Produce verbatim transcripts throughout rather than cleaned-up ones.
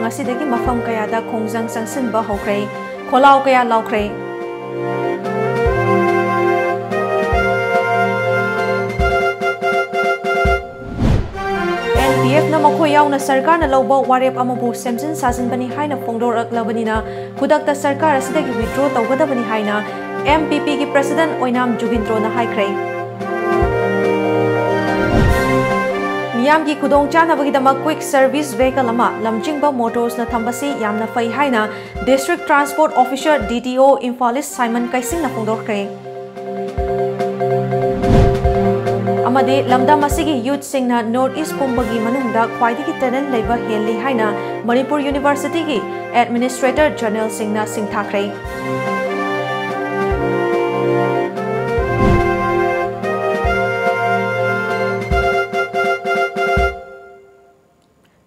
ꯉꯁꯤꯗꯒꯤ ꯃꯐꯝ ꯀꯌꯥꯗ ꯈꯣꯡꯖꯪ ꯆꯪꯁꯤꯟꯕ ꯍꯧꯈ꯭ꯔꯦ꯫ ꯈꯣꯜꯂꯥꯎ ꯀꯌꯥ ꯂꯥꯎꯈ꯭ꯔꯦ꯫ ꯑꯦꯟ ꯄꯤ ꯑꯦꯐꯅ ꯃꯈꯣꯏ ꯌꯥꯎꯅ ꯁꯔꯀꯥꯔꯅ ꯂꯧꯕ ꯋꯥꯔꯦꯞ ꯑꯃꯕꯨ ꯁꯦꯝꯖꯤꯟ ꯁꯥꯖꯤꯟꯕꯅꯤ ꯍꯥꯏꯅ ꯐꯣꯡꯗꯣꯔꯛꯂꯕꯅꯤꯅ, ꯈꯨꯗꯛꯇ ꯁꯔꯀꯥꯔ ꯑꯁꯤꯗꯒꯤ withdraw ꯇꯧꯒꯗꯕꯅꯤ ꯍꯥꯏꯅ ꯑꯦꯝ ꯄꯤ ꯄꯤꯒꯤ president ꯑꯣꯏꯅꯥꯝ ꯖꯨꯒꯤꯟꯗ꯭ꯔꯣꯅ ꯍꯥꯏꯈ꯭ꯔꯦ꯫ ꯃꯤꯌꯥꯝꯒꯤ ꯈꯨꯗꯣꯡꯆꯥꯅꯕꯒꯤꯗꯃꯛ quick service vehicle ꯑꯃ ꯂꯝꯖꯤꯡꯕ ꯃꯣꯇꯣꯔꯁꯅ ꯊꯝꯕꯁꯤ ꯌꯥꯝꯅ ꯐꯩ ꯍꯥꯏꯅ District Transport Officer, D T O, Imphal east Saiman ꯀꯩꯁꯤꯡꯅ ꯐꯣꯡꯗꯣꯛꯈ꯭ꯔꯦ꯫ ꯑꯃꯗꯤ ꯂꯝꯗꯝ ꯑꯁꯤꯒꯤ youthꯁꯤꯡꯅ North East ꯄꯨꯝꯕꯒꯤ ꯃꯅꯨꯡꯗ ꯈ꯭ꯋꯥꯏꯗꯒꯤ talent ꯂꯩꯕ ꯍꯦꯜꯂꯤ ꯍꯥꯏꯅ Manipur Universityꯒꯤ Administrator Generalꯁꯤꯡꯅ ꯁꯤꯡꯊꯥꯈ꯭ꯔꯦ꯫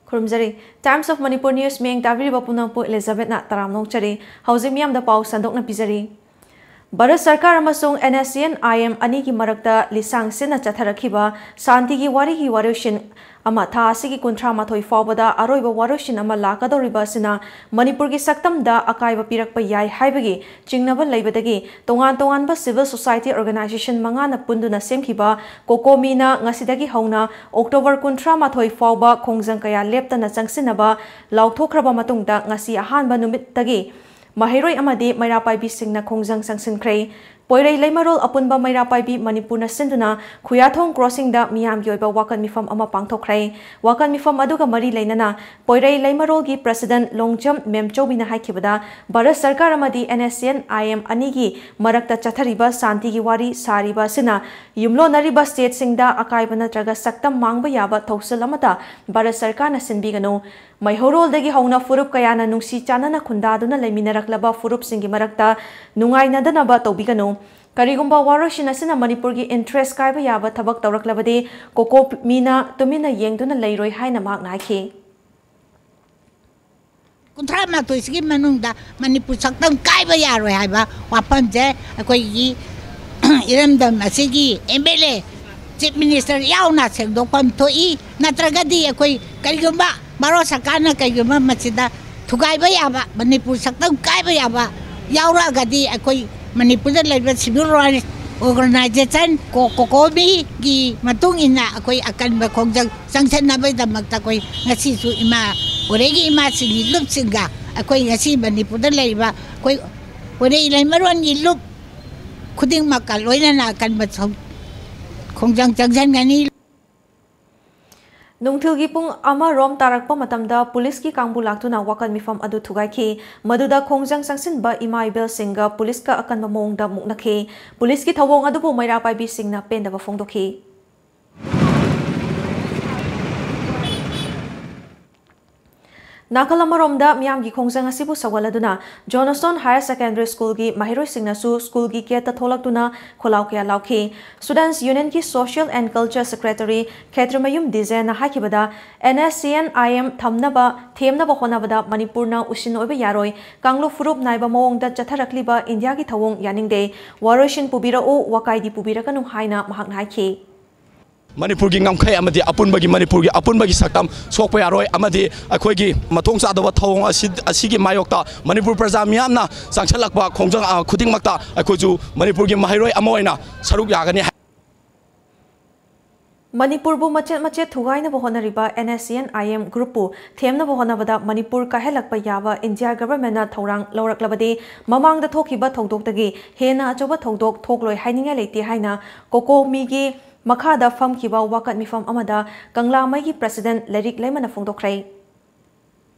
ꯈꯨꯔꯨꯝꯖꯔꯤ꯫ Times of Manipur News ꯃꯤꯠꯌꯦꯡ ꯇꯥꯕꯤꯔꯤꯕ ꯄꯨꯝꯅꯃꯛꯄꯨ ꯏꯂꯤꯖꯥꯕꯦꯠꯅ ꯇꯔꯥꯝꯅ ꯑꯣꯛꯆꯔꯤ꯫ ꯍꯧꯖꯤꯛ ꯃꯤꯌꯥꯝꯗ ꯄꯥꯎ ꯁꯟꯗꯣꯛꯅ ꯄꯤꯖꯔꯤ꯫ ꯚꯥꯔꯠ ꯁꯔꯀꯥꯔ ꯑꯃꯁꯨꯡ N S C N I M ꯑꯅꯤꯒꯤ ꯃꯔꯛꯇ ꯂꯤꯁꯥꯡ ꯁꯤꯠꯅ ꯆꯠꯊꯔꯛꯈꯤꯕ ꯁꯥꯟꯇꯤꯒꯤ ꯋꯥꯔꯤꯒꯤ ꯋꯥꯔꯣꯏꯁꯤꯟ ꯑꯃ ꯊꯥ ꯑꯁꯤꯒꯤ ꯀꯨꯟꯊ꯭ꯔꯥ ꯃꯥꯊꯣꯏ ꯐꯥꯎꯕꯗ ꯑꯔꯣꯏꯕ ꯋꯥꯔꯣꯏꯁꯤꯟ ꯑꯃ ꯂꯥꯛꯀꯗꯧꯔꯤꯕ ꯑꯁꯤꯅ ꯃꯅꯤꯄꯨꯔꯒꯤ ꯁꯛꯇꯝꯗ ꯑꯀꯥꯏꯕ ꯄꯤꯔꯛꯄ ꯌꯥꯏ ꯍꯥꯏꯕꯒꯤ ꯆꯤꯡꯅꯕ ꯂꯩꯕꯗꯒꯤ ꯇꯣꯉꯥꯟ ꯇꯣꯉꯥꯟꯕ civil society organization ꯃꯉꯥꯅ ꯄꯨꯟꯗꯨꯅ ꯁꯦꯝꯈꯤꯕ ꯀꯣꯀꯣꯃꯤꯅ ꯉꯁꯤꯗꯒꯤ ꯍꯧꯅ ꯑꯣꯛꯇꯣꯕꯔ ꯀꯨꯟꯊ꯭ꯔꯥ ꯃꯥꯊꯣꯏ ꯐꯥꯎꯕ ꯈꯣꯡꯖꯪ ꯀꯌꯥ ꯂꯦꯞꯇꯅ ꯆꯪꯁꯤꯟꯅꯕ ꯂꯥꯎꯊꯣꯛꯈ꯭ꯔꯕ ꯃꯇꯨꯡꯗ ꯉꯁꯤ ꯑꯍꯥꯟꯕ ꯅꯨꯃꯤꯠꯇꯒꯤ ꯃꯍꯩꯔꯣꯏ ꯑꯃꯗꯤ ꯃꯩꯔꯥ ꯄꯥꯏꯕꯤꯁꯤꯡꯅ ꯈꯣꯡꯖꯪ ꯆꯪꯁꯤꯟꯈ꯭ꯔꯦ꯫ ꯄꯣꯏꯔꯩ ꯂꯩꯃꯔꯣꯜ ꯑꯄꯨꯟꯕ ꯃꯩꯔꯥ ꯄꯥꯏꯕꯤ ꯃꯅꯤꯄꯨꯔꯅ ꯁꯤꯟꯗꯨꯅ ꯈꯨꯌꯥꯊꯣꯡ crossingꯗ ꯃꯤꯌꯥꯝꯒꯤ ꯑꯣꯏꯕ ꯋꯥꯀꯠ ꯃꯤꯐꯝ ꯑꯃ ꯄꯥꯡꯊꯣꯛꯈ꯭ꯔꯦ꯫ ꯋꯥꯀꯠ ꯃꯤꯐꯝ ꯑꯗꯨꯒ ꯃꯔꯤ ꯂꯩꯅꯅ ꯄꯣꯏꯔꯩ ꯂꯩꯃꯔꯣꯜꯒꯤ president ꯂꯣꯡꯖꯝ ꯃꯦꯝꯆꯧꯕꯤꯅ ꯍꯥꯏꯈꯤꯕꯗ, ꯚꯥꯔꯠ ꯁꯔꯀꯥꯔ ꯑꯃꯗꯤ N S C N I M ꯑꯅꯤꯒꯤ ꯃꯔꯛꯇ ꯆꯠꯊꯔꯤꯕ ꯁꯥꯟꯇꯤꯒꯤ ꯋꯥꯔꯤ ꯁꯥꯔꯤꯕ ꯑꯁꯤꯅ ꯌꯨꯝꯂꯣꯟꯅꯔꯤꯕ stateꯁꯤꯡꯗ ꯑꯀꯥꯏꯕ ꯅꯠꯇ꯭ꯔꯒ ꯁꯛꯇꯝ ꯃꯥꯡꯕ ꯌꯥꯕ ꯊꯧꯁꯤꯜ ꯑꯃꯠꯇ ꯚꯥꯔꯠ ꯁꯔꯀꯥꯔꯅ ꯁꯤꯟꯕꯤꯒꯅꯨ꯫ ꯃꯩꯍꯧꯔꯣꯜꯗꯒꯤ ꯍꯧꯅ ꯐꯨꯔꯨꯞ ꯀꯌꯥꯅ ꯅꯨꯡꯁꯤ ꯆꯥꯟꯅꯅ ꯈꯨꯟꯗꯥꯗꯨꯅ ꯂꯩꯃꯤꯟꯅꯔꯛꯂꯕ ꯐꯨꯔꯨꯞꯁꯤꯡꯒꯤ ꯃꯔꯛꯇ ꯅꯨꯡꯉꯥꯏꯅꯗꯅꯕ ꯇꯧꯕꯤꯒꯅꯨ꯫ ꯀꯔꯤꯒꯨꯝꯕ ꯋꯥꯔꯣꯏꯁꯤꯟ ꯑꯁꯤꯅ ꯃꯅꯤꯄꯨꯔꯒꯤ interest ꯀꯥꯏꯕ ꯌꯥꯕ ꯊꯕꯛ ꯇꯧꯔꯛꯂꯕꯗꯤ ꯀꯣꯀꯣꯃꯤꯅ ꯇꯨꯃꯤꯟꯅ ꯌꯦꯡꯗꯨꯅ ꯂꯩꯔꯣꯏ ꯍꯥꯏꯅ ꯃꯍꯥꯛꯅ ꯍꯥꯏꯈꯤ꯫ ꯀꯨꯟꯊ꯭ꯔꯥ ꯃꯥꯊꯣꯏꯁꯤꯒꯤ ꯃꯅꯨꯡꯗ ꯃꯅꯤꯄꯨꯔ ꯁꯛꯇꯝ ꯀꯥꯏꯕ ꯌꯥꯔꯣꯏ ꯍꯥꯏꯕ ꯋꯥꯐꯝꯁꯦ ꯑꯩꯈꯣꯏꯒꯤ ꯏꯔꯝꯗꯝ ꯑꯁꯤꯒꯤ M L A, Chief Minister ꯌꯥꯎꯅ ꯁꯦꯡꯗꯣꯛꯐꯝ ꯊꯣꯛꯏ꯫ ꯅꯠꯇ꯭ꯔꯒꯗꯤ ꯑꯩꯈꯣꯏ ꯀꯔꯤꯒꯨꯝꯕ ꯚꯥꯔꯠ ꯁꯔꯀꯥꯔꯅ ꯀꯩꯒꯨꯝꯕ ꯃꯁꯤꯗ ꯊꯨꯒꯥꯏꯕ ꯌꯥꯕ, ꯃꯅꯤꯄꯨꯔ ꯁꯛꯇꯝ ꯀꯥꯏꯕ ꯌꯥꯕ ꯌꯥꯎꯔꯛꯑꯒꯗꯤ, ꯑꯩꯈꯣꯏ ꯃꯅꯤꯄꯨꯔꯗ ꯂꯩꯔꯤꯕ civil rights organization, ꯀꯣ-, ꯀꯣꯀꯣꯃꯤꯒꯤ ꯃꯇꯨꯡ ꯏꯟꯅ ꯑꯩꯈꯣꯏ ꯑꯀꯟꯕ ꯈꯣꯡꯖꯪ ꯆꯪꯁꯤꯟꯅꯕꯒꯤꯗꯃꯛꯇ ꯑꯩꯈꯣꯏ ꯉꯁꯤꯁꯨ ꯏꯃꯥ, ꯃꯣꯔꯦꯒꯤ ꯏꯃꯥꯁꯤꯡꯒꯤ ꯂꯨꯞꯁꯤꯡꯒ ꯑꯩꯈꯣꯏ ꯉꯁꯤ ꯃꯅꯤꯄꯨꯔꯗ ꯂꯩꯔꯤꯕ ꯑꯩꯈꯣꯏ ꯃꯣꯔꯦ ꯂꯩꯃꯔꯣꯟꯒꯤ ꯂꯨꯞ ꯈꯨꯗꯤꯡꯃꯛꯀ ꯂꯣꯏꯅꯅ ꯑꯀꯟꯕ ꯁꯧ-, ꯈꯣꯡꯖꯪ ꯆꯪꯁꯤꯟꯒꯅꯤ꯫ ꯅꯨꯡꯊꯤꯜꯒꯤ ꯄꯨꯡ ꯑꯃ ꯔꯣꯝ ꯇꯥꯔꯛꯄ ꯃꯇꯝꯗ ꯄꯨꯂꯤꯁꯀꯤ ꯀꯥꯡꯕꯨ ꯂꯥꯛꯇꯨꯅ ꯋꯥꯀꯠ ꯃꯤꯐꯝ ꯑꯗꯨ ꯊꯨꯒꯥꯏꯈꯤ꯫ ꯃꯗꯨꯗ ꯈꯣꯡꯖꯪ ꯆꯪꯁꯤꯟꯕ ꯏꯃꯥ ꯏꯕꯦꯜꯁꯤꯡꯒ ꯄꯨꯂꯤꯁꯀ ꯑꯀꯟꯕ ꯃꯑꯣꯡꯗ ꯃꯨꯛꯅꯈꯤ꯫ ꯄꯨꯂꯤꯁꯀꯤ ꯊꯧꯑꯣꯡ ꯑꯗꯨꯕꯨ ꯃꯩꯔꯥ ꯄꯥꯏꯕꯤꯁꯤꯡꯅ ꯄꯦꯟꯗꯕ ꯐꯣꯡꯗꯣꯛꯈꯤ꯫ ꯅꯥꯀꯜ ꯑꯃꯔꯣꯝꯗ ꯃꯤꯌꯥꯝꯒꯤ ꯈꯣꯡꯖꯪ ꯑꯁꯤꯕꯨ ꯁꯧꯒꯠꯂꯗꯨꯅ Johnston Higher Secondary Schoolꯒꯤ ꯃꯍꯩꯔꯣꯏꯁꯤꯡꯅꯁꯨ ꯁ꯭ꯀꯨꯜꯒꯤ ꯒꯦꯠꯇ ꯊꯣꯛꯂꯛꯇꯨꯅ ꯈꯣꯜꯂꯥꯎ ꯀꯌꯥ ꯂꯥꯎꯈꯤ꯫ Students Unionꯒꯤ Social and Culture Secretary Khetrimayum ꯗꯤꯖꯦꯟꯅ ꯍꯥꯏꯈꯤꯕꯗ, NSCN-IM ꯊꯝꯅꯕ, ꯊꯦꯝꯅꯕ ꯍꯣꯠꯅꯕꯗ ꯃꯅꯤꯄꯨꯔꯅ ꯎꯁꯤꯟ ꯑꯣꯏꯕ ꯌꯥꯔꯣꯏ, ꯀꯥꯡꯂꯨꯞ ꯐꯨꯔꯨꯞ ꯅꯥꯏꯕ ꯃꯑꯣꯡꯗ ꯆꯠꯊꯔꯛꯂꯤꯕ ꯏꯟꯗꯤꯌꯥꯒꯤ ꯊꯧꯑꯣꯡ ꯌꯥꯅꯤꯡꯗꯦ, ꯋꯥꯔꯣꯏꯁꯤꯟ ꯄꯨꯕꯤꯔꯛꯎ, ꯋꯥꯀꯥꯏꯗꯤ ꯄꯨꯕꯤꯔꯛꯀꯅꯨ ꯍꯥꯏꯅ ꯃꯍꯥꯛꯅ ꯍꯥꯏꯈꯤ꯫ ꯃꯅꯤꯄꯨꯔꯒꯤ ꯉꯝꯈꯩ ꯑꯃꯗꯤ ꯑꯄꯨꯟꯕꯒꯤ, ꯃꯅꯤꯄꯨꯔꯒꯤ ꯑꯄꯨꯟꯕꯒꯤ ꯁꯛꯇꯝ ꯁꯣꯛꯄ ꯌꯥꯔꯣꯏ, ꯑꯃꯗꯤ ꯑꯩꯈꯣꯏꯒꯤ ꯃꯊꯣꯡ ꯆꯥꯗꯕ ꯊꯧꯑꯣꯡ ꯑꯁꯤ, ꯑꯁꯤꯒꯤ ꯃꯥꯌꯣꯛꯇ ꯃꯅꯤꯄꯨꯔ ꯄ꯭ꯔꯖꯥ ꯃꯤꯌꯥꯝꯅ ꯆꯪꯁꯤꯜꯂꯛꯄ ꯈꯣꯡꯖꯪ, ꯑ, ꯈꯨꯗꯤꯡꯃꯛꯇ ꯑꯩꯈꯣꯏꯁꯨ ꯃꯅꯤꯄꯨꯔꯒꯤ ꯃꯍꯩꯔꯣꯏ ꯑꯃ ꯑꯣꯏꯅ ꯁꯔꯨꯛ ꯌꯥꯒꯅꯤ ꯍꯥꯏ꯫ ꯃꯅꯤꯄꯨꯔꯕꯨ ꯃꯆꯦꯠ ꯃꯆꯦꯠ ꯊꯨꯒꯥꯏꯅꯕ ꯍꯣꯠꯅꯔꯤꯕ NSCN-IM groupꯄꯨ ꯊꯦꯝꯅꯕ ꯍꯣꯠꯅꯕꯗ ꯃꯅꯤꯄꯨꯔ ꯀꯥꯏꯍꯜꯂꯛꯄ ꯌꯥꯕ ꯏꯟꯗꯤꯌꯥ governmentꯅ ꯊꯧꯔꯥꯡ ꯂꯧꯔꯛꯂꯕꯗꯤ, ꯃꯃꯥꯡꯗ ꯊꯣꯛꯈꯤꯕ ꯊꯧꯗꯣꯛꯇꯒꯤ ꯍꯦꯟꯅ ꯑꯆꯧꯕ ꯊꯧꯗꯣꯛ ꯊꯣꯛꯂꯣꯏ ꯍꯥꯏꯅꯤꯡꯉꯥꯏ ꯂꯩꯇꯦ ꯍꯥꯏꯅ ꯀꯣꯀꯣꯃꯤꯒꯤ ꯃꯈꯥꯗ ꯐꯝꯈꯤꯕ ꯋꯥꯀꯠ ꯃꯤꯐꯝ ꯑꯃꯗ ꯀꯪꯂꯥꯃꯩꯒꯤ president ꯂꯩꯔꯤꯛ ꯂꯩꯃꯅ ꯐꯣꯡꯗꯣꯛꯈ꯭ꯔꯦ꯫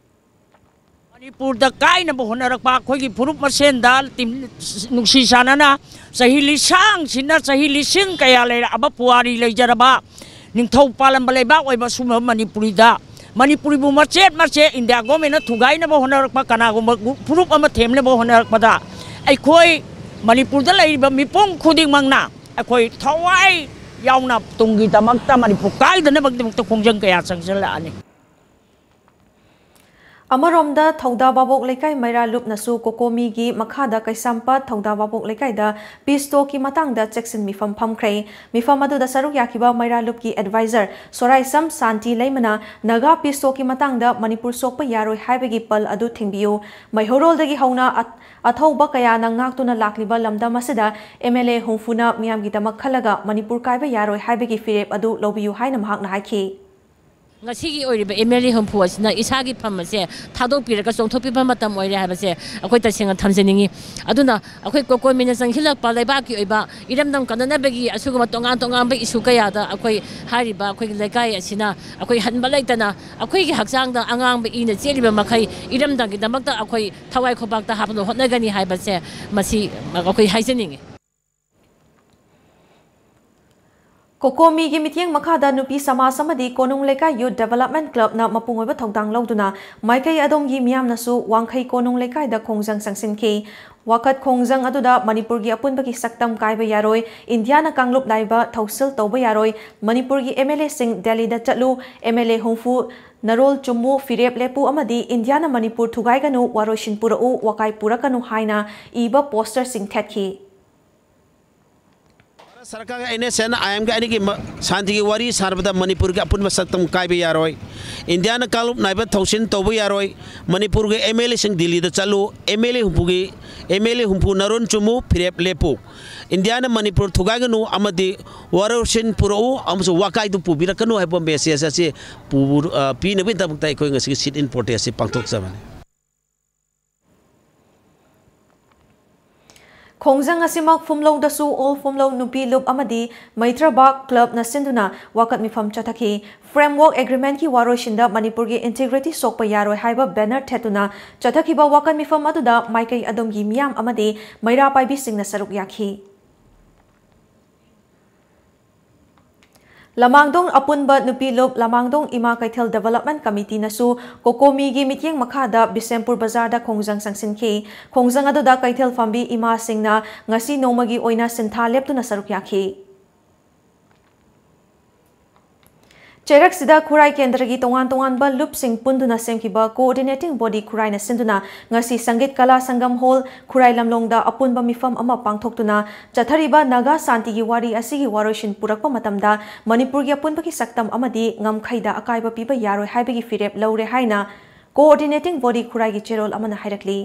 ꯃꯅꯤꯄꯨꯔꯗ ꯀꯥꯏꯅꯕ ꯍꯣꯠꯅꯔꯛꯄ, ꯑꯩꯈꯣꯏꯒꯤ ꯐꯨꯔꯨꯞ ꯃꯁꯦꯟꯗ ꯇꯤꯝ-, ꯅꯨꯡꯁꯤ ꯆꯥꯟꯅꯅ ꯆꯍꯤ ꯂꯤꯁꯥꯡꯁꯤꯅ, ꯆꯍꯤ ꯂꯤꯁꯤꯡ ꯀꯌꯥ ꯂꯩꯔꯛꯑꯕ, ꯄꯨꯋꯥꯔꯤ ꯂꯩꯖꯔꯕ, ꯅꯤꯡꯊꯧ ꯄꯥꯜꯂꯝꯕ ꯂꯩꯕꯥꯛ ꯑꯣꯏꯕ ꯁꯨꯝꯕ ꯃꯅꯤꯄꯨꯔꯤꯗ, ꯃꯅꯤꯄꯨꯔꯤꯕꯨ ꯃꯆꯦꯠ ꯃꯆꯦꯠ ꯏꯟꯗꯤꯌꯥ governmentꯅ ꯊꯨꯒꯥꯏꯅꯕ ꯍꯣꯠꯅꯔꯛꯄ, ꯀꯅꯥꯒꯨꯝꯕ ꯒ꯭ꯔꯨꯞ, ꯐꯨꯔꯨꯞ ꯑꯃ ꯊꯦꯝꯅꯕ ꯍꯣꯠꯅꯔꯛꯄꯗ, ꯑꯩꯈꯣꯏ ꯃꯅꯤꯄꯨꯔꯗ ꯂꯩꯔꯤꯕ ꯃꯤꯄꯨꯝ ꯈꯨꯗꯤꯡꯃꯛꯅ ꯑꯩꯈꯣꯏ ꯊꯋꯥꯏ ꯌꯥꯎꯅ ꯇꯨꯡꯒꯤꯗꯃꯛꯇ, ꯃꯅꯤꯄꯨꯔ ꯀꯥꯏꯗꯅꯕꯒꯤꯗꯃꯛꯇ ꯈꯣꯡꯖꯪ ꯀꯌꯥ ꯆꯪꯁꯤꯜꯂꯛꯑꯅꯤ꯫ ꯑꯃꯔꯣꯝꯗ, ꯊꯧꯗꯥ ꯚꯥꯕꯣꯛ ꯂꯩꯀꯥꯏ ꯃꯩꯔꯥ ꯂꯨꯞꯅꯁꯨ ꯀꯣꯀꯣꯃꯤꯒꯤ ꯃꯈꯥꯗ ꯀꯩꯁꯥꯝꯄꯥꯠ ꯊꯧꯗꯥ ꯚꯥꯕꯣꯛ ꯂꯩꯀꯥꯏꯗ peace talkꯀꯤ ꯃꯇꯥꯡꯗ ꯆꯦꯛꯁꯤꯟ ꯃꯤꯐꯝ ꯐꯝꯈ꯭ꯔꯦ꯫ ꯃꯤꯐꯝ ꯑꯗꯨꯗ ꯁꯔꯨꯛ ꯌꯥꯈꯤꯕ ꯃꯩꯔꯥ ꯂꯨꯞꯀꯤ advisor ꯁꯣꯔꯥꯏꯁꯝ ꯁꯥꯟꯇꯤ ꯂꯩꯃꯅ ꯅꯥꯒꯥ peace talkꯀꯤ ꯃꯇꯥꯡꯗ ꯃꯅꯤꯄꯨꯔ ꯁꯣꯛꯄ ꯌꯥꯔꯣꯏ ꯍꯥꯏꯕꯒꯤ ꯄꯜ ꯑꯗꯨ ꯊꯤꯡꯕꯤꯌꯨ, ꯃꯩꯍꯧꯔꯣꯜꯗꯒꯤ ꯍꯧꯅ ꯑ-, ꯑꯊꯧꯕ ꯀꯌꯥꯅ ꯉꯥꯛꯇꯨꯅ ꯂꯥꯛꯂꯤꯕ ꯂꯝꯗꯝ ꯑꯁꯤꯗ MLA ꯍꯨꯝꯐꯨꯅ ꯃꯤꯌꯥꯝꯒꯤꯗꯃꯛ ꯈꯜꯂꯒ ꯃꯅꯤꯄꯨꯔ ꯀꯥꯏꯕ ꯌꯥꯔꯣꯏ ꯍꯥꯏꯕꯒꯤ ꯐꯤꯔꯦꯞ ꯑꯗꯨ ꯂꯧꯕꯤꯌꯨ ꯍꯥꯏꯅ ꯃꯍꯥꯛꯅ ꯍꯥꯏꯈꯤ꯫ ꯉꯁꯤꯒꯤ ꯑꯣꯏꯔꯤꯕ MLA ꯍꯨꯝꯐꯨ ꯑꯁꯤꯅ ꯏꯁꯥꯒꯤ ꯐꯝ ꯑꯁꯦ ꯊꯥꯗꯣꯛꯄꯤꯔꯒ ꯆꯣꯡꯊꯣꯛꯄꯤꯕ ꯃꯇꯝ ꯑꯣꯏꯔꯦ ꯍꯥꯏꯕꯁꯦ ꯑꯩꯈꯣꯏ ꯇꯁꯦꯡꯅ ꯊꯝꯖꯅꯤꯡꯉꯤ꯫ ꯑꯗꯨꯅ ꯑꯩꯈꯣꯏ ꯀꯣꯀꯣꯃꯤꯅ ꯆꯪꯁꯤꯜꯂꯛꯄ ꯂꯩꯕꯥꯛꯀꯤ ꯑꯣꯏꯕ ꯏꯔꯝꯗꯝ ꯀꯟꯅꯅꯕꯒꯤ ꯑꯁꯤꯒꯨꯝꯕ ꯇꯣꯉꯥꯟ ꯇꯣꯉꯥꯟꯕ issue ꯀꯌꯥꯗ ꯑꯩꯈꯣꯏ ꯍꯥꯏꯔꯤꯕ ꯑꯩꯈꯣꯏꯒꯤ ꯂꯩꯀꯥꯏ ꯑꯁꯤꯅ ꯑꯩꯈꯣꯏ ꯍꯟꯕ ꯂꯩꯇꯅ ꯑꯩꯈꯣꯏꯒꯤ ꯍꯛꯆꯥꯡꯗ ꯑꯉꯥꯡꯕ ꯏꯅ ꯆꯦꯜꯂꯤꯕ ꯃꯈꯩ ꯏꯔꯝꯗꯝꯒꯤꯗꯃꯛꯇ ꯑꯩꯈꯣꯏ ꯊꯋꯥꯏ ꯈꯣꯡꯄꯥꯛꯇ ꯍꯥꯞꯅꯕ ꯍꯣꯠꯅꯒꯅꯤ ꯍꯥꯏꯕꯁꯦ ꯃꯁꯤ ꯑꯩꯈꯣꯏ ꯍꯥꯏꯖꯅꯤꯡꯉꯤ꯫ ꯀꯣꯀꯣꯃꯤꯒꯤ ꯃꯤꯠꯌꯦꯡ ꯃꯈꯥꯗ ꯅꯨꯄꯤ ꯁꯃꯥꯖ ꯑꯃꯗꯤ ꯀꯣꯅꯨꯡ ꯂꯩꯀꯥꯏ Youth Development Clubꯅ ꯃꯄꯨꯡ ꯑꯣꯏꯕ ꯊꯧꯗꯥꯡ ꯂꯧꯗꯨꯅ ꯃꯥꯏꯀꯩ ꯑꯗꯣꯝꯒꯤ ꯃꯤꯌꯥꯝꯅꯁꯨ ꯋꯥꯡꯈꯩ ꯀꯣꯅꯨꯡ ꯂꯩꯀꯥꯏꯗ ꯈꯣꯡꯖꯪ ꯆꯪꯁꯤꯟꯈꯤ꯫ ꯋꯥꯀꯠ ꯈꯣꯡꯖꯪ ꯑꯗꯨꯗ ꯃꯅꯤꯄꯨꯔꯒꯤ ꯑꯄꯨꯟꯕꯒꯤ ꯁꯛꯇꯝ ꯀꯥꯏꯕ ꯌꯥꯔꯣꯏ, ꯏꯟꯗꯤꯌꯥꯅ ꯀꯥꯡꯂꯨꯞ ꯅꯥꯏꯕ ꯊꯧꯁꯤꯜ ꯇꯧꯕ ꯌꯥꯔꯣꯏ, ꯃꯅꯤꯄꯨꯔꯒꯤ MLAꯁꯤꯡ ꯗꯦꯜꯂꯤꯗ ꯆꯠꯂꯨ, MLA ꯍꯨꯝꯐꯨ ꯅꯔꯣꯜ ꯆꯨꯝꯃꯨ, ꯐꯤꯔꯦꯞ ꯂꯦꯞꯄꯨ ꯑꯃꯗꯤ ꯏꯟꯗꯤꯌꯥꯅ ꯃꯅꯤꯄꯨꯔ ꯊꯨꯒꯥꯏꯒꯅꯨ, ꯋꯥꯔꯣꯏꯁꯤꯟ ꯄꯨꯔꯛꯎ, ꯋꯥꯀꯥꯏ ꯄꯨꯔꯛꯀꯅꯨ ꯍꯥꯏꯅ ꯏꯕ posterꯁꯤꯡ ꯊꯦꯠꯈꯤ꯫ ꯚꯥꯔꯠ ꯁꯔꯀꯥꯔꯒ NSCN IMꯒ ꯑꯅꯤꯒꯤ ꯃ-, ꯁꯥꯟꯇꯤꯒꯤ ꯋꯥꯔꯤ ꯁꯥꯟꯅꯕꯗ ꯃꯅꯤꯄꯨꯔꯒꯤ ꯑꯄꯨꯟꯕ ꯁꯛꯇꯝ ꯀꯥꯏꯕ ꯌꯥꯔꯣꯏ꯫ ꯏꯟꯗꯤꯌꯥꯅ ꯀꯥꯡꯂꯨꯞ ꯅꯥꯏꯕ ꯊꯧꯁꯤꯟ ꯇꯧꯕ ꯌꯥꯔꯣꯏ꯫ ꯃꯅꯤꯄꯨꯔꯒꯤ MLAꯁꯤꯡ ꯗꯤꯜꯂꯤꯗ ꯆꯠꯂꯨ꯫ MLA ꯍꯨꯝꯐꯨꯒꯤ, MLA ꯍꯨꯝꯐꯨ ꯅꯔꯣꯟ ꯆꯨꯝꯃꯨ, ꯐꯤꯔꯦꯞ ꯂꯦꯞꯄꯨ꯫ ꯏꯟꯗꯤꯌꯥꯅ ꯃꯅꯤꯄꯨꯔ ꯊꯨꯒꯥꯏꯒꯅꯨ ꯑꯃꯗꯤ ꯋꯥꯔꯣꯏꯁꯤꯟ ꯄꯨꯔꯛꯎ ꯑꯃꯁꯨꯡ ꯋꯥꯀꯥꯏꯗꯨ ꯄꯨꯕꯤꯔꯛꯀꯅꯨ ꯍꯥꯏꯕ message ꯑꯁꯤ ꯄꯨ-, ꯑ, ꯄꯤꯅꯕꯒꯤꯗꯃꯛꯇ ꯑꯩꯈꯣꯏ ꯉꯁꯤꯒꯤ sit-in protest ꯑꯁꯤ ꯄꯥꯡꯊꯣꯛꯆꯕꯅꯤ꯫ ꯈꯣꯡꯖꯪ ꯑꯁꯤꯃꯛ ꯐꯨꯝꯂꯧꯗꯁꯨ ꯑꯣꯜ ꯐꯨꯝꯂꯧ ꯅꯨꯄꯤ ꯂꯨꯞ ꯑꯃꯗꯤ ꯃꯩꯇ꯭ꯔꯕꯥꯛ ꯀ꯭ꯂꯕꯅ ꯁꯤꯟꯗꯨꯅ ꯋꯥꯀꯠ ꯃꯤꯐꯝ ꯆꯠꯊꯈꯤ꯫ Framework Agreementꯀꯤ ꯋꯥꯔꯣꯏꯁꯤꯟꯗ ꯃꯅꯤꯄꯨꯔꯒꯤ integrity ꯁꯣꯛꯄ ꯌꯥꯔꯣꯏ ꯍꯥꯏꯕ banner ꯊꯦꯠꯇꯨꯅ ꯆꯠꯊꯈꯤꯕ ꯋꯥꯀꯠ ꯃꯤꯐꯝ ꯑꯗꯨꯗ ꯃꯥꯏꯀꯩ ꯑꯗꯣꯝꯒꯤ ꯃꯤꯌꯥꯝ ꯑꯃꯗꯤ ꯃꯩꯔꯥ ꯄꯥꯏꯕꯤꯁꯤꯡꯅ ꯁꯔꯨꯛ ꯌꯥꯈꯤ꯫ ꯂꯃꯥꯡꯗꯣꯡ ꯑꯄꯨꯟꯕ ꯅꯨꯄꯤ ꯂꯨꯞ ꯂꯃꯥꯡꯗꯣꯡ ꯏꯃꯥ ꯀꯩꯊꯦꯜ Development Committeeꯅꯁꯨ ꯀꯣꯀꯣꯃꯤꯒꯤ ꯃꯤꯠꯌꯦꯡ ꯃꯈꯥꯗ ꯕꯤꯁꯦꯝꯄꯨꯔ ꯕꯖꯥꯔꯗ ꯈꯣꯡꯖꯪ ꯆꯪꯁꯤꯟꯈꯤ꯫ ꯈꯣꯡꯖꯪ ꯑꯗꯨꯗ ꯀꯩꯊꯦꯜ ꯐꯝꯕꯤ ꯏꯃꯥꯁꯤꯡꯅ ꯉꯁꯤ ꯅꯣꯡꯃꯒꯤ ꯑꯣꯏꯅ ꯁꯤꯟꯊꯥ ꯂꯦꯞꯇꯨꯅ ꯁꯔꯨꯛ ꯌꯥꯈꯤ꯫ ꯆꯩꯔꯛꯁꯤꯗ ꯈꯨꯔꯥꯏ ꯀꯦꯟꯗ꯭ꯔꯒꯤ ꯇꯣꯉꯥꯟ ꯇꯣꯉꯥꯟꯕ ꯂꯨꯞꯁꯤꯡ ꯄꯨꯟꯗꯨꯅ ꯁꯦꯝꯈꯤꯕ Coordinating Body ꯈꯨꯔꯥꯏꯅ ꯁꯤꯟꯗꯨꯅ ꯉꯁꯤ ꯁꯪꯒꯤꯠ ꯀꯂꯥ ꯁꯪꯒꯝ ꯍꯣꯜ, ꯈꯨꯔꯥꯏ ꯂꯝꯂꯣꯡꯗ ꯑꯄꯨꯟꯕ ꯃꯤꯐꯝ ꯑꯃ ꯄꯥꯡꯊꯣꯛꯇꯨꯅ ꯆꯠꯊꯔꯤꯕ ꯅꯥꯒꯥ ꯁꯥꯟꯇꯤꯒꯤ ꯋꯥꯔꯤ ꯑꯁꯤꯒꯤ ꯋꯥꯔꯣꯏꯁꯤꯟ ꯄꯨꯔꯛꯄ ꯃꯇꯝꯗ ꯃꯅꯤꯄꯨꯔꯒꯤ ꯑꯄꯨꯟꯕꯒꯤ ꯁꯛꯇꯝ ꯑꯃꯗꯤ ꯉꯝꯈꯩꯗ ꯑꯀꯥꯏꯕ ꯄꯤꯕ ꯌꯥꯔꯣꯏ ꯍꯥꯏꯕꯒꯤ ꯐꯤꯔꯦꯞ ꯂꯧꯔꯦ ꯍꯥꯏꯅ Coordinating Body ꯈꯨꯔꯥꯏꯒꯤ ꯆꯦꯔꯣꯜ ꯑꯃꯅ ꯍꯥꯏꯔꯛꯂꯤ꯫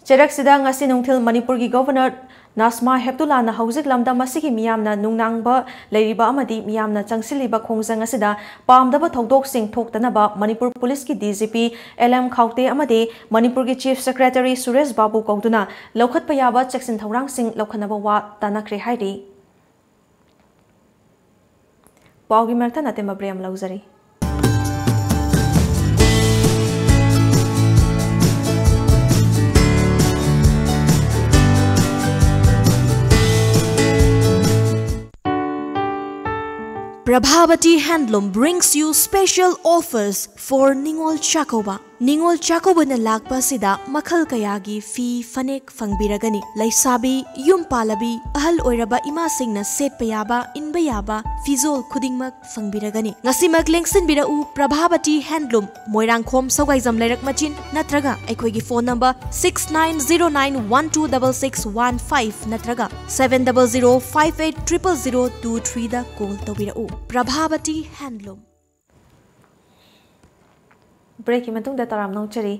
ꯆꯩꯔꯛꯁꯤꯗ ꯉꯁꯤ ꯅꯨꯡꯊꯤꯜ ꯃꯅꯤꯄꯨꯔꯒꯤ ꯒꯣꯚꯔꯅꯔ ꯅꯥꯁꯃꯥ ꯍꯦꯞꯇꯨꯂꯥꯅ ꯍꯧꯖꯤꯛ ꯂꯝꯗꯝ ꯑꯁꯤꯒꯤ ꯃꯤꯌꯥꯝꯅ ꯅꯨꯡꯅꯥꯡꯕ ꯂꯩꯔꯤꯕ ꯑꯃꯗꯤ ꯃꯤꯌꯥꯝꯅ ꯆꯪꯁꯤꯜꯂꯤꯕ ꯈꯣꯡꯖꯪ ꯑꯁꯤꯗ ꯄꯥꯝꯗꯕ ꯊꯧꯗꯣꯛꯁꯤꯡ ꯊꯣꯛꯇꯅꯕ ꯃꯅꯤꯄꯨꯔ ꯄꯨꯂꯤꯁꯀꯤ D G P L M ꯈꯥꯎꯇꯦ ꯑꯃꯗꯤ ꯃꯅꯤꯄꯨꯔꯒꯤ Chief Secretary ꯁꯨꯔꯦꯁ ꯕꯥꯕꯨ ꯀꯧꯗꯨꯅ ꯂꯧꯈꯠꯄ ꯌꯥꯕ ꯆꯦꯛꯁꯤꯟ ꯊꯧꯔꯥꯡꯁꯤꯡ ꯂꯧꯈꯠꯅꯕ ꯋꯥ ꯇꯥꯅꯈ꯭ꯔꯦ ꯍꯥꯏꯔꯤ꯫ ꯄꯥꯎꯒꯤ ꯃꯔꯛꯇ ꯅꯇꯦꯝꯕ ꯕ꯭ꯔꯦꯛ ꯑꯃ ꯂꯧꯖꯔꯤ꯫ Prabhavati Handloom brings you special offers for Ningol Chakkouba. ꯅꯤꯉꯣꯜ ꯆꯥꯛꯀꯧꯕꯅ ꯂꯥꯛꯄ ꯑꯁꯤꯗ ꯃꯈꯜ ꯀꯌꯥꯒꯤ ꯐꯤ, ꯐꯅꯦꯛ ꯐꯪꯕꯤꯔꯒꯅꯤ꯫ ꯂꯩꯁꯥꯕꯤ, ꯌꯨꯝ ꯄꯥꯜꯂꯕꯤ, ꯑꯍꯜ ꯑꯣꯏꯔꯕ ꯏꯃꯥꯁꯤꯡꯅ ꯁꯦꯠꯄ ꯌꯥꯕ, ꯏꯟꯕ ꯌꯥꯕ ꯐꯤꯖꯣꯜ ꯈꯨꯗꯤꯡꯃꯛ ꯐꯪꯕꯤꯔꯒꯅꯤ꯫ ꯉꯁꯤꯃꯛ ꯂꯦꯡꯁꯤꯟꯕꯤꯔꯛꯎ ꯄ꯭ꯔꯚꯥꯕꯇꯤ ꯍꯦꯟꯗꯂꯨꯝ, ꯃꯣꯏꯔꯥꯡꯈꯣꯝ ꯁꯧꯒꯥꯏꯖꯝ ꯂꯩꯔꯛ ꯃꯆꯤꯟ ꯅꯠꯇ꯭ꯔꯒ ꯑꯩꯈꯣꯏꯒꯤ phone number six nine zero nine one two double six one five ꯅꯠꯇ꯭ꯔꯒ seven double zero five eight triple zero two three ꯗ call ꯇꯧꯕꯤꯔꯛꯎ꯫ ꯄ꯭ꯔꯚꯥꯕꯇꯤ ꯍꯦꯟꯗꯂꯨꯝ꯫ ꯕ꯭ꯔꯦꯛꯀꯤ ꯃꯇꯨꯡꯗ ꯇꯔꯥꯝꯅ ꯑꯣꯛꯆꯔꯤ꯫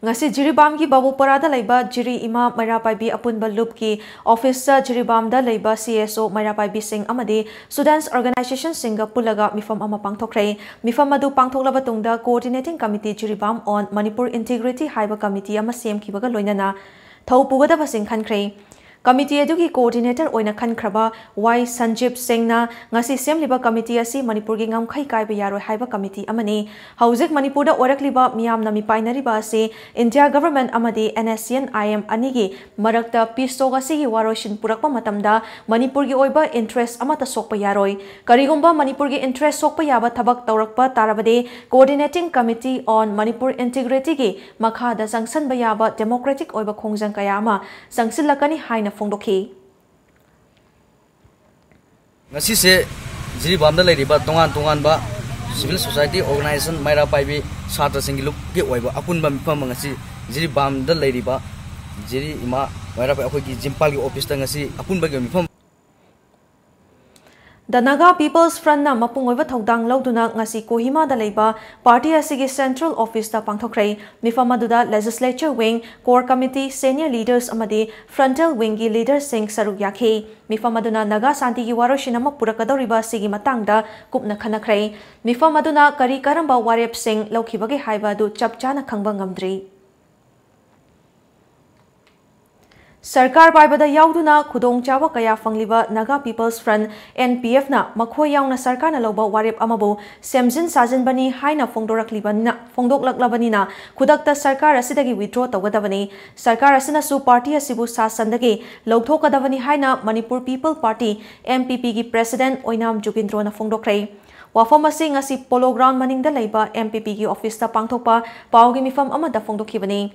ꯉꯁꯤ ꯖꯤꯔꯤꯕꯥꯝꯒꯤ ꯕꯥꯕꯨꯄꯔꯥꯗ ꯂꯩꯕ ꯖꯤꯔꯤ ꯏꯃꯥ ꯃꯩꯔꯥ ꯄꯥꯏꯕꯤ ꯑꯄꯨꯟꯕ ꯂꯨꯞꯀꯤ ꯑꯣꯐꯤꯁꯇ ꯖꯤꯔꯤꯕꯥꯝꯗ ꯂꯩꯕ C S O ꯃꯩꯔꯥ ꯄꯥꯏꯕꯤꯁꯤꯡ ꯑꯃꯗꯤ students organizationꯁꯤꯡꯒ ꯄꯨꯜꯂꯒ ꯃꯤꯐꯝ ꯑꯃ ꯄꯥꯡꯊꯣꯛꯈ꯭ꯔꯦ꯫ ꯃꯤꯐꯝ ꯑꯗꯨ ꯄꯥꯡꯊꯣꯛꯂꯕ ꯇꯨꯡꯗ Coordinating Committee Jiribam on Manipur Integrity ꯍꯥꯏꯕ committee ꯑꯃ ꯁꯦꯝꯈꯤꯕꯒ ꯂꯣꯏꯅꯅ ꯊꯧ ꯄꯨꯒꯗꯕꯁꯤꯡ ꯈꯟꯈ꯭ꯔꯦ꯫ Committee ꯑꯗꯨꯒꯤ coordinator ꯑꯣꯏꯅ ꯈꯟꯈ꯭ꯔꯕ ꯋꯥꯏ ꯁꯟꯖꯤꯞ ꯁꯤꯡꯅ ꯉꯁꯤ ꯁꯦꯝꯂꯤꯕ committee ꯑꯁꯤ ꯃꯅꯤꯄꯨꯔꯒꯤ ꯉꯝꯈꯩ ꯀꯥꯏꯕ ꯌꯥꯔꯣꯏ ꯍꯥꯏꯕ committee ꯑꯃꯅꯤ꯫ ꯍꯧꯖꯤꯛ ꯃꯅꯤꯄꯨꯔꯗ ꯑꯣꯏꯔꯛꯂꯤꯕ ꯃꯤꯌꯥꯝꯅ ꯃꯤꯄꯥꯏꯅꯔꯤꯕ ꯑꯁꯤ India Government ꯑꯃꯗꯤ NSCN-IM ꯑꯅꯤꯒꯤ ꯃꯔꯛꯇ peace talk ꯑꯁꯤꯒꯤ ꯋꯥꯔꯣꯏꯁꯤꯟ ꯄꯨꯔꯛꯄ ꯃꯇꯝꯗ ꯃꯅꯤꯄꯨꯔꯒꯤ ꯑꯣꯏꯕ interest ꯑꯃꯠꯇ ꯁꯣꯛꯄ ꯌꯥꯔꯣꯏ꯫ ꯀꯔꯤꯒꯨꯝꯕ ꯃꯅꯤꯄꯨꯔꯒꯤ interest ꯁꯣꯛꯄ ꯌꯥꯕ ꯊꯕꯛ ꯇꯧꯔꯛꯄ ꯇꯥꯔꯕꯗꯤ Coordinating Committee on Manipur Integrityꯒꯤ ꯃꯈꯥꯗ ꯆꯪꯁꯤꯟꯕ ꯌꯥꯕ democratic ꯑꯣꯏꯕ ꯈꯣꯡꯖꯪ ꯀꯌꯥ ꯑꯃ ꯆꯪꯁꯤꯜꯂꯛꯀꯅꯤ ꯍꯥꯏꯅ ꯐꯣꯡꯗꯣꯛꯈꯤ꯫ ꯉꯁꯤꯁꯦ ꯖꯤꯔꯤꯕꯥꯝꯗ ꯂꯩꯔꯤꯕ ꯇꯣꯉꯥꯟ ꯇꯣꯉꯥꯟꯕ civil society organization, ꯃꯩꯔꯥ ꯄꯥꯏꯕꯤ ꯁꯥꯇ꯭ꯔꯁꯤꯡꯒꯤ ꯂꯨꯞꯀꯤ ꯑꯣꯏꯕ ꯑꯄꯨꯟꯕ ꯃꯤꯐꯝ ꯉꯁꯤ ꯖꯤꯔꯤꯕꯥꯝꯗ ꯂꯩꯔꯤꯕ ꯖꯤꯔꯤ ꯏꯃꯥ ꯃꯩꯔꯥ ꯄꯥꯏꯕꯤ ꯑꯩꯈꯣꯏꯒꯤ ꯖꯤꯝꯄꯥꯜꯒꯤ office ꯇ ꯉꯁꯤ ꯑꯄꯨꯟꯕꯒꯤ ꯑꯣꯏꯕ ꯃꯤꯐꯝ The Naga People's Front ꯅ ꯃꯄꯨꯡ ꯑꯣꯏꯕ ꯊꯧꯗꯥꯡ ꯂꯧꯗꯨꯅ ꯉꯁꯤ ꯀꯣꯍꯤꯃꯥꯗ ꯂꯩꯕ party ꯑꯁꯤꯒꯤ central office ꯇ ꯄꯥꯡꯊꯣꯛꯈ꯭ꯔꯦ꯫ ꯃꯤꯐꯝ ꯑꯗꯨꯗ legislature wing, core committee, senior leaders ꯑꯃꯗꯤ frontal wing ꯒꯤ leader ꯁꯤꯡ ꯁꯔꯨꯛ ꯌꯥꯈꯤ꯫ ꯃꯤꯐꯝ ꯑꯗꯨꯅ ꯅꯥꯒꯥ ꯁꯥꯟꯇꯤꯒꯤ ꯋꯥꯔꯣꯏꯁꯤꯟ ꯑꯃ ꯄꯨꯔꯛꯀꯗꯧꯔꯤꯕ ꯑꯁꯤꯒꯤ ꯃꯇꯥꯡꯗ ꯀꯨꯞꯅ ꯈꯟꯅꯈ꯭ꯔꯦ꯫ ꯃꯤꯐꯝ ꯑꯗꯨꯅ ꯀꯔꯤ ꯀꯔꯝꯕ ꯋꯥꯔꯦꯞꯁꯤꯡ ꯂꯧꯈꯤꯕꯒꯦ ꯍꯥꯏꯕ ꯑꯗꯨ ꯆꯞ ꯆꯥꯅ ꯈꯪꯕ ꯉꯝꯗ꯭ꯔꯤ꯫ ꯁꯔꯀꯥꯔ ꯄꯥꯏꯕꯗ ꯌꯥꯎꯗꯨꯅ ꯈꯨꯗꯣꯡꯆꯥꯕ ꯀꯌꯥ ꯐꯪꯂꯤꯕ Naga People's Front, N P F ꯅ ꯃꯈꯣꯏ ꯌꯥꯎꯅ ꯁꯔꯀꯥꯔꯅ ꯂꯧꯕ ꯋꯥꯔꯦꯞ ꯑꯃꯕꯨ ꯁꯦꯝꯖꯤꯟ ꯁꯥꯖꯤꯟꯕꯅꯤ ꯍꯥꯏꯅ ꯐꯣꯡꯗꯣꯔꯛꯂꯤꯕꯅꯤꯅ, ꯐꯣꯡꯗꯣꯛꯂꯛꯂꯕꯅꯤꯅ ꯈꯨꯗꯛꯇ ꯁꯔꯀꯥꯔ ꯑꯁꯤꯗꯒꯤ withdraw ꯇꯧꯒꯗꯕꯅꯤ꯫ ꯁꯔꯀꯥꯔ ꯑꯁꯤꯅꯁꯨ party ꯑꯁꯤꯕꯨ ꯁꯥꯁꯟꯗꯒꯤ ꯂꯧꯊꯣꯛꯀꯗꯕꯅꯤ ꯍꯥꯏꯅ Manipur People Party, M P P ꯒꯤ president ꯑꯣꯏꯅꯥꯝ ꯖꯨꯒꯤꯟꯗ꯭ꯔꯣꯅ ꯐꯣꯡꯗꯣꯛꯈ꯭ꯔꯦ꯫ ꯋꯥꯐꯝ ꯑꯁꯤ ꯉꯁꯤ Polo Ground ꯃꯅꯤꯡꯗ ꯂꯩꯕ M P P ꯒꯤ office ꯇ ꯄꯥꯡꯊꯣꯛꯄ ꯄꯥꯎꯒꯤ ꯃꯤꯐꯝ ꯑꯃꯗ ꯐꯣꯡꯗꯣꯛꯈꯤꯕꯅꯤ꯫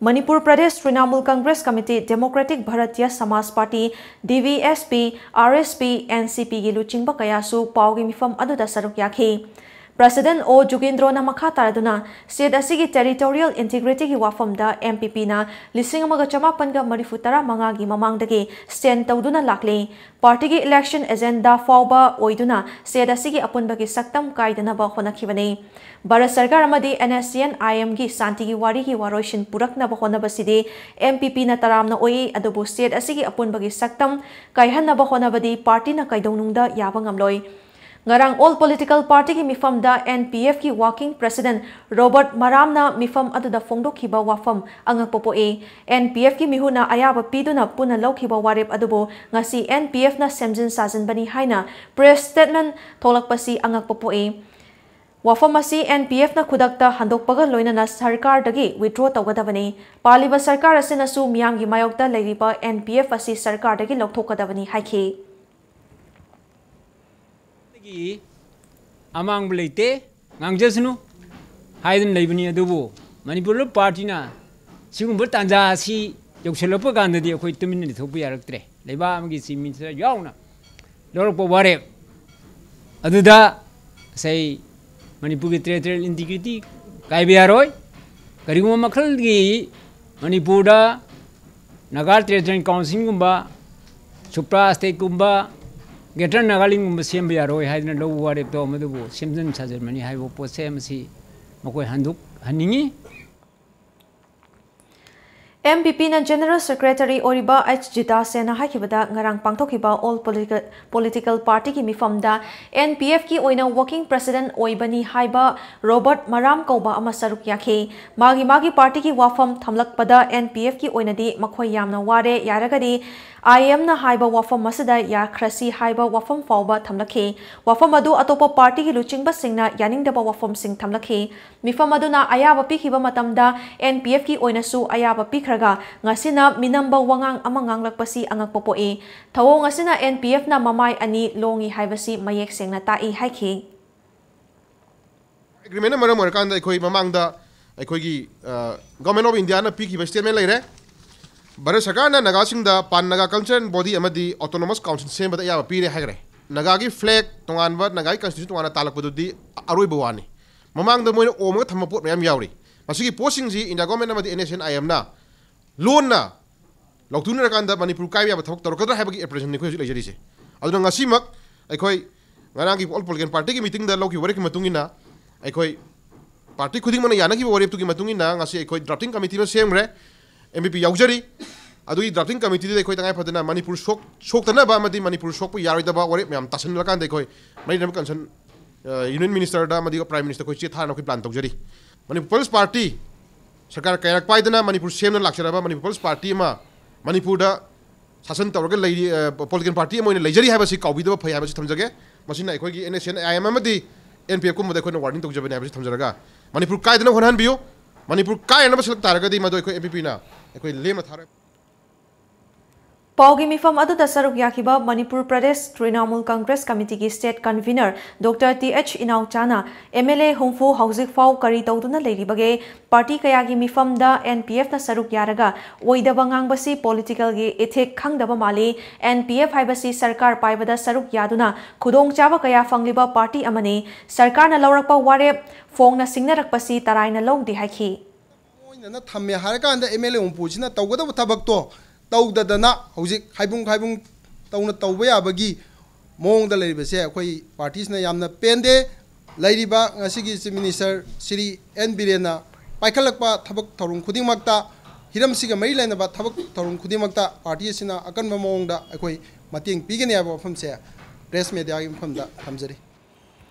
Manipur Pradesh Trinamool Congress Committee, Democratic Bharatiya Samaj Party, D V S P, R S P, N C P ꯒꯤ ꯂꯨꯆꯤꯡꯕ ꯀꯌꯥꯁꯨ ꯄꯥꯎꯒꯤ ꯃꯤꯐꯝ ꯑꯗꯨꯗ ꯁꯔꯨꯛ ꯌꯥꯈꯤ꯫ President ꯑꯣ ꯖꯨꯒꯦꯟꯗ꯭ꯔꯣꯅ ꯃꯈꯥ ꯇꯥꯔꯗꯨꯅ state ꯑꯁꯤꯒꯤ territorial integrity ꯒꯤ ꯋꯥꯐꯝꯗ M P P ꯅ ꯂꯤꯁꯤꯡ ꯑꯃꯒ ꯆꯃꯥꯄꯟꯒ ꯃꯔꯤꯐꯨ ꯇꯔꯥ ꯃꯉꯥꯒꯤ ꯃꯃꯥꯡꯗꯒꯤ stand ꯇꯧꯗꯨꯅ ꯂꯥꯛꯂꯤ꯫ Party ꯒꯤ election agenda ꯐꯥꯎꯕ ꯑꯣꯏꯗꯨꯅ state ꯑꯁꯤꯒꯤ ꯑꯄꯨꯟꯕꯒꯤ ꯁꯛꯇꯝ ꯀꯥꯏꯗꯅꯕ ꯍꯣꯠꯅꯈꯤꯕꯅꯤ꯫ ꯚꯥꯔꯠ ꯁꯔꯀꯥꯔ ꯑꯃꯗꯤ N S C N I M ꯒꯤ ꯁꯥꯟꯇꯤꯒꯤ ꯋꯥꯔꯤꯒꯤ ꯋꯥꯔꯣꯏꯁꯤꯟ ꯄꯨꯔꯛꯅꯕ ꯍꯣꯠꯅꯕꯁꯤꯗꯤ M P P ꯅ ꯇꯔꯥꯝꯅ ꯑꯣꯛꯏ, ꯑꯗꯨꯕꯨ state ꯑꯁꯤꯒꯤ ꯑꯄꯨꯟꯕꯒꯤ ꯁꯛꯇꯝ ꯀꯥꯏꯍꯟꯅꯕ ꯍꯣꯠꯅꯕꯗꯤ party ꯅ ꯀꯩꯗꯧꯅꯨꯡꯗ ꯌꯥꯕ ꯉꯝꯂꯣꯏ꯫ ꯉꯔꯥꯡ all political party ꯒꯤ ꯃꯤꯐꯝꯗ N P F ꯀꯤ working president ꯔꯣꯕꯔꯠ ꯃꯔꯥꯝꯅ ꯃꯤꯐꯝ ꯑꯗꯨꯗ ꯐꯣꯡꯗꯣꯛꯈꯤꯕ ꯋꯥꯐꯝ ꯑꯉꯛꯄ ꯄꯣꯛꯏ꯫ N P F ꯀꯤ ꯃꯤꯍꯨꯠꯅ ꯑꯌꯥꯕ ꯄꯤꯗꯨꯅ ꯄꯨꯟꯅ ꯂꯧꯈꯤꯕ ꯋꯥꯔꯦꯞ ꯑꯗꯨꯕꯨ ꯉꯁꯤ N P F ꯅ ꯁꯦꯝꯖꯤꯟ ꯁꯥꯖꯤꯟꯕꯅꯤ ꯍꯥꯏꯅ press statement ꯊꯣꯛꯂꯛꯄꯁꯤ ꯑꯉꯛꯄ ꯄꯣꯛꯏ꯫ ꯋꯥꯐꯝ ꯑꯁꯤ N P F ꯅ ꯈꯨꯗꯛꯇ ꯍꯟꯗꯣꯛꯄꯒ ꯂꯣꯏꯅꯅ ꯁꯔꯀꯥꯔꯗꯒꯤ withdraw ꯇꯧꯒꯗꯕꯅꯤ꯫ ꯄꯥꯜꯂꯤꯕ ꯁꯔꯀꯥꯔ ꯑꯁꯤꯅꯁꯨ ꯃꯤꯌꯥꯝꯒꯤ ꯃꯥꯌꯣꯛꯇ ꯂꯩꯔꯤꯕ N P F ꯑꯁꯤ ꯁꯔꯀꯥꯔꯗꯒꯤ ꯂꯧꯊꯣꯛꯀꯗꯕꯅꯤ ꯍꯥꯏꯈꯤ꯫ ꯑꯃꯥꯡꯕ ꯂꯩꯇꯦ, ꯉꯥꯡꯖꯁꯅꯨ ꯍꯥꯏꯗꯨꯅ ꯂꯩꯕꯅꯤ꯫ ꯑꯗꯨꯕꯨ ꯃꯅꯤꯄꯨꯔ ꯄꯥꯔꯇꯤꯅ ꯁꯤꯒꯨꯝꯕ ꯇꯥꯟꯖꯥ ꯑꯁꯤ ꯌꯧꯁꯤꯜꯂꯛꯄ ꯀꯥꯟꯗꯗꯤ ꯑꯩꯈꯣꯏ ꯇꯨꯃꯤꯟꯅ ꯂꯩꯊꯣꯛꯄ ꯌꯥꯔꯛꯇ꯭ꯔꯦ꯫ ꯂꯩꯕꯥꯛ ꯑꯃꯒꯤ chief minister ꯌꯥꯎꯅ ꯂꯧꯔꯛꯄ ꯋꯥꯔꯦꯞ ꯑꯗꯨꯗ ꯉꯁꯥꯏ ꯃꯅꯤꯄꯨꯔꯒꯤ ꯇꯦꯔꯤꯇꯣꯔꯤꯌꯦꯜ ꯏꯟꯇꯤꯒ꯭ꯔꯤꯇꯤ ꯀꯥꯏꯕ ꯌꯥꯔꯣꯏ꯫ ꯀꯔꯤꯒꯨꯝꯕ ꯃꯈꯜꯒꯤ ꯃꯅꯤꯄꯨꯔꯗ ꯅꯥꯒꯥ ꯇꯦꯔꯤꯇꯣꯔꯤꯌꯦꯜ ꯀꯥꯎꯟꯁꯤꯜꯒꯨꯝꯕ, ꯁꯨꯄ꯭ꯔꯥ ꯁ꯭ꯇꯦꯠꯀꯨꯝꯕ, ꯒ꯭ꯔꯦꯇꯔ ꯅꯥꯒꯥꯂꯦꯟꯒꯨꯝꯕ ꯁꯦꯝꯕ ꯌꯥꯔꯣꯏ ꯍꯥꯏꯗꯅ ꯂꯧꯕ ꯋꯥꯔꯦꯞꯇꯣ ꯃꯗꯨꯕꯨ ꯁꯦꯝꯖꯤꯟ ꯁꯥꯖꯤꯟꯕꯅꯤ ꯍꯥꯏꯕ ꯄꯣꯠꯁꯦ ꯃꯁꯤ ꯃꯈꯣꯏ ꯍꯟꯗꯣꯛꯍꯟꯅꯤꯡꯉꯤ꯫ ꯑꯦꯝ ꯄꯤ ꯄꯤꯅ ꯖꯦꯅꯔꯦꯜ ꯁꯦꯀ꯭ꯔꯦꯇꯔꯤ ꯑꯣꯏꯔꯤꯕ ꯑꯩꯆ ꯖꯤꯇꯥꯁꯦꯅ ꯍꯥꯏꯈꯤꯕꯗ ꯉꯔꯥꯡ ꯄꯥꯡꯊꯣꯛꯈꯤꯕ ꯑꯣꯜ ꯄꯣꯂꯤꯇꯤꯀꯦꯜ ꯄꯣꯂꯤꯇꯤꯀꯦꯜ ꯄꯥꯔꯇꯤꯒꯤ ꯃꯤꯐꯝꯗ ꯑꯦꯟ ꯄꯤ ꯑꯦꯐꯀꯤ ꯑꯣꯏꯅ ꯋꯥꯔꯀꯤꯡ ꯄ꯭ꯔꯦꯁꯤꯗꯦꯟꯠ ꯑꯣꯏꯕꯅꯤ ꯍꯥꯏꯕ ꯔꯣꯕꯔꯠ ꯃꯔꯥꯝ ꯀꯧꯕ ꯑꯃ ꯁꯔꯨꯛ ꯌꯥꯈꯤ꯫ ꯃꯥꯒꯤ ꯃꯥꯒꯤ ꯄꯥꯔꯇꯤꯒꯤ ꯋꯥꯐꯝ ꯊꯝꯂꯛꯄꯗ ꯑꯦꯟ ꯄꯤ ꯑꯦꯐꯀꯤ ꯑꯣꯏꯅꯗꯤ ꯃꯈꯣꯏ ꯌꯥꯝꯅ ꯋꯥꯔꯦ, ꯌꯥꯔꯒꯗꯤ ꯑꯥꯏ ꯑꯦꯝꯅ ꯍꯥꯏꯕ ꯋꯥꯐꯝ ꯑꯁꯤꯗ ꯌꯥꯈ꯭ꯔꯁꯤ ꯍꯥꯏꯕ ꯋꯥꯐꯝ ꯐꯥꯎꯕ ꯊꯝꯂꯛꯈꯤ꯫ ꯋꯥꯐꯝ ꯑꯗꯨ ꯑꯇꯣꯞꯄ ꯄꯥꯔꯇꯤꯒꯤ ꯂꯨꯆꯤꯡꯕꯁꯤꯡꯅ ꯌꯥꯅꯤꯡꯗꯕ ꯋꯥꯐꯝꯁꯤꯡ ꯊꯝꯂꯛꯈꯤ꯫ ꯃꯤꯐꯝ ꯑꯗꯨꯅ ꯑꯌꯥꯕ ꯄꯤꯈꯤꯕ ꯃꯇꯝꯗ ꯑꯦꯟ ꯄꯤ ꯑꯦꯐꯀꯤ ꯑꯣꯏꯅꯁꯨ ꯑꯌꯥꯕ ꯄꯤꯈ꯭ꯔꯒ ꯉꯁꯤꯅ ꯃꯤꯅꯝꯕ ꯋꯥꯉꯥꯡ ꯑꯃ ꯉꯥꯡꯂꯛꯄꯁꯤ ꯑꯉꯛꯄ ꯄꯣꯛꯏ꯫ ꯊꯧꯑꯣꯡ ꯑꯁꯤꯅ ꯑꯦꯟ ꯄꯤ ꯑꯦꯐꯅ ꯃꯃꯥꯏ ꯑꯅꯤ ꯂꯣꯡꯏ ꯍꯥꯏꯕꯁꯤ ꯃꯌꯦꯛ ꯁꯦꯡꯅ ꯇꯥꯛꯏ ꯍꯥꯏꯈꯤ꯫ ꯑꯦꯒ꯭ꯔꯤꯃꯦꯟꯅ ꯃꯔꯝ ꯑꯣꯏꯔꯀꯥꯟꯗ ꯑꯩꯈꯣꯏ ꯃꯃꯥꯡꯗ ꯑꯩꯈꯣꯏꯒꯤ ꯒꯣꯔꯃꯦꯟ ꯑꯣꯐ ꯏꯟꯗꯤꯌꯥꯅ ꯄꯤꯈꯤꯕ ꯁ꯭ꯇꯦꯠꯃꯦꯟ ꯂꯩꯔꯦ꯫ ꯚꯥꯔꯠ ꯁꯔꯀꯥꯔꯅ ꯅꯥꯒꯥꯁꯤꯡꯗ ꯄꯥꯟ ꯅꯥꯒꯥ ꯀꯜꯆꯔꯦꯜ ꯕꯣꯗꯤ ꯑꯃꯗꯤ ꯑꯣꯇꯣꯅꯣꯃꯁ ꯀꯥꯎꯟꯁꯤꯜ ꯁꯦꯝꯕꯗ ꯑꯌꯥꯕ ꯄꯤꯔꯦ ꯍꯥꯏꯈ꯭ꯔꯦ꯫ ꯅꯥꯒꯥꯒꯤ ꯐ꯭ꯂꯦꯒ ꯇꯣꯉꯥꯟꯕ, ꯅꯥꯒꯥꯒꯤ ꯀꯟꯁꯇꯤꯇ꯭ꯌꯨꯁꯟ ꯇꯣꯉꯥꯟꯅ ꯇꯥꯜꯂꯛꯄꯗꯨꯗꯤ ꯑꯔꯣꯏꯕ ꯋꯥꯅꯤ꯫ ꯃꯃꯥꯡꯗ ꯃꯣꯏꯅ ꯑꯣꯝꯃꯒ ꯊꯝꯕ ꯄꯣꯠ ꯃꯌꯥꯝ ꯌꯥꯎꯔꯤ꯫ ꯃꯁꯤꯒꯤ ꯄꯣꯠꯁꯤꯡꯁꯤ ꯏꯟꯗꯤꯌꯥ ꯒꯣꯔꯃꯦꯟ ꯑꯃꯗꯤ ꯑꯦꯟ ꯑꯦꯁ ꯑꯦꯟ ꯑꯥꯏ ꯑꯦꯝꯅ ꯂꯣꯟꯅ ꯂꯧꯊꯣꯛꯅꯔꯀꯥꯟꯗ ꯃꯅꯤꯄꯨꯔ ꯀꯥꯏꯕ ꯌꯥꯕ ꯊꯕꯛ ꯇꯧꯔꯛꯀꯗ꯭ꯔꯥ ꯍꯥꯏꯕꯒꯤ ꯑꯦꯄ꯭ꯔꯤꯍꯦꯟꯁꯟꯅꯤ ꯑꯩꯈꯣꯏ ꯍꯧꯖꯤꯛ ꯂꯩꯖꯔꯤꯁꯦ꯫ ꯑꯗꯨꯅ ꯉꯁꯤꯃꯛ ꯑꯩꯈꯣꯏ ꯉꯔꯥꯡꯒꯤ ꯑꯣꯜ ꯄꯣꯂꯤꯇꯤꯀꯦꯜ ꯄꯥꯔꯇꯤꯒꯤ ꯃꯤꯇꯤꯡꯗ ꯂꯧꯈꯤꯕ ꯋꯥꯔꯦꯞꯀꯤ ꯃꯇꯨꯡ ꯏꯟꯅ ꯑꯩꯈꯣꯏ ꯄꯥꯔꯇꯤ ꯈꯨꯗꯤꯡꯃꯛꯅ ꯌꯥꯅꯈꯤꯕ ꯋꯥꯔꯦꯞꯇꯨꯒꯤ ꯃꯇꯨꯡ ꯏꯟꯅ ꯉꯁꯤ ꯑꯩꯈꯣꯏ ꯗ꯭ꯔꯥꯐꯇꯤꯡ ꯀꯃꯤꯇꯤ ꯑꯃ ꯁꯦꯝꯈ꯭ꯔꯦ꯫ ꯑꯦꯝ ꯄꯤ ꯄꯤ ꯌꯥꯎꯖꯔꯤ꯫ ꯑꯗꯨꯒꯤ ꯗ꯭ꯔꯥꯐꯇꯤꯡ ꯀꯃꯤꯇꯤꯗꯨꯗ ꯑꯩꯈꯣꯏ ꯇꯉꯥꯏ ꯐꯗꯅ ꯃꯅꯤꯄꯨꯔ ꯁꯣꯛ ꯁꯣꯛꯇꯅꯕ ꯑꯃꯗꯤ ꯃꯅꯤꯄꯨꯔ ꯁꯣꯛꯄ ꯌꯥꯔꯣꯏꯗꯕ ꯋꯥꯔꯦꯞ ꯃꯌꯥꯝ ꯇꯥꯁꯤꯜꯂꯀꯥꯟꯗ ꯑꯩꯈꯣꯏ ꯃꯔꯤ ꯂꯩꯅꯕ ꯀꯟꯁꯔꯟ ꯌꯨꯅꯤꯌꯟ ꯃꯤꯅꯤꯁꯇꯔꯗ ꯑꯃꯗꯤ ꯄ꯭ꯔꯥꯏꯝ ꯃꯤꯅꯤꯁꯇꯔ ꯑꯩꯈꯣꯏ ꯆꯦ ꯊꯥꯅ ꯑꯩꯈꯣꯏ ꯄ꯭ꯂꯥꯟ ꯇꯧꯖꯔꯤ꯫ ꯃꯅꯤꯄꯨꯔ ꯄꯤꯄꯜꯁ ꯄꯥꯔꯇꯤ ꯁꯔꯀꯥꯔ ꯀꯌꯥꯔꯛ ꯄꯥꯏꯗꯅ ꯃꯅꯤꯄꯨꯔ ꯁꯦꯝꯅ ꯂꯥꯛꯆꯔꯕ ꯃꯅꯤꯄꯨꯔ ꯄꯤꯄꯜꯁ ꯄꯥꯔꯇꯤ ꯑꯃ ꯃꯅꯤꯄꯨꯔꯗ ꯁꯥꯁꯟ ꯇꯧꯔꯒ ꯂꯩꯔꯤ, ꯄꯣꯂꯤꯇꯤꯀꯦꯜ ꯄꯥꯔꯇꯤ ꯑꯃ ꯑꯣꯏꯅ ꯂꯩꯖꯔꯤ ꯍꯥꯏꯕꯁꯤ ꯀꯥꯎꯕꯤꯗꯕ ꯐꯩ ꯍꯥꯏꯕꯁꯤ ꯊꯝꯖꯒꯦ꯫ ꯃꯁꯤꯅ ꯑꯩꯈꯣꯏꯒꯤ N S N I M ꯑꯃꯗꯤ ꯑꯦꯟ ꯄꯤ ꯑꯦꯐ ꯀꯨꯝꯕꯗ ꯑꯩꯈꯣꯏꯅ ꯋꯥꯔꯅꯤꯡ ꯇꯧꯖꯕꯅꯤ ꯍꯥꯏꯕꯁꯤ ꯊꯝꯖꯔꯒ ꯃꯅꯤꯄꯨꯔ ꯀꯥꯏꯗꯅꯕ ꯍꯣꯠꯅꯍꯟꯕꯤꯌꯨ꯫ ꯃꯅꯤꯄꯨꯔ ꯀꯥꯏꯅꯕ ꯁꯤꯜꯂꯛ ꯇꯥꯔꯒꯗꯤ ꯃꯗꯨ ꯑꯩꯈꯣꯏ ꯑꯦꯝ ꯄꯤ ꯄꯤꯅ ꯑꯩꯈꯣꯏ ꯂꯦꯝꯅ ꯊꯥꯔꯣꯏ꯫ ꯄꯥꯎꯒꯤ ꯃꯤꯐꯝ ꯑꯗꯨꯗ ꯁꯔꯨꯛ ꯌꯥꯈꯤꯕ ꯃꯅꯤꯄꯨꯔ ꯄ꯭ꯔꯗꯦꯁ ꯇ꯭ꯔꯤꯅꯥꯃꯨꯜ ꯀꯪꯒ꯭ꯔꯦꯁ ꯀꯃꯤꯇꯤꯒꯤ state convenor doctor T H ꯏꯅꯥꯎꯆꯥꯅ ꯑꯦꯝ ꯑꯦꯜ ꯑꯦ ꯍꯨꯝꯐꯨ ꯍꯧꯖꯤꯛ ꯐꯥꯎ ꯀꯔꯤ ꯇꯧꯗꯨꯅ ꯂꯩꯔꯤꯕꯒꯦ, ꯄꯥꯔꯇꯤ ꯀꯌꯥꯒꯤ ꯃꯤꯐꯝꯗ ꯑꯦꯟ ꯄꯤ ꯑꯦꯐꯅ ꯁꯔꯨꯛ ꯌꯥꯔꯒ ꯑꯣꯏꯗꯕ ꯉꯥꯡꯕꯁꯤ ꯄꯣꯂꯤꯇꯤꯀꯦꯜꯒꯤ ꯏꯊꯤꯛ ꯈꯪꯗꯕ ꯃꯥꯜꯂꯤ, ꯑꯦꯟ ꯄꯤ ꯑꯦꯐ ꯍꯥꯏꯕꯁꯤ ꯁꯔꯀꯥꯔ ꯄꯥꯏꯕꯗ ꯁꯔꯨꯛ ꯌꯥꯗꯨꯅ ꯈꯨꯗꯣꯡꯆꯥꯕ ꯀꯌꯥ ꯐꯪꯂꯤꯕ ꯄꯥꯔꯇꯤ ꯑꯃꯅꯤ, ꯁꯔꯀꯥꯔꯅ ꯂꯧꯔꯛꯄ ꯋꯥꯔꯦꯞ ꯐꯣꯡꯅ ꯁꯤꯡꯅꯔꯛꯄꯁꯤ ꯇꯔꯥꯏꯅ ꯂꯧꯗꯦ ꯍꯥꯏꯈꯤ꯫ ꯑꯣꯏꯅꯅ ꯊꯝꯃꯦ ꯍꯥꯏꯔꯀꯥꯟꯗ ꯑꯦꯝ ꯑꯦꯜ ꯑꯦ ꯎꯝꯄꯨꯁꯤꯅ ꯇꯧꯒꯗꯕ ꯊꯕꯛꯇꯣ ꯇꯧꯗꯗꯅ ꯍꯧꯖꯤꯛ ꯍꯥꯏꯕꯨꯡ ꯍꯥꯏꯕꯨꯡ ꯇꯧꯅ ꯇꯧꯕ ꯌꯥꯕꯒꯤ ꯃꯑꯣꯡꯗ ꯂꯩꯔꯤꯕꯁꯦ ꯑꯩꯈꯣꯏ ꯄꯥꯔꯇꯤꯁꯤꯅ ꯌꯥꯝꯅ ꯄꯦꯟꯗꯦ꯫ ꯂꯩꯔꯤꯕ ꯉꯁꯤꯒꯤ ꯆꯤꯐ ꯃꯤꯅꯤꯁꯇꯔ ꯁ꯭ꯔꯤ ꯑꯦꯟ ꯕꯤꯔꯦꯟꯅ ꯄꯥꯏꯈꯠꯂꯛꯄ ꯊꯕꯛ ꯊꯧꯔꯝ ꯈꯨꯗꯤꯡꯃꯛꯇ, ꯍꯤꯔꯝꯁꯤꯒ ꯃꯔꯤ ꯂꯩꯅꯕ ꯊꯕꯛ ꯊꯧꯔꯝ ꯈꯨꯗꯤꯡꯃꯛꯇ ꯄꯥꯔꯇꯤ ꯑꯁꯤꯅ ꯑꯀꯟꯕ ꯃꯑꯣꯡꯗ ꯑꯩꯈꯣꯏ ꯃꯇꯦꯡ ꯄꯤꯒꯅꯤ ꯍꯥꯏꯕ ꯋꯥꯐꯝꯁꯦ ꯄ꯭ꯔꯦꯁ ꯃꯦꯗꯤꯌꯥꯒꯤ ꯃꯐꯝꯗ ꯊꯝꯖꯔꯤ꯫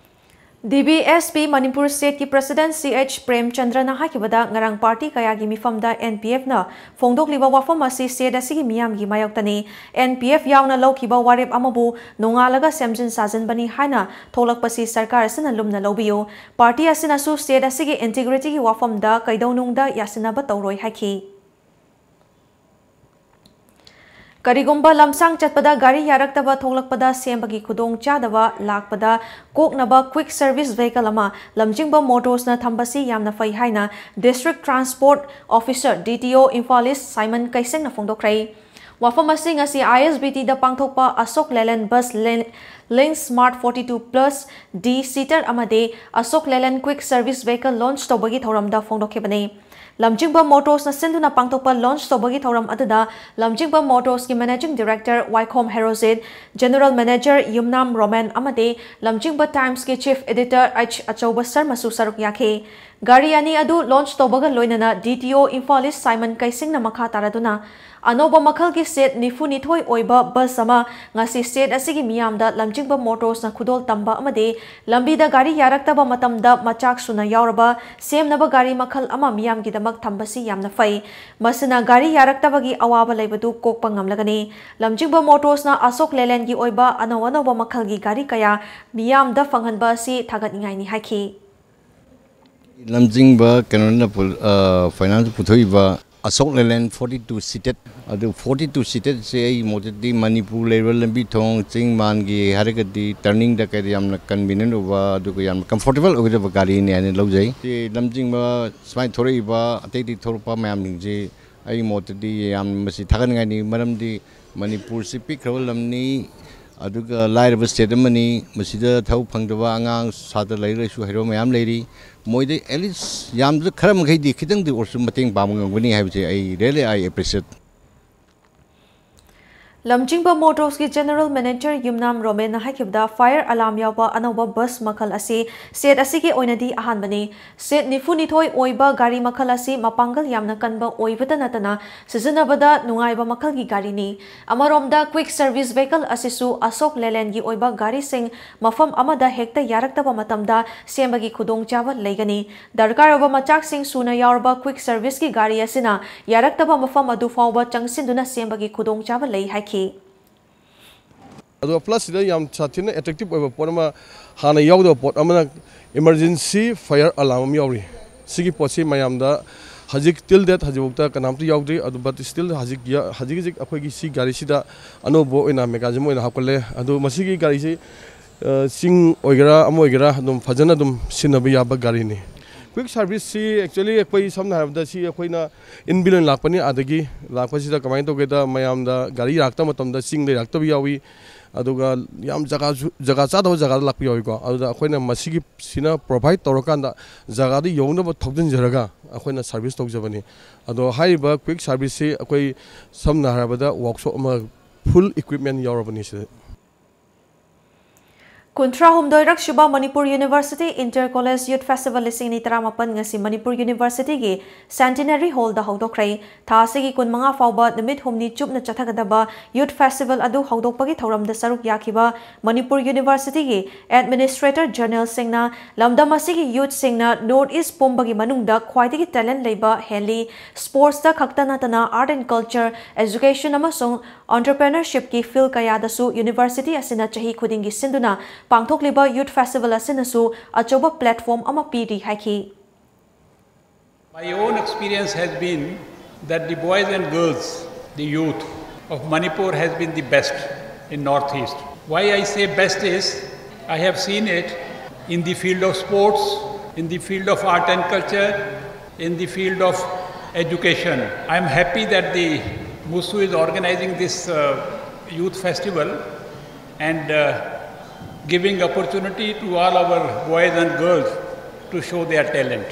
D B S P Manipur ꯁ꯭ꯇꯦꯠꯀꯤ ꯄ꯭ꯔꯁꯤꯗꯦꯟꯠ ꯁꯤ ꯑꯩꯆ ꯄ꯭ꯔꯦꯝꯆꯟꯗ꯭ꯔꯅ ꯍꯥꯏꯈꯤꯕꯗ, ꯉꯔꯥꯡ ꯄꯥꯔꯇꯤ ꯀꯌꯥꯒꯤ ꯃꯤꯐꯝꯗ ꯑꯦꯟ ꯄꯤ ꯑꯦꯐꯅ ꯐꯣꯡꯗꯣꯛꯂꯤꯕ ꯋꯥꯐꯝ ꯑꯁꯤ ꯁ꯭ꯇꯦꯠ ꯑꯁꯤꯒꯤ ꯃꯤꯌꯥꯝꯒꯤ ꯃꯥꯌꯣꯛꯇꯅꯤ꯫ ꯑꯦꯟ ꯄꯤ ꯑꯦꯐ ꯌꯥꯎꯅ ꯂꯧꯈꯤꯕ ꯋꯥꯔꯦꯞ ꯑꯃꯕꯨ ꯅꯣꯡꯉꯥꯜꯂꯒ ꯁꯦꯝꯖꯤꯟ ꯁꯥꯖꯤꯟꯕꯅꯤ ꯍꯥꯏꯅ ꯊꯣꯛꯂꯛꯄꯁꯤ ꯁꯔꯀꯥꯔ ꯑꯁꯤꯅ ꯂꯨꯝꯅ ꯂꯧꯕꯤꯌꯨ꯫ ꯄꯥꯔꯇꯤ ꯑꯁꯤꯅꯁꯨ ꯁ꯭ꯇꯦꯠ ꯑꯁꯤꯒꯤ ꯏꯟꯇꯤꯒ꯭ꯔꯤꯇꯤꯒꯤ ꯋꯥꯐꯝꯗ ꯀꯩꯗꯧꯅꯨꯡꯗ ꯌꯥꯁꯤꯟꯅꯕ ꯇꯧꯔꯣꯏ ꯍꯥꯏꯈꯤ꯫ ꯀꯔꯤꯒꯨꯝꯕ ꯂꯝꯁꯥꯡ ꯆꯠꯄꯗ ꯒꯥꯔꯤ ꯌꯥꯔꯛꯇꯕ ꯊꯣꯛꯂꯛꯄꯗ ꯁꯦꯝꯕꯒꯤ ꯈꯨꯗꯣꯡꯆꯥꯗꯕ ꯂꯥꯛꯄꯗ ꯀꯣꯛꯅꯕ quick service vehicle ꯑꯃ ꯂꯝꯖꯤꯡꯕ ꯃꯣꯇꯣꯔꯁꯅ ꯊꯝꯕꯁꯤ ꯌꯥꯝꯅ ꯐꯩ ꯍꯥꯏꯅ District Transport Officer, D T O, Imphal east Saiman ꯀꯩꯁꯦꯡꯅ ꯐꯣꯡꯗꯣꯛꯈ꯭ꯔꯦ꯫ ꯋꯥꯐꯝ ꯑꯁꯤ ꯉꯁꯤ I S B T ꯗ ꯄꯥꯡꯊꯣꯛꯄ ꯑꯁꯣꯛ ꯂꯦꯂꯦꯟ bus lane, Lynx Smart forty two plus D seater ꯑꯃꯗꯤ ꯑꯁꯣꯛ ꯂꯦꯂꯦꯟ quick service vehicle launch ꯇꯧꯕꯒꯤ ꯊꯧꯔꯝꯗ ꯐꯣꯡꯗꯣꯛꯈꯤꯕꯅꯤ꯫ ꯂꯝꯖꯤꯡꯕ ꯃꯣꯇꯣꯔꯁꯅ ꯁꯤꯟꯗꯨꯅ ꯄꯥꯡꯊꯣꯛꯄ launch ꯇꯧꯕꯒꯤ ꯊꯧꯔꯝ ꯑꯗꯨꯗ ꯂꯝꯖꯤꯡꯕ ꯃꯣꯇꯣꯔꯁꯀꯤ Managing Director ꯋꯥꯏꯈꯣꯝ ꯍꯦꯔꯣꯖꯤꯠ, General Manager ꯌꯨꯝꯅꯥꯝ ꯔꯣꯃꯦꯟ ꯑꯃꯗꯤ ꯂꯝꯖꯤꯡꯕ Timesꯀꯤ Chief Editor H ꯑꯆꯧꯕ ꯁꯔꯃꯁꯨ ꯁꯔꯨꯛ ꯌꯥꯈꯤ꯫ ꯒꯥꯔꯤ ꯑꯅꯤ ꯑꯗꯨ launch ꯇꯧꯕꯒ ꯂꯣꯏꯅꯅ D T O Imphal east Saiman ꯀꯩꯁꯤꯡꯅ ꯃꯈꯥ ꯇꯥꯔꯗꯨꯅ ꯑꯅꯧꯕ ꯃꯈꯜꯒꯤ set ꯅꯤꯐꯨ ꯅꯤꯊꯣꯏ ꯑꯣꯏꯕ bus ꯑꯃ ꯉꯁꯤ state ꯑꯁꯤꯒꯤ ꯃꯤꯌꯥꯝꯗ ꯂꯝꯖꯤꯡꯕ ꯃꯣꯇꯣꯔꯁꯅ ꯈꯨꯗꯣꯜ ꯇꯝꯕ ꯑꯃꯗꯤ ꯂꯝꯕꯤꯗ ꯒꯥꯔꯤ ꯌꯥꯔꯛꯇꯕ ꯃꯇꯝꯗ ꯃꯆꯥꯛ ꯁꯨꯅ ꯌꯥꯎꯔꯕ ꯁꯦꯝꯅꯕ ꯒꯥꯔꯤ ꯃꯈꯜ ꯑꯃ ꯃꯤꯌꯥꯝꯒꯤꯗꯃꯛ ꯊꯝꯕꯁꯤ ꯌꯥꯝꯅ ꯐꯩ꯫ ꯃꯁꯤꯅ ꯒꯥꯔꯤ ꯌꯥꯔꯛꯇꯕꯒꯤ ꯑꯋꯥꯕ ꯂꯩꯕꯗꯨ ꯀꯣꯛꯄ ꯉꯝꯂꯒꯅꯤ꯫ ꯂꯝꯖꯤꯡꯕ ꯃꯣꯇꯣꯔꯁꯅ ꯑꯁꯣꯛ ꯂꯦꯂꯦꯟꯒꯤ ꯑꯣꯏꯕ ꯑꯅꯧ ꯑꯅꯧꯕ ꯃꯈꯜꯒꯤ ꯒꯥꯔꯤ ꯀꯌꯥ ꯃꯤꯌꯥꯝꯗ ꯐꯪꯍꯟꯕ ꯑꯁꯤ ꯊꯥꯒꯠꯅꯤꯡꯉꯥꯏꯅꯤ ꯍꯥꯏꯈꯤ꯫ ꯂꯝꯖꯤꯡꯕ ꯀꯩꯅꯣꯅ ꯐꯥꯏꯅꯥꯟꯁ ꯄꯨꯊꯣꯛꯏꯕ ꯑꯁꯣꯛ ꯂꯦꯂꯦꯟ ꯐꯣꯔꯇꯤ ꯇꯨ ꯁꯤꯇꯦꯠ꯫ ꯑꯗꯨ ꯐꯣꯔꯇꯤ ꯇꯨ ꯁꯤꯇꯦꯠꯁꯦ ꯑꯩꯒꯤ ꯃꯣꯠꯇꯗꯤ ꯃꯅꯤꯄꯨꯔ ꯂꯩꯔꯤꯕ ꯂꯝꯕꯤ ꯊꯣꯡ ꯆꯤꯡ ꯃꯥꯟꯒꯤ ꯍꯥꯏꯔꯒꯗꯤ ꯇꯔꯅꯤꯡꯗ ꯀꯩꯗ ꯌꯥꯝꯅ ꯀꯟꯚꯤꯅꯤꯌꯦꯟ ꯑꯣꯏꯕ, ꯑꯗꯨꯒ ꯌꯥꯝꯅ ꯀꯝꯐꯣꯔꯇꯦꯕꯜ ꯑꯣꯏꯒꯗꯕ ꯒꯥꯔꯤꯅꯤ ꯍꯥꯏꯅ ꯂꯧꯖꯩ꯫ ꯁꯤ ꯂꯝꯖꯤꯡꯕ ꯁꯨꯃꯥꯏꯅ ꯊꯣꯔꯛꯏꯕ ꯑꯇꯩ ꯑꯇꯩ ꯊꯣꯔꯛꯄ ꯃꯌꯥꯝꯁꯤꯡꯁꯤ ꯑꯩꯒꯤ ꯃꯣꯠꯇꯗꯤ ꯌꯥꯝ ꯃꯁꯤ ꯊꯥꯒꯠꯅꯤꯡꯉꯥꯏꯅꯤ꯫ ꯃꯔꯝꯗꯤ ꯃꯅꯤꯄꯨꯔꯁꯤ ꯄꯤꯛꯈ꯭ꯔꯕ ꯂꯝꯅꯤ, ꯑꯗꯨꯒ ꯂꯥꯏꯔꯕ ꯁ꯭ꯇꯦꯠ ꯑꯃꯅꯤ꯫ ꯃꯁꯤꯗ ꯊꯕꯛ ꯐꯪꯗꯕ ꯑꯉꯥꯡ, ꯁꯥꯇ꯭ꯔ, ꯂꯥꯏꯔꯤꯛ ꯂꯥꯏꯁꯨ ꯍꯩꯔꯕ ꯃꯌꯥꯝ ꯂꯩꯔꯤ꯫ ꯃꯣꯏꯗ ꯑꯦꯠꯂꯤꯁ ꯌꯥꯝꯗ꯭ꯔ ꯈꯔ ꯃꯈꯩꯗꯤ ꯈꯤꯇꯪꯗꯤ ꯑꯣꯏꯔꯁꯨ ꯃꯇꯦꯡ ꯄꯥꯡꯕ ꯉꯝꯒꯅꯤ ꯍꯥꯏꯕꯁꯦ ꯑꯩ really I appreciate꯫ ꯂꯝꯖꯤꯡꯕ ꯃꯣꯇꯣꯔꯁꯀꯤ ꯖꯦꯅꯔꯦꯜ ꯃꯦꯅꯦꯖꯔ ꯌꯨꯝꯅꯥꯝ ꯔꯣꯃꯦꯟꯅ ꯍꯥꯏꯈꯤꯕꯗ, ꯐꯥꯌꯔ ꯑꯂꯥꯔꯝ ꯌꯥꯎꯕ ꯑꯅꯧꯕ ꯕꯁ ꯃꯈꯜ ꯑꯁꯤ ꯁ꯭ꯇꯦꯠ ꯑꯁꯤꯒꯤ ꯑꯣꯏꯅꯗꯤ ꯑꯍꯥꯟꯕꯅꯤ꯫ ꯁꯤꯠ ꯅꯤꯐꯨ ꯅꯤꯊꯣꯏ ꯑꯣꯏꯕ ꯒꯥꯔꯤ ꯃꯈꯜ ꯑꯁꯤ ꯃꯄꯥꯡꯒꯜ ꯌꯥꯝꯅ ꯀꯟꯕ ꯑꯣꯏꯕꯇ ꯅꯠꯇꯅ ꯁꯤꯖꯤꯟꯅꯕꯗ ꯅꯨꯡꯉꯥꯏꯕ ꯃꯈꯜꯒꯤ ꯒꯥꯔꯤꯅꯤ꯫ ꯑꯃꯔꯣꯝꯗ, quick service vehicle ꯑꯁꯤꯁꯨ ꯑꯁꯣꯛ ꯂꯦꯂꯦꯟꯒꯤ ꯑꯣꯏꯕ ꯒꯥꯔꯤꯁꯤꯡ ꯃꯐꯝ ꯑꯃꯗ ꯍꯦꯛꯇ ꯌꯥꯔꯛꯇꯕ ꯃꯇꯝꯗ ꯁꯦꯝꯕꯒꯤ ꯈꯨꯗꯣꯡꯆꯥꯕ ꯂꯩꯒꯅꯤ꯫ ꯗꯔꯀꯥꯔ ꯑꯣꯏꯕ ꯃꯆꯥꯛꯁꯤꯡ ꯁꯨꯅ ꯌꯥꯎꯔꯕ quick serviceꯀꯤ ꯒꯥꯔꯤ ꯑꯁꯤꯅ ꯌꯥꯔꯛꯇꯕ ꯃꯐꯝ ꯑꯗꯨ ꯐꯥꯎꯕ ꯆꯪꯁꯤꯟꯗꯨꯅ ꯁꯦꯝꯕꯒꯤ ꯈꯨꯗꯣꯡꯆꯥꯕ ꯂꯩ ꯍꯥꯏꯈꯤ꯫ ꯑꯗꯨꯒ ꯄ꯭ꯂꯁ ꯁꯤꯗ ꯌꯥꯝ ꯁꯥꯊꯤꯅ ꯑꯦꯇ꯭ꯔꯦꯛꯇꯤꯞ ꯑꯣꯏꯕ ꯄꯣꯠ ꯑꯃ, ꯍꯥꯟꯅ ꯌꯥꯎꯗꯕ ꯄꯣꯠ ꯑꯃꯅ, ꯏꯃꯔꯖꯦꯟꯁꯤ ꯐꯥꯌꯔ ꯑꯂꯥꯔꯝ ꯑꯃ ꯌꯥꯎꯔꯤ꯫ ꯁꯤꯒꯤ ꯄꯣꯠꯁꯤ ꯃꯌꯥꯝꯗ ꯍꯧꯖꯤꯛ ꯇꯤꯜ ꯗꯦꯠ ꯍꯧꯖꯤꯛꯐꯥꯎꯗ ꯀꯅꯥꯝꯇ ꯌꯥꯎꯗ꯭ꯔꯤ꯫ ꯑꯗꯨ ꯕꯠ ꯁ꯭ꯇꯤꯜ ꯍꯧꯖꯤꯛ ꯍꯧꯖꯤꯛ ꯍꯧꯖꯤꯛ ꯑꯩꯈꯣꯏꯒꯤ ꯁꯤ ꯒꯥꯔꯤꯁꯤꯗ ꯑꯅꯧꯕ ꯑꯣꯏꯅ ꯃꯦꯀꯥꯅꯤꯖꯝ ꯑꯣꯏꯅ ꯍꯥꯞꯀꯠꯂꯦ꯫ ꯑꯗꯨ ꯃꯁꯤꯒꯤ ꯒꯥꯔꯤꯁꯤ ꯆꯤꯡ ꯑꯣꯏꯒꯦꯔꯥ ꯑꯃ ꯑꯣꯏꯒꯦꯔꯥ ꯑꯗꯨꯝ ꯐꯖꯅ ꯑꯗꯨꯝ ꯁꯤꯖꯤꯟꯅꯕ ꯌꯥꯕ ꯒꯥꯔꯤꯅꯤ꯫ ꯀ꯭ꯋꯤꯛ ꯁꯥꯔꯚꯤꯁꯁꯤ ꯑꯦꯛꯆꯨꯋꯦꯂꯤ ꯑꯩꯈꯣꯏ ꯁꯝꯅ ꯍꯥꯏꯔꯕꯗ ꯁꯤ ꯑꯩꯈꯣꯏꯅ ꯏꯟ ꯕꯤꯜ ꯑꯣꯏꯅ ꯂꯥꯛꯄꯅꯤ꯫ ꯑꯗꯒꯤ ꯂꯥꯛꯄꯁꯤꯗ ꯀꯃꯥꯏꯅ ꯇꯧꯒꯦꯗ, ꯃꯌꯥꯝꯗ ꯒꯥꯔꯤ ꯂꯥꯛꯇꯕ ꯃꯇꯝꯗ ꯆꯤꯡꯗ ꯂꯥꯛꯇꯕ ꯌꯥꯎꯏ, ꯑꯗꯨꯒ ꯌꯥꯝ ꯖꯒꯥꯁꯨ ꯖꯒꯥ ꯆꯥꯗꯕ ꯖꯒꯥꯗ ꯂꯥꯛꯄ ꯌꯥꯎꯏꯀꯣ꯫ ꯑꯗꯨꯗ ꯑꯩꯈꯣꯏꯅ ꯃꯁꯤꯒꯤ ꯁꯤꯅ ꯄ꯭ꯔꯣꯚꯥꯏꯠ ꯇꯧꯔꯀꯥꯟꯗ ꯖꯒꯥꯗ ꯌꯧꯅꯕ ꯊꯧꯖꯤꯟꯖꯔꯒ ꯑꯩꯈꯣꯏꯅ ꯁꯥꯔꯚꯤꯁ ꯇꯧꯖꯕꯅꯤ꯫ ꯑꯗꯣ ꯍꯥꯏꯔꯤꯕ ꯀ꯭ꯋꯤꯛ ꯁꯥꯔꯚꯤꯁꯁꯤ ꯑꯩꯈꯣꯏ ꯁꯝꯅ ꯍꯥꯏꯔꯕꯗ ꯋꯥꯛꯁꯣꯞ ꯑꯃ ꯐꯨꯜ ꯏꯀ꯭ꯋꯤꯞꯃꯦꯟ ꯌꯥꯎꯔꯕꯅꯤ ꯁꯤꯗ꯫ ꯀꯨꯟꯊ꯭ꯔꯥ ꯍꯨꯝꯗꯣꯏꯔꯛ ꯁꯨꯕ ꯃꯅꯤꯄꯨꯔ ꯌꯨꯅꯤꯚꯔꯁꯤꯇꯤ ꯏꯟꯇꯔ ꯀꯣꯂꯦꯖ ꯌꯨꯠ ꯐꯦꯁꯇꯤꯚꯦꯜ ꯂꯤꯁꯤꯡ ꯑꯅꯤ ꯇꯔꯥꯃꯥꯄꯟ ꯉꯁꯤ ꯃꯅꯤꯄꯨꯔ ꯌꯨꯅꯤꯚꯔꯁꯤꯇꯤꯒꯤ ꯁꯦꯟꯇꯤꯅꯔꯤ ꯍꯣꯜꯗ ꯍꯧꯗꯣꯛꯈ꯭ꯔꯦ꯫ ꯊꯥ ꯑꯁꯤꯒꯤ ꯀꯨꯟꯃꯉꯥ ꯐꯥꯎꯕ ꯅꯨꯃꯤꯠ ꯍꯨꯝꯅꯤ ꯆꯨꯞꯅ ꯆꯠꯊꯒꯗꯕ ꯌꯨꯠ ꯐꯦꯁꯇꯤꯚꯦꯜ ꯑꯗꯨ ꯍꯧꯗꯣꯛꯄꯒꯤ ꯊꯧꯔꯝꯗ ꯁꯔꯨꯛ ꯌꯥꯈꯤꯕ ꯃꯅꯤꯄꯨꯔ ꯌꯨꯅꯤꯚꯔꯁꯤꯇꯤꯒꯤ ꯑꯦꯗꯃꯤꯅꯤꯁꯇ꯭ꯔꯦꯇꯔ ꯖꯦꯅꯔꯦꯜꯁꯤꯡꯅ ꯂꯝꯗꯝ ꯑꯁꯤꯒꯤ ꯌꯨꯠꯁꯤꯡꯅ ꯅꯣꯔꯠ ꯏꯁ ꯄꯨꯝꯕꯒꯤ ꯃꯅꯨꯡꯗ ꯈ꯭ꯋꯥꯏꯗꯒꯤ ꯇꯦꯂꯦꯟꯠ ꯂꯩꯕ ꯍꯦꯜꯂꯤ꯫ ꯁ꯭ꯄꯣꯔꯠꯁꯇ ꯈꯛꯇ ꯅꯠꯇꯅ ꯑꯥꯔꯠ ꯑꯦꯟ ꯀꯜꯆꯔ, ꯑꯦꯖꯨꯀꯦꯁꯟ ꯑꯃꯁꯨꯡ ꯑꯣꯟꯇꯔꯄ꯭ꯔꯦꯅꯔꯁꯤꯞꯀꯤ ꯐꯤꯜꯗ ꯀꯌꯥꯗꯁꯨ ꯌꯨꯅꯤꯚꯔꯁꯤꯇꯤ ꯑꯁꯤꯅ ꯆꯍꯤ ꯈꯨꯗꯤꯡꯒꯤ ꯁꯤꯟꯗꯨꯅ ꯄꯥꯡꯊꯣꯛꯂꯤꯕ ꯌꯨꯠ ꯐꯦꯁꯇꯤꯚꯦꯜ ꯑꯁꯤꯅꯁꯨ ꯑꯆꯧꯕ ꯄ꯭ꯂꯦꯠꯐꯣꯔꯝ ꯑꯃ ꯄꯤꯔꯤ ꯍꯥꯏꯈꯤ꯫ My own experience has been that the boys and girls, the youth of Manipur has been the best in Northeast. Why I say best is, I have seen it in the field of sports, in the field of art and culture, in the field of education. I am happy that the MUSU is organizing this uh, youth festival and uh, giving opportunity to all our boys and girls to show their talent.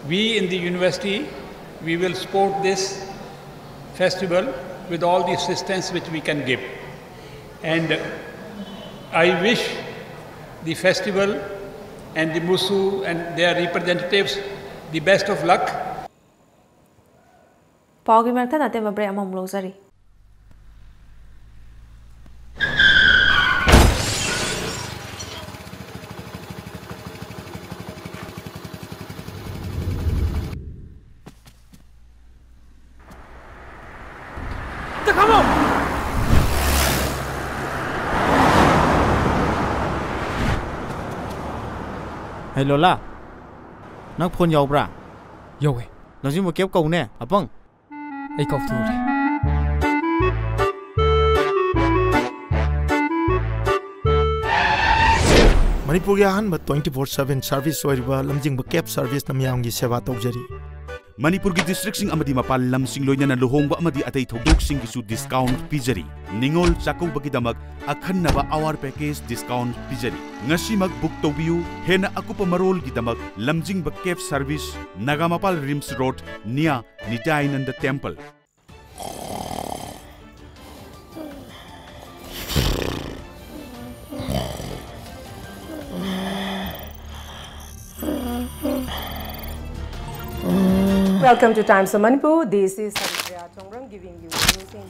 We in the university, we will support this festival with all the assistance which we can give. And I wish the festival and the MUSU and their representatives the best of luck. ꯄꯥꯎꯒꯤ ꯃꯔꯛꯇ ꯅꯠꯇꯦꯕ break ꯑꯃꯃꯨꯛ ꯂꯧꯖꯔꯤ꯫ ꯍꯦ ꯂꯣꯂꯥ, ꯅꯪ phone ꯌꯥꯎꯕ꯭ꯔꯥ? ꯌꯥꯎꯋꯦ꯫ ꯂꯝꯖꯤꯡꯕ ꯀꯦꯞ ꯀꯧꯅꯦ, ꯑꯄꯪ꯫ ꯑꯩ ꯀꯥꯎꯊꯣꯛꯎꯔꯦ꯫ ꯃꯅꯤꯄꯨꯔꯒꯤ ꯑꯍꯥꯟꯕ twenty four seven service ꯑꯣꯏꯔꯤꯕ ꯂꯝꯖꯤꯡꯕ cab serviceꯅ ꯃꯤꯌꯥꯝꯒꯤ ꯁꯦꯕꯥ ꯇꯧꯖꯔꯤ꯫ ꯃꯅꯤꯄꯨꯔꯒꯤ districtꯁꯤꯡ ꯑꯃꯗꯤ ꯃꯄꯥꯟ ꯂꯝꯁꯤꯡ ꯂꯣꯏꯅꯅ ꯂꯨꯍꯣꯡꯕ ꯑꯃꯗꯤ ꯑꯇꯩ ꯊꯧꯗꯣꯛꯁꯤꯡꯒꯤꯁꯨ discount ꯄꯤꯖꯔꯤ꯫ ꯅꯤꯉꯣꯜ ꯆꯥꯛꯀꯧꯕꯒꯤꯗꯃꯛ ꯑꯈꯟꯅꯕ hour package discount ꯄꯤꯖꯔꯤ꯫ ꯉꯁꯤꯃꯛ book ꯇꯧꯕꯤꯌꯨ꯫ ꯍꯦꯟꯅ ꯑꯀꯨꯞꯄ ꯃꯔꯣꯜꯒꯤꯗꯃꯛ ꯂꯝꯖꯤꯡꯕ cab service, Nagampal RIMS road near ꯅꯤꯇꯥꯏꯅꯟꯗ temple꯫ Welcome to Times of Manipur. This is Haripriya Chongrang giving you news in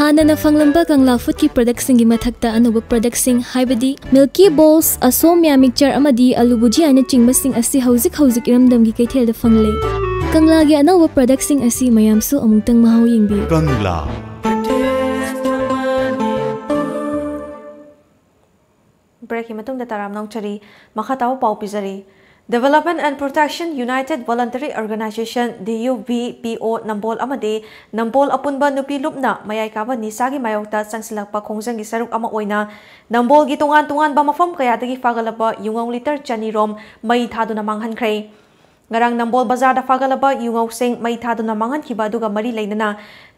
ꯍꯥꯟꯅꯅ ꯐꯪꯂꯝꯕ ꯀꯪꯂꯥ ꯐꯨꯗꯀꯤ ꯄ꯭ꯔꯗꯛꯁꯤꯡꯒꯤ ꯃꯊꯛꯇ ꯑꯅꯧꯕ ꯄ꯭ꯔꯗꯛꯁꯤꯡ, ꯍꯥꯏꯕꯗꯤ ꯃꯤꯜꯀꯤ ꯕꯣꯜꯁ, ꯑꯁꯣꯝ ꯃꯤꯌꯥ ꯃꯤꯛꯆꯔ ꯑꯃꯗꯤ ꯑꯂꯨ ꯚꯨꯖꯤꯌꯥꯅꯆꯤꯡꯕꯁꯤꯡ ꯑꯁꯤ ꯍꯧꯖꯤꯛ ꯍꯧꯖꯤꯛ ꯏꯔꯝꯗꯝꯒꯤ ꯀꯩꯊꯦꯜꯗ ꯐꯪꯂꯦ꯫ ꯀꯪꯂꯥꯒꯤ ꯑꯅꯧꯕ ꯄ꯭ꯔꯗꯛꯁꯤꯡ ꯑꯁꯤ ꯃꯌꯥꯝꯁꯨ ꯑꯃꯨꯛꯇꯪ ꯃꯍꯥꯎ ꯌꯦꯡꯕꯤꯌꯨ꯫ ꯀꯪꯂꯥ꯫ ꯕ꯭ꯔꯦꯛꯀꯤ ꯃꯇꯨꯡꯗ ꯇꯔꯥꯝꯅ ꯑꯣꯛꯆꯔꯤ꯫ ꯃꯈꯥ ꯇꯥꯕ ꯄꯥꯎ ꯄꯤꯖꯔꯤ꯫ Development and Protection United Voluntary Organization, D U V P O, ꯅꯝꯕꯣꯜ ꯑꯃꯗꯤ ꯅꯝꯕꯣꯜ ꯑꯄꯨꯟꯕ ꯅꯨꯄꯤ ꯂꯨꯞꯅ ꯃꯌꯥꯏ ꯀꯥꯕ ꯅꯤꯁꯥꯒꯤ ꯃꯥꯌꯣꯛꯇ ꯆꯪꯁꯤꯜꯂꯛꯄ ꯈꯣꯡꯖꯪꯒꯤ ꯁꯔꯨꯛ ꯑꯃ ꯑꯣꯏꯅ ꯅꯝꯕꯣꯜꯒꯤ ꯇꯣꯉꯥꯟ ꯇꯣꯉꯥꯟꯕ ꯃꯐꯝ ꯀꯌꯥꯗꯒꯤ ꯐꯥꯒꯠꯂꯛꯄ ꯌꯨꯉꯧ ꯂꯤꯇꯔ ꯆꯅꯤ ꯔꯣꯝ ꯃꯩ ꯊꯥꯗꯨꯅ ꯃꯥꯡꯍꯟꯈ꯭ꯔꯦ꯫ ꯉꯔꯥꯡ ꯅꯝꯕꯣꯜ ꯕꯖꯥꯔꯗ ꯐꯥꯒꯠꯂꯕ ꯌꯨꯉꯧꯁꯤꯡ ꯃꯩ ꯊꯥꯗꯨꯅ ꯃꯥꯡꯍꯟꯈꯤꯕ ꯑꯗꯨꯒ ꯃꯔꯤ ꯂꯩꯅꯅ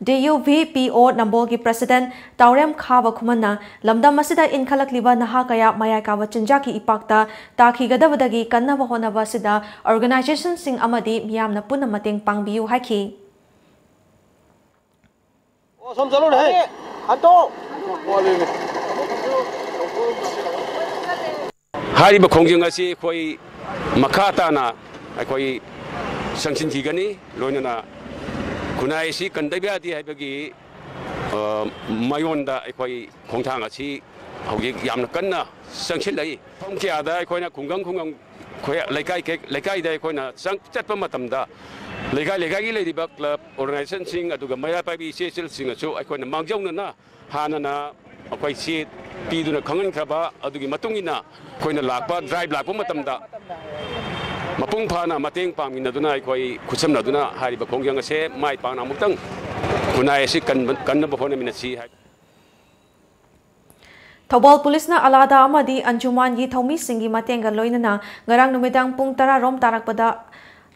D U V P O ꯅꯝꯕꯣꯜꯒꯤ president ꯇꯥꯎꯔꯦꯝ ꯈꯥꯕ ꯈꯨꯃꯟꯅ ꯂꯝꯗꯝ ꯑꯁꯤꯗ ꯏꯟꯈꯠꯂꯛꯂꯤꯕ ꯅꯍꯥ ꯀꯌꯥ ꯃꯌꯥꯏ ꯀꯥꯕ ꯆꯤꯟꯖꯥꯛꯀꯤ ꯏꯄꯥꯛꯇ ꯇꯥꯈꯤꯒꯗꯕꯗꯒꯤ ꯀꯟꯅꯕ ꯍꯣꯠꯅꯕ ꯑꯁꯤꯗ organizationꯁꯤꯡ ꯑꯃꯗꯤ ꯃꯤꯌꯥꯝꯅ ꯄꯨꯟꯅ ꯃꯇꯦꯡ ꯄꯥꯡꯕꯤꯌꯨ ꯍꯥꯏꯈꯤ꯫ ꯑꯣ, ꯁꯣꯝ ꯆꯠꯂꯣꯅꯦ, ꯍꯦ꯫ ꯍꯟꯇꯣꯛ꯫ ꯍꯥꯏꯔꯤꯕ ꯈꯣꯡꯖꯪ ꯑꯁꯤ ꯑꯩꯈꯣꯏ ꯃꯈꯥ ꯇꯥꯅ ꯑꯩꯈꯣꯏ ꯆꯪꯁꯤꯟꯈꯤꯒꯅꯤ꯫ ꯂꯣꯏꯅꯅ ꯈꯨꯟꯅꯥꯏ ꯑꯁꯤ ꯀꯟꯗꯕ ꯌꯥꯗꯦ ꯍꯥꯏꯕꯒꯤ, ꯑ, ꯃꯥꯏꯌꯣꯟꯗ ꯑꯩꯈꯣꯏ ꯈꯣꯡꯊꯥꯡ ꯑꯁꯤ ꯍꯧꯖꯤꯛ ꯌꯥꯝꯅ ꯀꯟꯅ ꯆꯪꯁꯤꯜꯂꯛꯏ꯫ ꯃꯐꯝ ꯀꯌꯥꯗ ꯑꯩꯈꯣꯏꯅ ꯈꯨꯡꯒꯪ ꯈꯨꯡꯒꯪ, ꯑꯩꯈꯣꯏ ꯂꯩꯀꯥꯏ ꯀꯩ-, ꯂꯩꯀꯥꯏꯗ ꯑꯩꯈꯣꯏꯅ ꯆꯪ-, ꯆꯠꯄ ꯃꯇꯝꯗ ꯂꯩꯀꯥꯏ ꯂꯩꯀꯥꯏꯒꯤ ꯂꯩꯔꯤꯕ club organizationꯁꯤꯡ ꯑꯗꯨꯒ ꯃꯩꯔꯥ ꯄꯥꯏꯕꯤ ꯏꯆꯦ ꯏꯆꯜꯁꯤꯡꯅꯁꯨ ꯑꯩꯈꯣꯏꯅ ꯃꯥꯡꯖꯧꯅꯅ ꯍꯥꯟꯅꯅ ꯑꯩꯈꯣꯏ ꯆꯦ ꯄꯤꯗꯨꯅ ꯈꯪꯍꯟꯈ꯭ꯔꯕ ꯑꯗꯨꯒꯤ ꯃꯇꯨꯡ ꯏꯟꯅ ꯑꯩꯈꯣꯏꯅ ꯂꯥꯛꯄ, drive ꯂꯥꯛꯄ ꯃꯇꯝꯗ ꯃꯄꯨꯡ ꯐꯥꯅ ꯃꯇꯦꯡ ꯄꯥꯡꯃꯤꯟꯅꯗꯨꯅ ꯑꯩꯈꯣꯏ ꯈꯨꯠꯁꯝꯅꯗꯨꯅ ꯍꯥꯏꯔꯤꯕ ꯈꯣꯡꯖꯪ ꯑꯁꯦ ꯃꯥꯏ ꯄꯥꯛꯅ ꯑꯃꯨꯛꯇꯪ ꯈꯨꯟꯅꯥꯏ ꯑꯁꯤ ꯀꯟꯕ-, ꯀꯟꯅꯕ ꯍꯣꯠꯅꯃꯤꯟꯅꯁꯤ ꯍꯥꯏ꯫ ꯊꯧꯕꯥꯜ ꯄꯨꯂꯤꯁꯅ ꯑꯂꯥꯗꯥ ꯑꯃꯗꯤ ꯑꯟꯖꯨꯃꯥꯟꯒꯤ ꯊꯧꯃꯤꯁꯤꯡꯒꯤ ꯃꯇꯦꯡꯒ ꯂꯣꯏꯅꯅ ꯉꯔꯥꯡ ꯅꯨꯃꯤꯗꯥꯡ ꯄꯨꯡ ꯇꯔꯥ ꯔꯣꯝ ꯇꯥꯔꯛꯄꯗ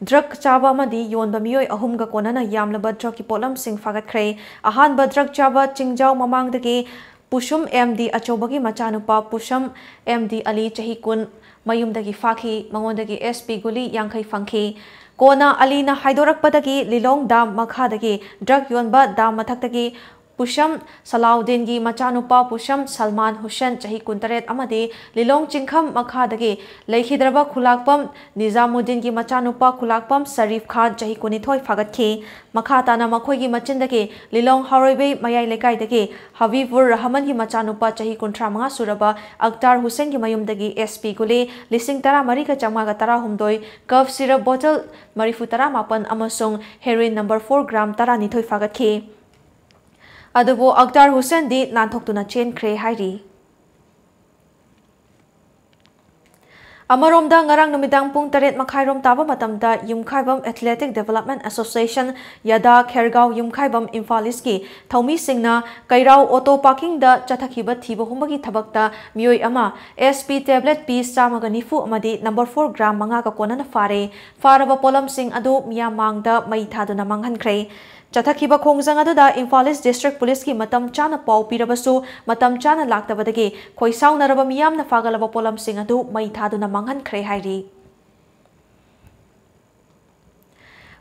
drug ꯆꯥꯕ ꯑꯃꯗꯤ ꯌꯣꯟꯕ ꯃꯤꯑꯣꯏ ꯑꯍꯨꯝꯒ ꯀꯣꯟꯅꯅ ꯌꯥꯝꯂꯕ drugꯀꯤ ꯄꯣꯠꯂꯝꯁꯤꯡ ꯐꯥꯒꯠꯈ꯭ꯔꯦ꯫ ꯑꯍꯥꯟꯕ drug ꯆꯥꯕ ꯆꯤꯡꯖꯥꯎ ꯃꯃꯥꯡꯗꯒꯤ ꯄꯨꯁꯨꯝ M D ꯑꯆꯧꯕꯒꯤ ꯃꯆꯥꯅꯨꯄꯥ ꯄꯨꯁꯝ M D ꯑꯂꯤ, ꯆꯍꯤ ꯀꯨꯟ, ꯃꯌꯨꯝꯗꯒꯤ ꯐꯥꯈꯤ꯫ ꯃꯉꯣꯟꯗꯒꯤ S P ꯒꯨꯂꯤ ꯌꯥꯡꯈꯩ ꯐꯪꯈꯤ꯫ ꯀꯣꯟꯅ ꯑꯂꯤꯅ ꯍꯥꯏꯗꯣꯔꯛꯄꯗꯒꯤ ꯂꯤꯂꯣꯡ dam ꯃꯈꯥꯗꯒꯤ drug ꯌꯣꯟꯕ dam ꯃꯊꯛꯇꯒꯤ ꯄꯨꯁꯝ ꯁꯂꯥꯎꯗꯤꯟꯒꯤ ꯃꯆꯥꯅꯨꯄꯥ ꯄꯨꯁꯝ ꯁꯜꯃꯥꯟ ꯍꯨꯁꯦꯟ, ꯆꯍꯤ ꯀꯨꯟꯇꯔꯦꯠ, ꯑꯃꯗꯤ ꯂꯤꯂꯣꯡ ꯆꯤꯡꯈꯝ ꯃꯈꯥꯗꯒꯤ ꯂꯩꯈꯤꯗ꯭ꯔꯕ ꯈꯨꯂꯥꯛꯄꯝ ꯅꯤꯖꯥꯃꯨꯗꯤꯟꯒꯤ ꯃꯆꯥꯅꯨꯄꯥ ꯈꯨꯂꯥꯛꯄꯝ ꯁꯔꯤꯐ ꯈꯥꯟ, ꯆꯍꯤ ꯀꯨꯟꯅꯤꯊꯣꯏ, ꯐꯥꯒꯠꯈꯤ꯫ ꯃꯈꯥ ꯇꯥꯅ ꯃꯈꯣꯏꯒꯤ ꯃꯆꯤꯟꯗꯒꯤ ꯂꯤꯂꯣꯡ ꯍꯥꯎꯔꯩꯕꯩ ꯃꯌꯥꯏ ꯂꯩꯀꯥꯏꯗꯒꯤ ꯍꯕꯤꯕꯨꯔ ꯔꯍꯃꯟꯒꯤ ꯃꯆꯥꯅꯨꯄꯥ ꯆꯍꯤ ꯀꯨꯟꯊ꯭ꯔꯥ ꯃꯉꯥ ꯁꯨꯔꯕ ꯑꯛꯇꯥꯔ ꯍꯨꯁꯦꯟꯒꯤ ꯃꯌꯨꯝꯗꯒꯤ SP ꯒꯨꯂꯤ ꯂꯤꯁꯤꯡ ꯇꯔꯥꯃꯔꯤꯒ ꯆꯥꯝꯃꯉꯥꯒ ꯇꯔꯥꯍꯨꯝꯗꯣꯏ, ꯀꯐ ꯁꯤꯔꯞ ꯕꯣꯇꯜ ꯃꯔꯤꯐꯨ ꯇꯔꯥꯃꯥꯄꯟ ꯑꯃꯁꯨꯡ ꯍꯦꯔꯣꯏꯟ ꯅꯝꯕꯔ ꯐꯣꯔ ꯒ꯭ꯔꯥꯝ ꯇꯔꯥꯅꯤꯊꯣꯏ ꯐꯥꯒꯠꯈꯤ꯫ ꯑꯗꯨꯕꯨ ꯑꯛꯇꯥꯔ ꯍꯨꯁꯦꯟꯗꯤ ꯅꯥꯟꯊꯣꯛꯇꯨꯅ ꯆꯦꯟꯈ꯭ꯔꯦ ꯍꯥꯏꯔꯤ꯫ ꯑꯃꯔꯣꯝꯗ, ꯉꯔꯥꯡ ꯅꯨꯃꯤꯗꯥꯡ ꯄꯨꯡ ꯇꯔꯦꯠ ꯃꯈꯥꯏꯔꯣꯝ ꯇꯥꯕ ꯃꯇꯝꯗ ꯌꯨꯝꯈꯥꯏꯕꯝ Athletic Development Association, ꯌꯥꯗꯥ, ꯈꯦꯔꯒꯥꯎ ꯌꯨꯝꯈꯥꯏꯕꯝ ꯏꯝꯐꯥꯜ ꯏꯁꯀꯤ ꯊꯧꯃꯤꯁꯤꯡꯅ ꯀꯩꯔꯥꯎ ꯑꯣꯇꯣ ꯄꯥꯔꯀꯤꯡꯗ ꯆꯠꯊꯈꯤꯕ ꯊꯤꯕ ꯍꯨꯝꯕꯒꯤ ꯊꯕꯛꯇ ꯃꯤꯑꯣꯏ ꯑꯃ SP tablet piece ꯆꯥꯝꯃꯒ ꯅꯤꯐꯨ ꯑꯃꯗꯤ ꯅꯝꯕꯔ ꯐꯣꯔ ꯒ꯭ꯔꯥꯝ ꯃꯉꯥꯒ ꯀꯣꯟꯅꯅ ꯐꯥꯔꯦ꯫ ꯐꯥꯔꯕ ꯄꯣꯠꯂꯝꯁꯤꯡ ꯑꯗꯨ ꯃꯤꯌꯥꯝ ꯃꯥꯡꯗ ꯃꯩ ꯊꯥꯗꯨꯅ ꯃꯥꯡꯍꯟꯈ꯭ꯔꯦ꯫ ꯆꯠꯊꯈꯤꯕ ꯈꯣꯡꯖꯪ ꯑꯗꯨꯗ ꯏꯝꯐꯥꯜ ꯏꯁ ꯗꯤꯁꯇ꯭ꯔꯤꯛ ꯄꯨꯂꯤꯁꯀꯤ ꯃꯇꯝ ꯆꯥꯅ ꯄꯥꯎ ꯄꯤꯔꯕꯁꯨ, ꯃꯇꯝ ꯆꯥꯅ ꯂꯥꯛꯇꯕꯗꯒꯤ ꯈꯣꯏꯁꯥꯎꯅꯔꯕ ꯃꯤꯌꯥꯝꯅ ꯐꯥꯒꯠꯂꯕ ꯄꯣꯠꯂꯝꯁꯤꯡ ꯑꯗꯨ ꯃꯩ ꯊꯥꯗꯨꯅ ꯃꯥꯡꯍꯟꯈ꯭ꯔꯦ ꯍꯥꯏꯔꯤ꯫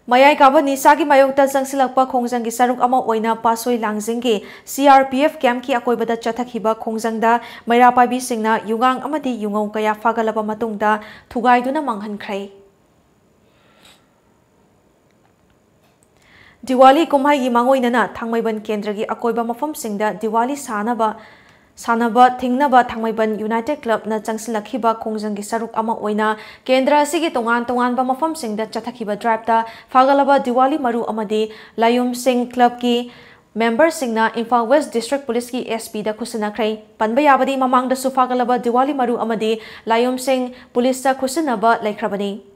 ꯃꯌꯥꯏ ꯀꯥꯕ ꯅꯤꯁꯥꯒꯤ ꯃꯥꯌꯣꯛꯇ ꯆꯪꯁꯤꯜꯂꯛꯄ ꯈꯣꯡꯖꯪꯒꯤ ꯁꯔꯨꯛ ꯑꯃ ꯑꯣꯏꯅ ꯄꯥꯠꯁꯣꯏ ꯂꯥꯡꯖꯤꯡꯒꯤ CRPF ꯀꯦꯝꯞꯀꯤ ꯑꯀꯣꯏꯕꯗ ꯆꯠꯊꯈꯤꯕ ꯈꯣꯡꯖꯪꯗ ꯃꯩꯔꯥ ꯄꯥꯏꯕꯤꯁꯤꯡꯅ ꯌꯨꯉꯥꯡ ꯑꯃꯗꯤ ꯌꯨꯉꯧ ꯀꯌꯥ ꯐꯥꯒꯠꯂꯕ ꯃꯇꯨꯡꯗ ꯊꯨꯒꯥꯏꯗꯨꯅ ꯃꯥꯡꯍꯟꯈ꯭ꯔꯦ꯫ ꯗꯤꯋꯥꯂꯤ ꯀꯨꯝꯍꯩꯒꯤ ꯃꯥꯡꯑꯣꯏꯅꯅ ꯊꯥꯡꯃꯩꯕꯟ ꯀꯦꯟꯗ꯭ꯔꯒꯤ ꯑꯀꯣꯏꯕ ꯃꯐꯝꯁꯤꯡꯗ ꯗꯤꯋꯥꯂꯤ ꯁꯥꯅꯕ, ꯁꯥꯟꯅꯕ ꯊꯤꯡꯅꯕ ꯊꯥꯡꯃꯩꯕꯟ ꯌꯨꯅꯥꯏꯇꯦꯗ ꯀ꯭ꯂꯕꯅ ꯆꯪꯁꯤꯜꯂꯛꯈꯤꯕ ꯈꯣꯡꯖꯪꯒꯤ ꯁꯔꯨꯛ ꯑꯃ ꯑꯣꯏꯅ ꯀꯦꯟꯗ꯭ꯔ ꯑꯁꯤꯒꯤ ꯇꯣꯉꯥꯟ ꯇꯣꯉꯥꯟꯕ ꯃꯐꯝꯁꯤꯡꯗ ꯆꯠꯊꯈꯤꯕ ꯗ꯭ꯔꯥꯏꯚꯇ ꯐꯥꯒꯠꯂꯕ ꯗꯤꯋꯥꯂꯤ ꯃꯔꯨ ꯑꯃꯗꯤ ꯂꯥꯌꯨꯝꯁꯤꯡ ꯀ꯭ꯂꯕꯀꯤ ꯃꯦꯝꯕꯔꯁꯤꯡꯅ ꯏꯝꯐꯥꯜ ꯋꯦꯁ ꯗꯤꯁꯇ꯭ꯔꯤꯛ ꯄꯨꯂꯤꯁꯀꯤ SP ꯗ ꯈꯨꯠꯁꯤꯟꯅꯈ꯭ꯔꯦ꯫ ꯄꯟꯕ ꯌꯥꯕꯗꯤ, ꯃꯃꯥꯡꯗꯁꯨ ꯐꯥꯒꯠꯂꯕ ꯗꯤꯋꯥꯂꯤ ꯃꯔꯨ ꯑꯃꯗꯤ ꯂꯥꯌꯨꯝꯁꯤꯡ ꯄꯨꯂꯤꯁꯇ ꯈꯨꯠꯁꯤꯟꯅꯕ ꯂꯩꯈ꯭ꯔꯕꯅꯤ꯫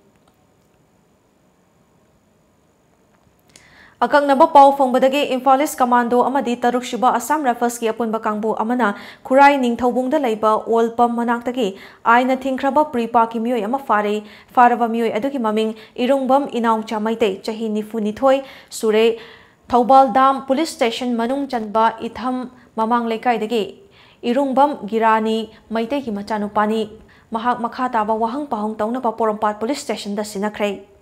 ꯑꯀꯛꯅꯕ ꯄꯥꯎ ꯐꯪꯕꯗꯒꯤ ꯏꯝꯐꯥꯜ ꯏꯁ ꯀꯃꯥꯟꯗꯣ ꯑꯃꯗꯤ ꯇꯔꯨꯛꯁꯨꯕ ꯑꯁꯥꯝ ꯔꯥꯏꯐꯜꯁꯀꯤ ꯑꯄꯨꯟꯕ ꯀꯥꯡꯕꯨ ꯑꯃꯅ ꯈꯨꯔꯥꯏ ꯅꯤꯡꯊꯧꯕꯨꯡꯗ ꯂꯩꯕ ꯑꯣꯏꯜ ꯄꯝ ꯃꯅꯥꯛꯇꯒꯤ ꯑꯥꯏꯟꯅ ꯊꯤꯡꯈ꯭ꯔꯕ ꯄ꯭ꯔꯤ ꯄꯥꯛꯀꯤ ꯃꯤꯑꯣꯏ ꯑꯃ ꯐꯥꯔꯦ꯫ ꯐꯥꯔꯕ ꯃꯤꯑꯣꯏ ꯑꯗꯨꯒꯤ ꯃꯃꯤꯡ ꯏꯔꯨꯡꯕꯝ ꯏꯅꯥꯎꯆꯥ ꯃꯩꯇꯩ, ꯆꯍꯤ ꯅꯤꯐꯨꯅꯤꯊꯣꯏ ꯁꯨꯔꯦ, ꯊꯧꯕꯥꯜ ꯗꯥꯝ ꯄꯨꯂꯤꯁ ꯁ꯭ꯇꯦꯁꯟ ꯃꯅꯨꯡ ꯆꯟꯕ ꯏꯊꯝ ꯃꯃꯥꯡ ꯂꯩꯀꯥꯏꯗꯒꯤ ꯏꯔꯨꯡꯕꯝ ꯒꯤꯔꯥꯅꯤ ꯃꯩꯇꯩꯒꯤ ꯃꯆꯥꯅꯨꯄꯥꯅꯤ꯫ ꯃꯍꯥꯛ ꯃꯈꯥ ꯇꯥꯕ ꯋꯥꯍꯪ ꯄꯥꯎꯍꯪ ꯇꯧꯅꯕ ꯄꯣꯔꯣꯝꯄꯥꯠ ꯄꯨꯂꯤꯁ ꯁ꯭ꯇꯦꯁꯟꯗ ꯁꯤꯟꯅꯈ꯭ꯔꯦ꯫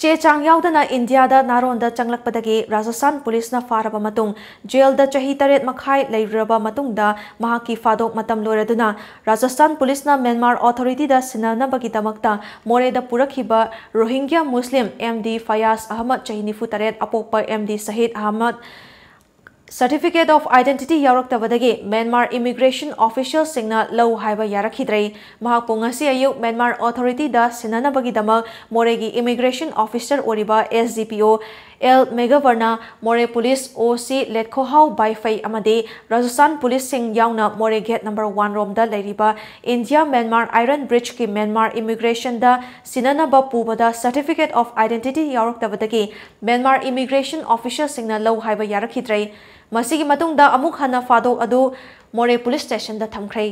ꯆꯦ ꯆꯥꯡ ꯌꯥꯎꯗꯅ ꯏꯟꯗꯤꯌꯥꯗ ꯅꯥꯔꯣꯟꯗ ꯆꯪꯂꯛꯄꯗꯒꯤ ꯔꯥꯖꯁꯊꯥꯟ ꯄꯨꯂꯤꯁꯅ ꯐꯥꯔꯕ ꯃꯇꯨꯡ ꯖꯦꯜꯗ ꯆꯍꯤ ꯇꯔꯦꯠ ꯃꯈꯥꯏ ꯂꯩꯔꯨꯔꯕ ꯃꯇꯨꯡꯗ ꯃꯍꯥꯛꯀꯤ ꯐꯥꯗꯣꯛ ꯃꯇꯝ ꯂꯣꯏꯔꯗꯨꯅ ꯔꯥꯖꯁꯊꯥꯟ ꯄꯨꯂꯤꯁꯅ ꯃ꯭ꯌꯥꯟꯃꯥꯔ ꯑꯣꯊꯣꯔꯤꯇꯤꯗ ꯁꯤꯟꯅꯅꯕꯒꯤꯗꯃꯛꯇ ꯃꯣꯔꯦꯗ ꯄꯨꯔꯛꯈꯤꯕ ꯔꯣꯍꯤꯡꯒ꯭ꯌꯥ ꯃꯨꯁꯂꯤꯝ ꯑꯦꯝ ꯗꯤ ꯐꯌꯥꯖ ꯑꯍꯃꯗ, ꯆꯍꯤ ꯅꯤꯐꯨ ꯇꯔꯦꯠ, ꯑꯄꯣꯛꯄ M D Sahid Ahmad, Certificate of Identity ꯌꯥꯎꯔꯛꯇꯕꯗꯒꯤ ꯃ꯭ꯌꯥꯟꯃꯥꯔ ꯏꯃꯤꯒ꯭ꯔꯦꯁꯟ ꯑꯣꯐꯤꯁꯤꯌꯦꯜꯁꯤꯡꯅ ꯂꯧ ꯍꯥꯏꯕ ꯌꯥꯔꯛꯈꯤꯗ꯭ꯔꯦ꯫ ꯃꯍꯥꯛꯄꯨ ꯉꯁꯤ ꯑꯌꯨꯛ ꯃ꯭ꯌꯥꯟꯃꯥꯔ ꯑꯣꯊꯣꯔꯤꯇꯤꯗ ꯁꯤꯟꯅꯅꯕꯒꯤꯗꯃꯛ ꯃꯣꯔꯦꯒꯤ ꯏꯃꯤꯒ꯭ꯔꯦꯁꯟ ꯑꯣꯐꯤꯁꯔ ꯑꯣꯏꯔꯤꯕ ꯑꯦꯁ ꯗꯤ ꯄꯤ ꯑꯣ ꯑꯦꯜ ꯃꯦꯒꯕꯔꯅ ꯃꯣꯔꯦ ꯄꯨꯂꯤꯁ ꯑꯣ ꯁꯤ ꯂꯦꯠꯈꯣꯍꯥꯎ ꯕꯥꯏꯐꯩ ꯑꯃꯗꯤ ꯔꯥꯖꯁꯊꯥꯟ ꯄꯨꯂꯤꯁꯁꯤꯡ ꯌꯥꯎꯅ ꯃꯣꯔꯦ ꯒꯦꯠ ꯅꯝꯕꯔ ꯋꯥꯟ ꯔꯣꯝꯗ ꯂꯩꯔꯤꯕ ꯏꯟꯗꯤꯌꯥ ꯃ꯭ꯌꯥꯟꯃꯥꯔ ꯑꯥꯏꯔꯟ ꯕ꯭ꯔꯤꯖꯀꯤ ꯃ꯭ꯌꯥꯟꯃꯥꯔ ꯏꯃꯤꯒ꯭ꯔꯦꯁꯟꯗ ꯁꯤꯟꯅꯅꯕ ꯄꯨꯕꯗ Certificate of Identity ꯌꯥꯎꯔꯛꯇꯕꯗꯒꯤ ꯃ꯭ꯌꯥꯟꯃꯥꯔ ꯏꯃꯤꯒ꯭ꯔꯦꯁꯟ ꯑꯣꯐꯤꯁꯤꯌꯦꯜꯁꯤꯡꯅ ꯂꯧ ꯍꯥꯏꯕ ꯌꯥꯔꯛꯈꯤꯗ꯭ꯔꯦ꯫ ꯃꯁꯤꯒꯤ ꯃꯇꯨꯡꯗ ꯑꯃꯨꯛ ꯍꯟꯅ ꯐꯥꯗꯣꯛ ꯑꯗꯨ ꯃꯣꯔꯦ ꯄꯨꯂꯤꯁ ꯁ꯭ꯇꯦꯁꯟꯗ ꯊꯝꯈ꯭ꯔꯦ꯫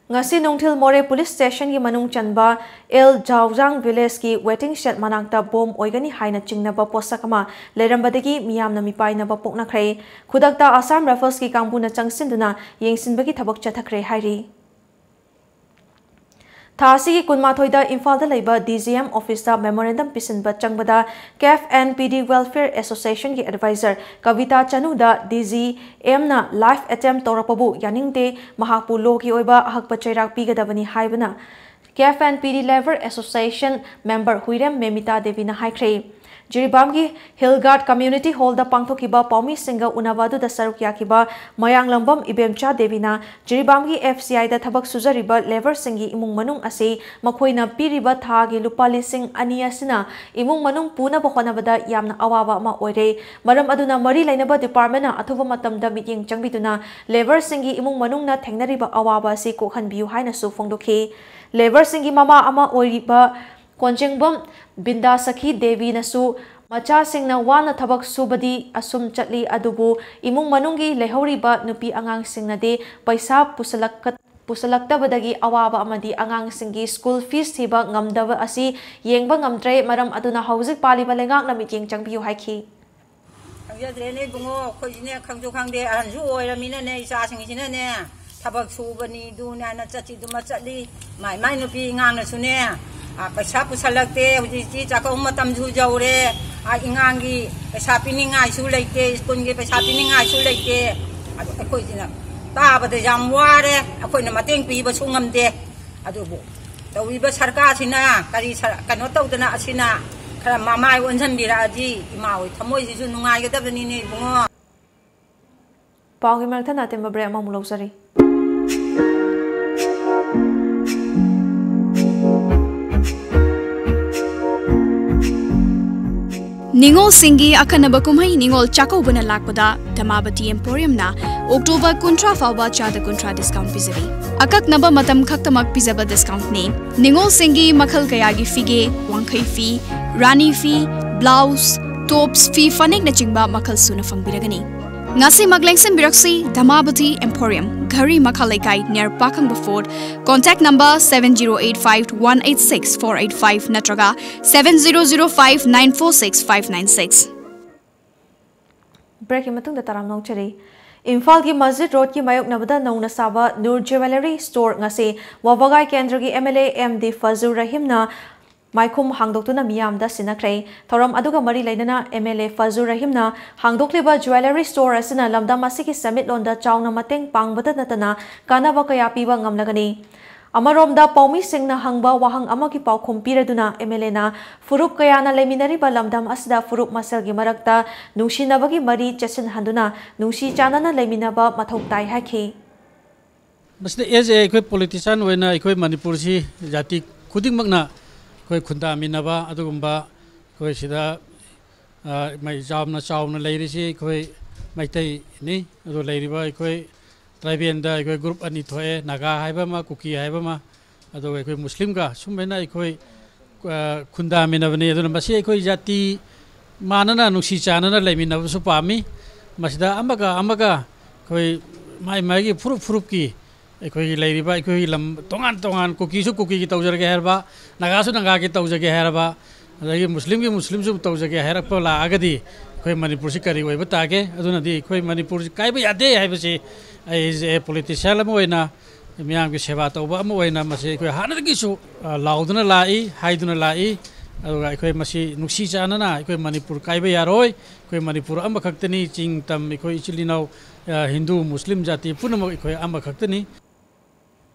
ꯉꯁꯤ ꯅꯨꯡꯊꯤꯜ ꯃꯣꯔꯦ ꯄꯨꯂꯤꯁ ꯁ꯭ꯇꯦꯁꯟꯒꯤ ꯃꯅꯨꯡ ꯆꯟꯕ ꯑꯦꯜ ꯖꯥꯎꯖꯥꯡ ꯚꯤꯂꯦꯖꯀꯤ ꯋꯦꯇꯤꯡ ꯁꯦꯗ ꯃꯅꯥꯛꯇ ꯕꯣꯝ ꯑꯣꯏꯒꯅꯤ ꯍꯥꯏꯅ ꯆꯤꯡꯅꯕ ꯄꯣꯠꯁꯛ ꯑꯃ ꯂꯩꯔꯝꯕꯗꯒꯤ ꯃꯤꯌꯥꯝꯅ ꯃꯤꯄꯥꯏꯅꯕ ꯄꯣꯛꯅꯈ꯭ꯔꯦ꯫ ꯈꯨꯗꯛꯇ ꯑꯁꯥꯝ ꯔꯥꯏꯐꯜꯁꯀꯤ ꯀꯥꯡꯕꯨꯅ ꯆꯪꯁꯤꯟꯗꯨꯅ ꯌꯦꯡꯁꯤꯟꯕꯒꯤ ꯊꯕꯛ ꯆꯠꯊꯈ꯭ꯔꯦ ꯍꯥꯏꯔꯤ꯫ ꯊꯥ ꯑꯁꯤꯒꯤ ꯀꯨꯟꯃꯥꯊꯣꯏꯗ ꯏꯝꯐꯥꯜꯗ ꯂꯩꯕ ꯗꯤ ꯖꯤ ꯑꯦꯝ ꯑꯣꯐꯤꯁꯇ ꯃꯦꯃꯣꯔꯦꯟꯗꯝ ꯄꯤꯁꯤꯟꯕ ꯆꯪꯕꯗ ꯀꯦꯐ ꯑꯦꯟ ꯄꯤ ꯗꯤ ꯋꯦꯜꯐꯤꯌꯔ ꯑꯦꯁꯣꯁꯤꯌꯦꯁꯟꯒꯤ ꯑꯦꯗꯚꯥꯏꯖꯔ ꯀꯕꯤꯇꯥ ꯆꯅꯨꯗ ꯗꯤ ꯖꯤ ꯑꯦꯝꯅ ꯂꯥꯏꯐ ꯑꯦꯇꯦꯝꯞ ꯇꯧꯔꯛꯄꯕꯨ ꯌꯥꯅꯤꯡꯗꯦ, ꯃꯍꯥꯛꯄꯨ ꯂꯣꯒꯤ ꯑꯣꯏꯕ ꯑꯍꯛꯄ ꯆꯩꯔꯥꯛ ꯄꯤꯒꯗꯕꯅꯤ ꯍꯥꯏꯕꯅ ꯀꯦꯐ ꯑꯦꯟ ꯄꯤ ꯗꯤ ꯂꯦꯕꯔ ꯑꯦꯁꯣꯁꯤꯌꯦꯁꯟ ꯃꯦꯝꯕꯔ ꯍꯨꯏꯔꯦꯝ ꯃꯦꯃꯤꯇꯥ ꯗꯦꯕꯤꯅ ꯍꯥꯏꯈ꯭ꯔꯦ꯫ ꯖꯤꯔꯤꯕꯥꯝꯒꯤ ꯍꯤꯜ ꯒꯥꯔꯗ ꯀꯝꯃ꯭ꯌꯨꯅꯤꯇꯤ ꯍꯣꯜꯗ ꯄꯥꯡꯊꯣꯛꯈꯤꯕ ꯄꯥꯎꯃꯤꯁꯤꯡꯒ ꯎꯅꯕ ꯑꯗꯨꯗ ꯁꯔꯨꯛ ꯌꯥꯈꯤꯕ ꯃꯌꯥꯡꯂꯝꯕꯝ ꯏꯕꯦꯝꯆꯥ ꯗꯦꯕꯤꯅ ꯖꯤꯔꯤꯕꯥꯝꯒꯤ ꯑꯦꯐ ꯁꯤ ꯑꯥꯏꯗ ꯊꯕꯛ ꯁꯨꯖꯔꯤꯕ ꯂꯦꯕꯔꯁꯤꯡꯒꯤ ꯏꯃꯨꯡ ꯃꯅꯨꯡ ꯑꯁꯤ ꯃꯈꯣꯏꯅ ꯄꯤꯔꯤꯕ ꯊꯥꯒꯤ ꯂꯨꯄꯥ ꯂꯤꯁꯤꯡ ꯑꯅꯤ ꯑꯁꯤꯅ ꯏꯃꯨꯡ ꯃꯅꯨꯡ ꯄꯨꯅꯕ ꯍꯣꯠꯅꯕꯗ ꯌꯥꯝꯅ ꯑꯋꯥꯕ ꯑꯃ ꯑꯣꯏꯔꯦ꯫ ꯃꯔꯝ ꯑꯗꯨꯅ ꯃꯔꯤ ꯂꯩꯅꯕ ꯗꯤꯄꯥꯔꯠꯃꯦꯟꯅ ꯑꯊꯨꯕ ꯃꯇꯝꯗ ꯃꯤꯠꯌꯦꯡ ꯆꯪꯕꯤꯗꯨꯅ ꯂꯦꯕꯔꯁꯤꯡꯒꯤ ꯏꯃꯨꯡ ꯃꯅꯨꯡꯅ ꯊꯦꯡꯅꯔꯤꯕ ꯑꯋꯥꯕ ꯑꯁꯤ ꯀꯣꯛꯍꯟꯕꯤꯌꯨ ꯍꯥꯏꯅꯁꯨ ꯐꯣꯡꯗꯣꯛꯈꯤ꯫ ꯂꯦꯕꯔꯁꯤꯡꯒꯤ ꯃꯃꯥ ꯑꯃ ꯑꯣꯏꯔꯤꯕ ꯀꯣꯟꯖꯦꯡꯕꯝ ꯕꯤꯟꯗꯥ ꯁꯈꯤ ꯗꯦꯕꯤꯅꯁꯨ ꯃꯆꯥꯁꯤꯡꯅ ꯋꯥꯅ ꯊꯕꯛ ꯁꯨꯕꯗꯤ ꯑꯁꯨꯝ ꯆꯠꯂꯤ, ꯑꯗꯨꯕꯨ ꯏꯃꯨꯡ ꯃꯅꯨꯡꯒꯤ ꯂꯩꯍꯧꯔꯤꯕ ꯅꯨꯄꯤ ꯑꯉꯥꯡꯁꯤꯡꯅꯗꯤ ꯄꯩꯁꯥ ꯄꯨꯁꯜꯂꯛꯀ-, ꯄꯨꯁꯜꯂꯛꯇꯕꯗꯒꯤ ꯑꯋꯥꯕ ꯑꯃꯗꯤ ꯑꯉꯥꯡꯁꯤꯡꯒꯤ ꯁ꯭ꯀꯨꯜ ꯐꯤꯁ ꯊꯤꯕ ꯉꯝꯗꯕ ꯑꯁꯤ ꯌꯦꯡꯕ ꯉꯝꯗ꯭ꯔꯦ꯫ ꯃꯔꯝ ꯑꯗꯨꯅ ꯍꯧꯖꯤꯛ ꯄꯥꯜꯂꯤꯕ ꯂꯩꯉꯥꯛꯅ ꯃꯤꯠꯌꯦꯡ ꯆꯪꯕꯤꯌꯨ ꯍꯥꯏꯈꯤ꯫ ꯈꯪꯖꯗ꯭ꯔꯦꯅꯦ ꯏꯕꯨꯡꯉꯣ, ꯑꯩꯈꯣꯏꯁꯤꯅꯦ ꯈꯪꯁꯨ ꯈꯪꯗꯦ, ꯑꯍꯟꯁꯨ ꯑꯣꯏꯔꯃꯤꯅꯅꯦ, ꯏꯆꯥꯁꯤꯡꯁꯤꯅꯅꯦ ꯊꯕꯛ ꯁꯨꯕꯅꯤ, ꯑꯗꯨꯅꯦ ꯍꯥꯏꯅ ꯆꯠꯁꯤꯗꯨꯃ ꯆꯠꯂꯤ꯫ ꯃꯥꯏ ꯃꯥꯏ ꯅꯨꯄꯤ ꯑꯉꯥꯡꯅꯁꯨꯅꯦ, ꯑ, ꯄꯩꯁꯥ ꯄꯨꯁꯜꯂꯛꯇꯦ, ꯍꯧꯖꯤꯛꯇꯤ ꯆꯥꯛꯀꯧꯕ ꯃꯇꯝꯁꯨ ꯌꯧꯔꯦ, ꯑ, ꯏꯉꯥꯡꯒꯤ ꯄꯩꯁꯥ ꯄꯤꯅꯤꯡꯉꯥꯏꯁꯨ ꯂꯩꯇꯦ, ꯁ꯭ꯀꯨꯜꯒꯤ ꯄꯩꯁꯥ ꯄꯤꯅꯤꯡꯉꯥꯏꯁꯨ ꯂꯩꯇꯦ꯫ ꯑꯗꯨ ꯑꯩꯈꯣꯏꯁꯤꯅ ꯇꯥꯕꯗ ꯌꯥꯝ ꯋꯥꯔꯦ, ꯑꯩꯈꯣꯏꯅ ꯃꯇꯦꯡ ꯄꯤꯕꯁꯨ ꯉꯝꯗꯦ꯫ ꯑꯗꯨꯕꯨ ꯇꯧꯔꯤꯕ ꯁꯔꯀꯥꯔꯁꯤꯅ ꯀꯔꯤ ꯁꯔ-, ꯀꯩꯅꯣ ꯇꯧꯗꯅ ꯑꯁꯤꯅ ꯈꯔ ꯃꯃꯥꯏ ꯑꯣꯟꯁꯤꯟꯕꯤꯔꯛꯑꯗꯤ ꯏꯃꯥ ꯍꯣꯏ ꯊꯃꯣꯏꯁꯤꯁꯨ ꯅꯨꯡꯉꯥꯏꯒꯗꯕꯅꯤꯅꯦ ꯏꯕꯨꯡꯉꯣ꯫ ꯄꯥꯎꯒꯤ ꯃꯔꯛ ꯊꯠꯅ ꯑꯇꯦꯟꯕ break ꯑꯃꯃꯨꯛ ꯂꯧꯖꯔꯤ꯫ ꯅꯤꯉꯣꯜꯁꯤꯡꯒꯤ ꯑꯈꯟꯅꯕ ꯀꯨꯝꯍꯩ ꯅꯤꯉꯣꯜ ꯆꯥꯛꯀꯧꯕꯅ ꯂꯥꯛꯄꯗ ꯙꯃꯥꯕꯇꯤ Emporiumꯅ October ꯀꯨꯟꯊ꯭ꯔꯥ ꯐꯥꯎꯕ ꯆꯥꯗ ꯀꯨꯟꯊ꯭ꯔꯥ discount ꯄꯤꯖꯔꯤ꯫ ꯑꯀꯛꯅꯕ ꯃꯇꯝ ꯈꯛꯇꯃꯛ ꯄꯤꯖꯕ discountꯅꯤ꯫ ꯅꯤꯉꯣꯜꯁꯤꯡꯒꯤ ꯃꯈꯜ ꯀꯌꯥꯒꯤ ꯐꯤꯒꯦ, ꯋꯥꯡꯈꯩ ꯐꯤ, ꯔꯥꯅꯤ ꯐꯤ, blouse, tops, ꯐꯤ ꯐꯅꯦꯛꯅꯆꯤꯡꯕ ꯃꯈꯜ ꯁꯨꯅ ꯐꯪꯕꯤꯔꯒꯅꯤ꯫ ꯉꯁꯤꯃꯛ ꯂꯦꯡꯁꯤꯟꯕꯤꯔꯛꯁꯤ ꯙꯃꯥꯕꯇꯤ Emporium, ꯘꯔꯤ ꯃꯈꯥ ꯂꯩꯀꯥꯏ, near ꯄꯥꯈꯪꯕ Fort꯫ Contact number seven zero eight five one eight six four eight five ꯅꯠꯇ꯭ꯔꯒ seven zero zero five nine four six five nine six꯫ Breakꯀꯤ ꯃꯇꯨꯡꯗ ꯇꯔꯥꯝꯅ ꯑꯣꯛꯆꯔꯤ꯫ ꯏꯝꯐꯥꯜꯒꯤ ꯃꯁꯖꯤꯗ ꯔꯣꯗꯀꯤ ꯃꯥꯌꯣꯛꯅꯕꯗ ꯅꯧꯅ ꯁꯥꯕ ꯅꯨꯔ Jewellery Store ꯉꯁꯤ ꯋꯥꯕꯒꯥꯏ ꯀꯦꯟꯗ꯭ꯔꯒꯤ MLA ꯑꯦꯝ ꯗꯤ ꯐꯖꯨꯔ ꯔꯍꯤꯝꯅ ꯃꯥꯏꯈꯨꯝ ꯍꯥꯡꯗꯣꯛꯇꯨꯅ ꯃꯤꯌꯥꯝꯗ ꯁꯤꯟꯅꯈ꯭ꯔꯦ꯫ ꯊꯧꯔꯝ ꯑꯗꯨꯒ ꯃꯔꯤ ꯂꯩꯅꯅ MLA ꯐꯖꯨꯔ ꯔꯍꯤꯝꯅ ꯍꯥꯡꯗꯣꯛꯂꯤꯕ Jewellery Store ꯑꯁꯤꯅ ꯂꯝꯗꯝ ꯑꯁꯤꯒꯤ ꯁꯦꯟꯃꯤꯠꯂꯣꯟꯗ ꯆꯥꯎꯅ ꯃꯇꯦꯡ ꯄꯥꯡꯕꯗ ꯅꯠꯇꯅ ꯀꯥꯟꯅꯕ ꯀꯌꯥ ꯄꯤꯕ ꯉꯝꯂꯒꯅꯤ꯫ ꯑꯃꯔꯣꯝꯗ ꯄꯥꯎꯃꯤꯁꯤꯡꯅ ꯍꯪꯕ ꯋꯥꯍꯪ ꯑꯃꯒꯤ ꯄꯥꯎꯈꯨꯝ ꯄꯤꯔꯗꯨꯅ MLAꯅ ꯐꯨꯔꯨꯞ ꯀꯌꯥꯅ ꯂꯩꯃꯤꯟꯅꯔꯤꯕ ꯂꯝꯗꯝ ꯑꯁꯤꯗ ꯐꯨꯔꯨꯞ ꯃꯁꯦꯜꯒꯤ ꯃꯔꯛꯇ ꯅꯨꯡꯁꯤꯅꯕꯒꯤ ꯃꯔꯤ ꯆꯦꯠꯁꯤꯟꯍꯟꯗꯨꯅ ꯅꯨꯡꯁꯤ ꯆꯥꯟꯅꯅ ꯂꯩꯃꯤꯟꯅꯕ ꯃꯊꯧ ꯇꯥꯏ ꯍꯥꯏꯈꯤ꯫ ꯃꯁꯤꯗ as a ꯑꯩꯈꯣꯏ politician ꯑꯣꯏꯅ ꯑꯩꯈꯣꯏ ꯃꯅꯤꯄꯨꯔꯁꯤ ꯖꯥꯇꯤ ꯈꯨꯗꯤꯡꯃꯛꯅ ꯑꯩꯈꯣꯏ ꯈꯨꯟꯗꯥꯃꯤꯟꯅꯕ ꯑꯗꯨꯒꯨꯝꯕ ꯑꯩꯈꯣꯏ ꯁꯤꯗ, ꯑ, ꯃꯩ ꯌꯥꯝꯅ ꯆꯥꯎꯅ ꯂꯩꯔꯤꯁꯤ ꯑꯩꯈꯣꯏ ꯃꯩꯇꯩꯅꯤ꯫ ꯑꯗꯨ ꯂꯩꯔꯤꯕ ꯑꯩꯈꯣꯏ tribalꯗ ꯑꯩꯈꯣꯏ group ꯑꯅꯤ ꯊꯣꯛꯑꯦ, ꯅꯥꯒꯥ ꯍꯥꯏꯕ ꯑꯃ, ꯀꯨꯀꯤ ꯍꯥꯏꯕ ꯑꯃ, ꯑꯗꯨꯒ ꯑꯩꯈꯣꯏ ꯃꯨꯁꯂꯤꯝꯒ ꯁꯨꯝꯕꯅ ꯑꯩꯈꯣꯏ, ꯑ, ꯈꯨꯟꯗꯥꯃꯤꯟꯅꯕꯅꯤ꯫ ꯑꯗꯨꯅ ꯃꯁꯤ ꯑꯩꯈꯣꯏ ꯖꯥꯇꯤ ꯃꯥꯟꯅꯅ ꯅꯨꯡꯁꯤ ꯆꯥꯟꯅꯅ ꯂꯩꯃꯤꯟꯅꯕꯁꯨ ꯄꯥꯝꯃꯤ꯫ ꯃꯁꯤꯗ ꯑꯃꯒ ꯑꯃꯒ ꯑꯩꯈꯣꯏ ꯃꯥꯏ ꯃꯥꯏꯒꯤ ꯐꯨꯔꯨꯞ ꯐꯨꯔꯨꯞꯀꯤ ꯑꯩꯈꯣꯏꯒꯤ ꯂꯩꯔꯤꯕ ꯑꯩꯈꯣꯏꯒꯤ ꯂꯝ ꯇꯣꯉꯥꯟ ꯇꯣꯉꯥꯟ, ꯀꯨꯀꯤꯁꯨ ꯀꯨꯀꯤꯒꯤ ꯇꯧꯖꯔꯒꯦ ꯍꯥꯏꯔꯕ, ꯅꯥꯒꯥꯁꯨ ꯅꯥꯒꯥꯒꯤ ꯇꯧꯖꯒꯦ ꯍꯥꯏꯔꯕ, ꯑꯗꯒꯤ ꯃꯨꯁꯂꯤꯝꯒꯤ ꯃꯨꯁꯂꯤꯝꯁꯨ ꯇꯧꯖꯒꯦ ꯍꯥꯏꯔꯛꯄ ꯂꯥꯛꯑꯒꯗꯤ ꯑꯩꯈꯣꯏ ꯃꯅꯤꯄꯨꯔꯁꯤ ꯀꯔꯤ ꯑꯣꯏꯕ ꯇꯥꯒꯦ? ꯑꯗꯨꯅꯗꯤ ꯑꯩꯈꯣꯏ ꯃꯅꯤꯄꯨꯔꯁꯤ ꯀꯥꯏꯕ ꯌꯥꯗꯦ ꯍꯥꯏꯕꯁꯤ ꯑꯩꯁꯦ ꯄꯣꯂꯤꯇꯤꯁꯤꯌꯥꯟ ꯑꯃ ꯑꯣꯏꯅ, ꯃꯤꯌꯥꯝꯒꯤ ꯁꯦꯕꯥ ꯇꯧꯕ ꯑꯃ ꯑꯣꯏꯅ ꯃꯁꯤ ꯑꯩꯈꯣꯏ ꯍꯥꯟꯅꯗꯒꯤꯁꯨ, ꯑ, ꯂꯥꯎꯗꯨꯅ ꯂꯥꯛꯏ, ꯍꯥꯏꯗꯨꯅ ꯂꯥꯛꯏ꯫ ꯑꯗꯨꯒ ꯑꯩꯈꯣꯏ ꯃꯁꯤ ꯅꯨꯡꯁꯤ ꯆꯥꯟꯅꯅ ꯑꯩꯈꯣꯏ ꯃꯅꯤꯄꯨꯔ ꯀꯥꯏꯕ ꯌꯥꯔꯣꯏ꯫ ꯑꯩꯈꯣꯏ ꯃꯅꯤꯄꯨꯔ ꯑꯃꯈꯛꯇꯅꯤ, ꯆꯤꯡ ꯇꯝ ꯑꯩꯈꯣꯏ ꯏꯆꯤꯜ ꯏꯅꯥꯎ, ꯑ, ꯍꯤꯟꯗꯨ, ꯃꯨꯁꯂꯤꯝ ꯖꯥꯇꯤ ꯄꯨꯝꯅꯃꯛ ꯑꯩꯈꯣꯏ ꯑꯃꯈꯛꯇꯅꯤ꯫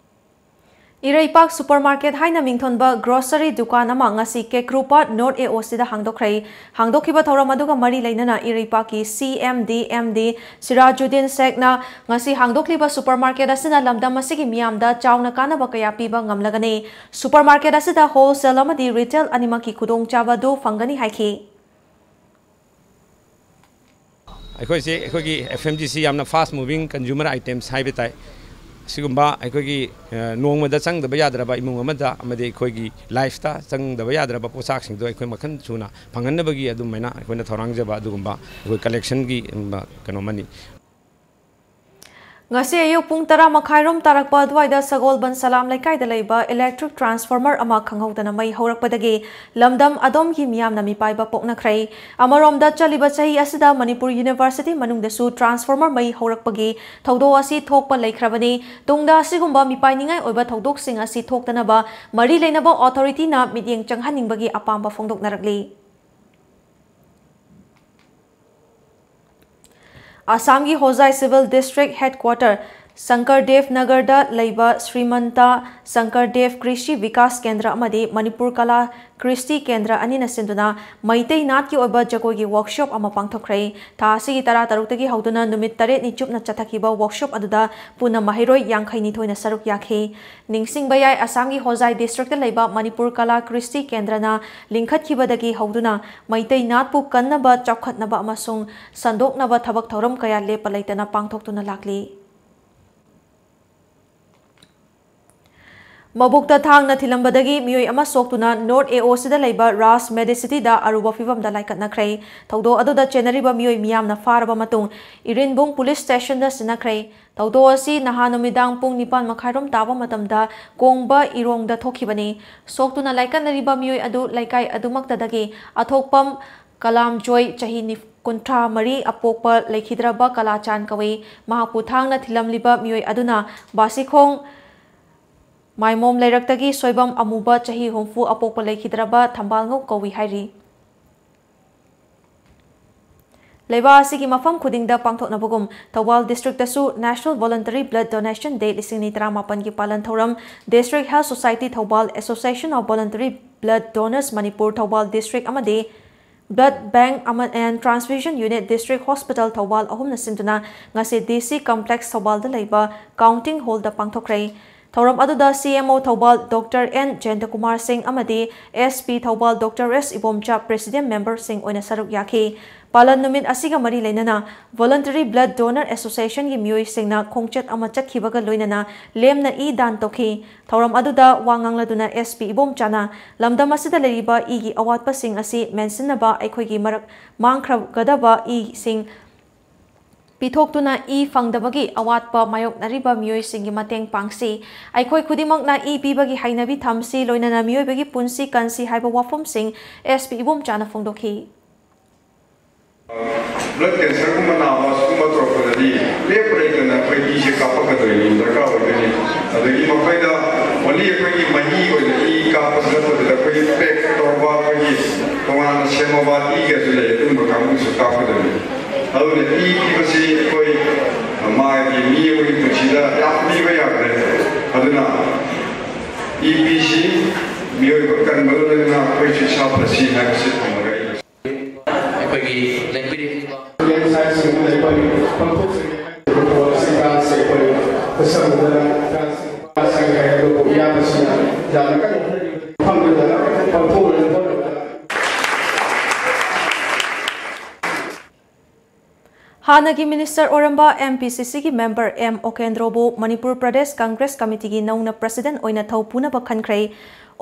ꯏꯔꯩꯄꯥꯛ ꯁꯨꯄꯔ ꯃꯥꯔꯀꯦꯠ ꯍꯥꯏꯅ ꯃꯤꯡꯊꯣꯟꯕ ꯒ꯭ꯔꯣꯁꯔꯤ ꯗꯨꯀꯥꯟ ꯑꯃ ꯉꯁꯤ ꯀꯦꯀ꯭ꯔꯨꯄꯥꯠ ꯅꯣꯔꯠ ꯑꯦ ꯑꯣ ꯁꯤꯗ ꯍꯥꯡꯗꯣꯛꯈ꯭ꯔꯦ꯫ ꯍꯥꯡꯗꯣꯛꯈꯤꯕ ꯊꯧꯔꯝ ꯑꯗꯨꯒ ꯃꯔꯤ ꯂꯩꯅꯅ ꯏꯔꯩꯄꯥꯛꯀꯤ ꯁꯤ ꯑꯦꯝ ꯗꯤ ꯑꯦꯝ ꯗꯤ ꯁꯤꯔꯥꯖꯨꯗꯤꯟ ꯁꯦꯈꯅ ꯉꯁꯤ ꯍꯥꯡꯗꯣꯛꯂꯤꯕ ꯁꯨꯄꯔ ꯃꯥꯔꯀꯦꯠ ꯑꯁꯤꯅ ꯂꯝꯗꯝ ꯑꯁꯤꯒꯤ ꯃꯤꯌꯥꯝꯗ ꯆꯥꯎꯅ ꯀꯥꯟꯅꯕ ꯀꯌꯥ ꯄꯤꯕ ꯉꯝꯂꯒꯅꯤ꯫ ꯁꯨꯄꯔ ꯃꯥꯔꯀꯦꯠ ꯑꯁꯤꯗ ꯍꯣꯜꯁꯦꯜ ꯑꯃꯗꯤ ꯔꯤꯇꯦꯜ ꯑꯅꯤꯃꯛꯀꯤ ꯈꯨꯗꯣꯡꯆꯥꯕ ꯑꯗꯨ ꯐꯪꯒꯅꯤ ꯍꯥꯏꯈꯤ꯫ ꯑꯩꯈꯣꯏꯁꯦ, ꯑꯩꯈꯣꯏꯒꯤ F M G C ꯌꯥꯝꯅ fast moving consumer items ꯍꯥꯏꯕ ꯇꯥꯏ꯫ ꯑꯁꯤꯒꯨꯝꯕ ꯑꯩꯈꯣꯏꯒꯤ, ꯑ, ꯅꯣꯡꯃꯗ ꯆꯪꯗꯕ ꯌꯥꯗ꯭ꯔꯕ ꯏꯃꯨꯡ ꯑꯃꯗ ꯑꯃꯗꯤ ꯑꯩꯈꯣꯏꯒꯤ ꯂꯥꯏꯐꯇ ꯆꯪꯗꯕ ꯌꯥꯗ꯭ꯔꯕ ꯄꯣꯠꯁꯥꯛꯁꯤꯡꯗꯣ ꯑꯩꯈꯣꯏ ꯃꯈꯜ ꯁꯨꯅ ꯐꯪꯍꯟꯅꯕꯒꯤ ꯑꯗꯨꯃꯥꯏꯅ ꯑꯩꯈꯣꯏꯅ ꯊꯧꯔꯥꯡꯖꯕ ꯑꯗꯨꯒꯨꯝꯕ ꯑꯩꯈꯣꯏ ꯀꯂꯦꯛꯁꯟꯒꯤ, ꯎꯝ, ꯀꯩꯅꯣ ꯑꯃꯅꯤ꯫ ꯉꯁꯤ ꯑꯌꯨꯛ ꯄꯨꯡ ꯇꯔꯥ ꯃꯈꯥꯏꯔꯣꯝ ꯇꯥꯔꯛꯄ ꯑꯗꯨꯋꯥꯏꯗ ꯁꯒꯣꯜꯕꯟ ꯁꯂꯥꯝ ꯂꯩꯀꯥꯏꯗ ꯂꯩꯕ electric transformer ꯑꯃ ꯈꯪꯍꯧꯗꯅ ꯃꯩ ꯍꯧꯔꯛꯄꯗꯒꯤ ꯂꯝꯗꯝ ꯑꯗꯣꯝꯒꯤ ꯃꯤꯌꯥꯝꯅ ꯃꯤꯄꯥꯏꯕ ꯄꯣꯛꯅꯈ꯭ꯔꯦ꯫ ꯑꯃꯔꯣꯝꯗ, ꯆꯠꯂꯤꯕ ꯆꯍꯤ ꯑꯁꯤꯗ ꯃꯅꯤꯄꯨꯔ ꯌꯨꯅꯤꯚꯔꯁꯤꯇꯤ ꯃꯅꯨꯡꯗꯁꯨ transformer ꯃꯩ ꯍꯧꯔꯛꯄꯒꯤ ꯊꯧꯗꯣꯛ ꯑꯁꯤ ꯊꯣꯛꯄ ꯂꯩꯈ꯭ꯔꯕꯅꯤ꯫ ꯇꯨꯡꯗ ꯑꯁꯤꯒꯨꯝꯕ ꯃꯤꯄꯥꯏꯅꯤꯡꯉꯥꯏ ꯑꯣꯏꯕ ꯊꯧꯗꯣꯛꯁꯤꯡ ꯑꯁꯤ ꯊꯣꯛꯇꯅꯕ ꯃꯔꯤ ꯂꯩꯅꯕ ꯑꯣꯊꯣꯔꯤꯇꯤꯅ ꯃꯤꯠꯌꯦꯡ ꯆꯪꯍꯟꯅꯤꯡꯕꯒꯤ ꯑꯄꯥꯝꯕ ꯐꯣꯡꯗꯣꯛꯅꯔꯛꯂꯤ꯫ ꯑꯁꯥꯝꯒꯤ ꯍꯣꯖꯥꯏ civil district headquarter ꯁꯪꯀꯔꯗꯦꯕ ꯅꯒꯔꯗ ꯂꯩꯕ ꯁ꯭ꯔꯤꯃꯟꯇ ꯁꯪꯀꯔꯗꯦꯕ ꯀ꯭ꯔꯤꯁꯤ ꯕꯤꯀꯥꯁ ꯀꯦꯟꯗ꯭ꯔ ꯑꯃꯗꯤ ꯃꯅꯤꯄꯨꯔ ꯀꯂꯥ ꯀ꯭ꯔꯤꯁꯇꯤ ꯀꯦꯟꯗ꯭ꯔ ꯑꯅꯤꯅ ꯁꯤꯟꯗꯨꯅ ꯃꯩꯇꯩ ꯅꯥꯠꯀꯤ ꯑꯣꯏꯕ ꯖꯒꯣꯏꯒꯤ workshop ꯑꯃ ꯄꯥꯡꯊꯣꯛꯈ꯭ꯔꯦ꯫ ꯊꯥ ꯑꯁꯤꯒꯤ ꯇꯔꯥ ꯇꯔꯨꯛꯇꯒꯤ ꯍꯧꯗꯨꯅ ꯅꯨꯃꯤꯠ ꯇꯔꯦꯠꯅꯤ ꯆꯨꯞꯅ ꯆꯠꯊꯈꯤꯕ workshop ꯑꯗꯨꯗ ꯄꯨꯟꯅ ꯃꯍꯩꯔꯣꯏ ꯌꯥꯡꯈꯩ ꯅꯤꯊꯣꯏꯅ ꯁꯔꯨꯛ ꯌꯥꯈꯤ꯫ ꯅꯤꯡꯁꯤꯡꯕ ꯌꯥꯏ, ꯑꯁꯥꯝꯒꯤ ꯍꯣꯖꯥꯏ district ꯂꯩꯕ ꯃꯅꯤꯄꯨꯔ ꯀꯂꯥ ꯀ꯭ꯔꯤꯁꯇꯤ ꯀꯦꯟꯗ꯭ꯔꯅ ꯂꯤꯡꯈꯠꯈꯤꯕꯗꯒꯤ ꯍꯧꯗꯨꯅ ꯃꯩꯇꯩ ꯅꯥꯠꯄꯨ ꯀꯟꯅꯕ, ꯆꯥꯎꯈꯠꯅꯕ ꯑꯃꯁꯨꯡ ꯁꯟꯗꯣꯛꯅꯕ ꯊꯕꯛ ꯊꯧꯔꯝ ꯀꯌꯥ ꯂꯦꯞꯄ ꯂꯩꯇꯅ ꯄꯥꯡꯊꯣꯛꯇꯨꯅ ꯂꯥꯛꯂꯤ꯫ ꯃꯕꯨꯛꯇ ꯊꯥꯡꯅ ꯊꯤꯜꯂꯝꯕꯗꯒꯤ ꯃꯤꯑꯣꯏ ꯑꯃ ꯁꯣꯛꯇꯨꯅ North A O ꯁꯤꯗ ꯂꯩꯕ ꯔꯥꯖ Medicityꯗ ꯑꯔꯨꯕ ꯐꯤꯚꯝꯗ ꯂꯥꯏꯀꯠꯅꯈ꯭ꯔꯦ꯫ ꯊꯧꯗꯣꯛ ꯑꯗꯨꯗ ꯆꯦꯟꯅꯔꯤꯕ ꯃꯤꯑꯣꯏ ꯃꯤꯌꯥꯝꯅ ꯐꯥꯔꯕ ꯃꯇꯨꯡ ꯏꯔꯤꯟꯕꯨꯡ ꯄꯨꯂꯤꯁ ꯁ꯭ꯇꯦꯁꯟꯗ ꯁꯤꯟꯅꯈ꯭ꯔꯦ꯫ ꯊꯧꯗꯣꯛ ꯑꯁꯤ ꯅꯍꯥꯟ ꯅꯨꯃꯤꯗꯥꯡ ꯄꯨꯡ ꯅꯤꯄꯥꯟ ꯃꯈꯥꯏꯔꯣꯝ ꯇꯥꯕ ꯃꯇꯝꯗ ꯀꯣꯡꯕ ꯏꯔꯣꯡꯗ ꯊꯣꯛꯈꯤꯕꯅꯤ꯫ ꯁꯣꯛꯇꯨꯅ ꯂꯥꯏꯀꯠꯅꯔꯤꯕ ꯃꯤꯑꯣꯏ ꯑꯗꯨ ꯂꯩꯀꯥꯏ ꯑꯗꯨꯃꯛꯇꯗꯒꯤ ꯑꯊꯣꯛꯄꯝ ꯀꯂꯥꯝ ꯖꯣꯏ, ꯆꯍꯤ ꯅꯤꯐ-, ꯀꯨꯟꯊ꯭ꯔꯥ ꯃꯔꯤ, ꯑꯄꯣꯛꯄ ꯂꯩꯈꯤꯗ꯭ꯔꯕ ꯀꯂꯥꯆꯥꯟ ꯀꯧꯏ꯫ ꯃꯍꯥꯛꯄꯨ ꯊꯥꯡꯅ ꯊꯤꯜꯂꯝꯂꯤꯕ ꯃꯤꯑꯣꯏ ꯑꯗꯨꯅ ꯕꯥꯁꯤꯈꯣꯡ ꯃꯥꯏꯃꯣꯝ ꯂꯩꯔꯛꯇꯒꯤ ꯁꯣꯏꯕꯝ ꯑꯃꯨꯕ, ꯆꯍꯤ ꯍꯨꯝꯐꯨ, ꯑꯄꯣꯛꯄ ꯂꯩꯈꯤꯗ꯭ꯔꯕ ꯊꯝꯕꯥꯜꯉꯧ ꯀꯧꯏ ꯍꯥꯏꯔꯤ꯫ ꯂꯩꯕꯥꯛ ꯑꯁꯤꯒꯤ ꯃꯐꯝ ꯈꯨꯗꯤꯡꯗ ꯄꯥꯡꯊꯣꯛꯅꯕꯒꯨꯝ Thoubal ꯗꯤꯁꯇ꯭ꯔꯤꯛꯇꯁꯨ National Voluntary Blood Donation Day ꯂꯤꯁꯤꯡ ꯑꯅꯤ ꯇꯔꯥꯃꯥꯄꯟꯒꯤ ꯄꯥꯂꯟ ꯊꯧꯔꯝ District Health Society Thoubal, Association of Voluntary Blood Donors Manipur Thoubal district ꯑꯃꯗꯤ Blood Bank ꯑꯃ and Transfusion Unit District Hospital Thoubal ꯑꯍꯨꯝꯅ ꯁꯤꯟꯗꯨꯅ ꯉꯁꯤ D C Complex ꯊꯧꯕꯥꯜꯗ ꯂꯩꯕ Counting Hallꯗ ꯄꯥꯡꯊꯣꯛꯈ꯭ꯔꯦ꯫ ꯊꯧꯔꯝ ꯑꯗꯨꯗ C M O Thoubal Doctor N ꯖꯌꯟꯇꯀꯨꯃꯥꯔ ꯁꯤꯡ ꯑꯃꯗꯤ S P Thoubal Doctor S Ibomcha President Memberꯁꯤꯡ ꯑꯣꯏꯅ ꯁꯔꯨꯛ ꯌꯥꯈꯤ꯫ ꯄꯥꯂꯟ ꯅꯨꯃꯤꯠ ꯑꯁꯤꯒ ꯃꯔꯤ ꯂꯩꯅꯅ Voluntary Blood Donor Associationꯒꯤ ꯃꯤꯑꯣꯏꯁꯤꯡꯅ ꯈꯣꯡꯆꯠ ꯑꯃ ꯆꯠꯈꯤꯕꯒ ꯂꯣꯏꯅꯅ ꯂꯦꯝꯅ ꯏ ꯗꯥꯟ ꯇꯧꯈꯤ꯫ ꯊꯧꯔꯝ ꯑꯗꯨꯗ ꯋꯥ ꯉꯥꯡꯂꯗꯨꯅ S P ꯏꯕꯣꯝꯆꯥꯅ ꯂꯝꯗꯝ ꯑꯁꯤꯗ ꯂꯩꯔꯤꯕ ꯏꯒꯤ ꯑꯋꯥꯠꯄꯁꯤꯡ ꯑꯁꯤ ꯃꯦꯟꯁꯤꯟꯅꯕ ꯑꯩꯈꯣꯏꯒꯤ ꯃꯔꯛ ꯃꯥꯡꯈ꯭ꯔꯒꯗꯕ ꯏꯁꯤꯡ ꯄꯤꯊꯣꯛꯇꯨꯅ ꯏ ꯐꯪꯗꯕꯒꯤ ꯑꯋꯥꯠꯄ ꯃꯥꯌꯣꯛꯅꯔꯤꯕ ꯃꯤꯑꯣꯏꯁꯤꯡꯒꯤ ꯃꯇꯦꯡ ꯄꯥꯡꯁꯤ꯫ ꯑꯩꯈꯣꯏ ꯈꯨꯗꯤꯡꯃꯛꯅ ꯏ ꯄꯤꯕꯒꯤ ꯍꯩꯅꯕꯤ ꯊꯝꯁꯤ, ꯂꯣꯏꯅꯅ ꯃꯤꯑꯣꯏꯕꯒꯤ ꯄꯨꯟꯁꯤ ꯀꯟꯁꯤ ꯍꯥꯏꯕ ꯋꯥꯐꯝꯁꯤꯡ S P ꯏꯕꯣꯝꯆꯥꯅ ꯐꯣꯡꯗꯣꯛꯈꯤ꯫ Blood cancerꯒꯨꯝꯕ ꯅꯥꯕ ꯁꯤꯒꯨꯝꯕ ꯇꯧꯔꯛꯄꯗꯗꯤ ꯂꯦꯞꯄ ꯂꯩꯇꯅ ꯑꯩꯈꯣꯏ ꯏꯁꯦ ꯀꯥꯞꯄꯛꯀꯗꯣꯏꯅꯤ, ꯗꯔꯀꯥꯔ ꯑꯣꯏꯗꯣꯏꯅꯤ꯫ ꯑꯗꯒꯤ ꯃꯈꯣꯏꯗ only ꯑꯩꯈꯣꯏꯒꯤ ꯃꯍꯤ ꯑꯣꯏꯅ ꯏ ꯀꯥꯞꯄꯁꯨ ꯅꯠꯇꯕꯤꯗ ꯑꯩꯈꯣꯏꯒꯤ pack ꯇꯧꯔꯕ, ꯑꯩꯈꯣꯏꯒꯤ ꯇꯣꯉꯥꯟꯅ ꯁꯦꯝꯃꯕ ꯏꯒꯁꯨ ꯂꯩ, ꯑꯗꯨꯒꯨꯝꯕ ꯀꯥꯡꯕꯨꯁꯨ ꯀꯥꯞꯀꯗꯣꯏꯅꯤ꯫ ꯑꯗꯨꯅ ꯏ ꯄꯤꯕꯁꯤ ꯑꯩꯈꯣꯏ ꯃꯥꯒꯤ ꯃꯤ ꯑꯃꯒꯤ ꯄꯨꯟꯁꯤꯗ ꯌꯥꯝ ꯄꯤꯕ ꯌꯥꯗ꯭ꯔꯦ꯫ ꯑꯗꯨꯅ ꯏ ꯄꯤꯁꯤ, ꯃꯤꯑꯣꯏꯕ ꯀꯟꯕꯒ ꯂꯣꯏꯅꯅ ꯑꯩꯈꯣꯏꯁꯨ ꯏꯁꯥ ꯐꯁꯤ ꯍꯥꯏꯕꯁꯤ ꯊꯝꯃꯒ ꯑꯩ ꯑꯩꯈꯣꯏꯒꯤ ꯂꯩꯕꯤꯔꯤꯕ ꯌꯦꯟꯁꯥꯡꯁꯤꯡ ꯂꯩꯕ ꯄꯥꯡꯊꯣꯛꯆꯒꯦ ꯍꯥꯏꯔꯤꯕ ꯄꯣꯠ ꯑꯁꯤ ꯗꯥꯟꯁꯁꯦ ꯑꯩꯈꯣꯏ ꯈꯨꯠꯁꯝꯅꯗꯅ ꯗꯥꯟꯁꯁꯤꯡ ꯍꯥꯏ ꯑꯗꯨꯕꯨ ꯏꯌꯥꯝꯕꯁꯤꯡꯅ ꯌꯥꯝꯅ ꯀꯟꯅ ꯍꯣꯠꯅꯔꯤꯕ ꯃꯐꯝꯗꯨꯗ ꯄꯥꯡꯊꯣꯛꯅꯕ ꯍꯣꯠꯅꯕꯗ ꯍꯥꯟꯅꯒꯤ ꯃꯤꯅꯤꯁꯇꯔ ꯑꯣꯏꯔꯝꯕ M P C Cꯒꯤ ꯃꯦꯝꯕꯔ M ꯑꯣꯀꯦꯟꯗ꯭ꯔꯣꯕꯨ ꯃꯅꯤꯄꯨꯔ ꯄ꯭ꯔꯗꯦꯁ ꯀꯪꯒ꯭ꯔꯦꯁ ꯀꯃꯤꯇꯤꯒꯤ ꯅꯧꯅ ꯄ꯭ꯔꯁꯤꯗꯦꯟ ꯑꯣꯏꯅ ꯊꯧ ꯄꯨꯅꯕ ꯈꯟꯈ꯭ꯔꯦ꯫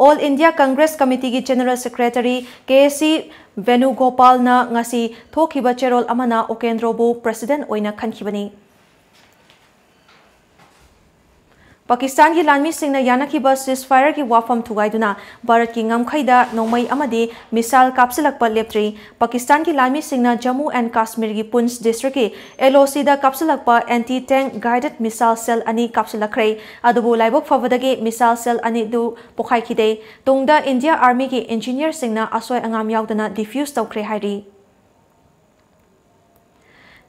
All India Congress Committeeꯒꯤ ꯖꯦꯅꯔꯦꯜ ꯁꯦꯀ꯭ꯔꯦꯇꯔꯤ K C ꯚꯦꯅꯨꯒꯣꯄꯥꯜꯅ ꯉꯁꯤ ꯊꯣꯛꯈꯤꯕ ꯆꯦꯔꯣꯜ ꯑꯃꯅ ꯑꯣꯀꯦꯟꯗ꯭ꯔꯣꯕꯨ ꯄ꯭ꯔꯁꯤꯗꯦꯟ ꯑꯣꯏꯅ ꯈꯟꯈꯤꯕꯅꯤ꯫ ꯄꯥꯀꯤꯁꯇꯥꯟꯒꯤ ꯂꯥꯟꯃꯤꯁꯤꯡꯅ ꯌꯥꯅꯈꯤꯕ ceasefire-ꯒꯤ ꯋꯥꯐꯝ ꯊꯨꯒꯥꯏꯗꯨꯅ ꯚꯥꯔꯠꯀꯤ ꯉꯝꯈꯩꯗ ꯅꯣꯡꯃꯩ ꯑꯃꯗꯤ missile ꯀꯥꯞꯁꯤꯜꯂꯛꯄ ꯂꯦꯞꯇ꯭ꯔꯤ꯫ ꯄꯥꯀꯤꯁꯇꯥꯟꯒꯤ ꯂꯥꯟꯃꯤꯁꯤꯡꯅ Jammu and ꯀꯥꯁꯃꯤꯔꯒꯤ ꯄꯨꯟꯆ district-ꯀꯤ L O C-ꯗ ꯀꯥꯞꯁꯤꯜꯂꯛꯄ anti tank guided missile cell ꯑꯅꯤ ꯀꯥꯞꯁꯤꯜꯂꯛꯈ꯭ꯔꯦ꯫ ꯑꯗꯨꯕꯨ ꯂꯥꯏꯕꯛ ꯐꯕꯗꯒꯤ missile cell ꯑꯅꯤꯗꯨ ꯄꯣꯈꯥꯏꯈꯤꯗꯦ꯫ ꯇꯨꯡꯗ India Army-ꯒꯤ engineer-ꯁꯤꯡꯅ ꯑꯁꯣꯏ ꯑꯉꯥꯝ ꯌꯥꯎꯗꯅ defuse ꯇꯧꯈ꯭ꯔꯦ ꯍꯥꯏꯔꯤ꯫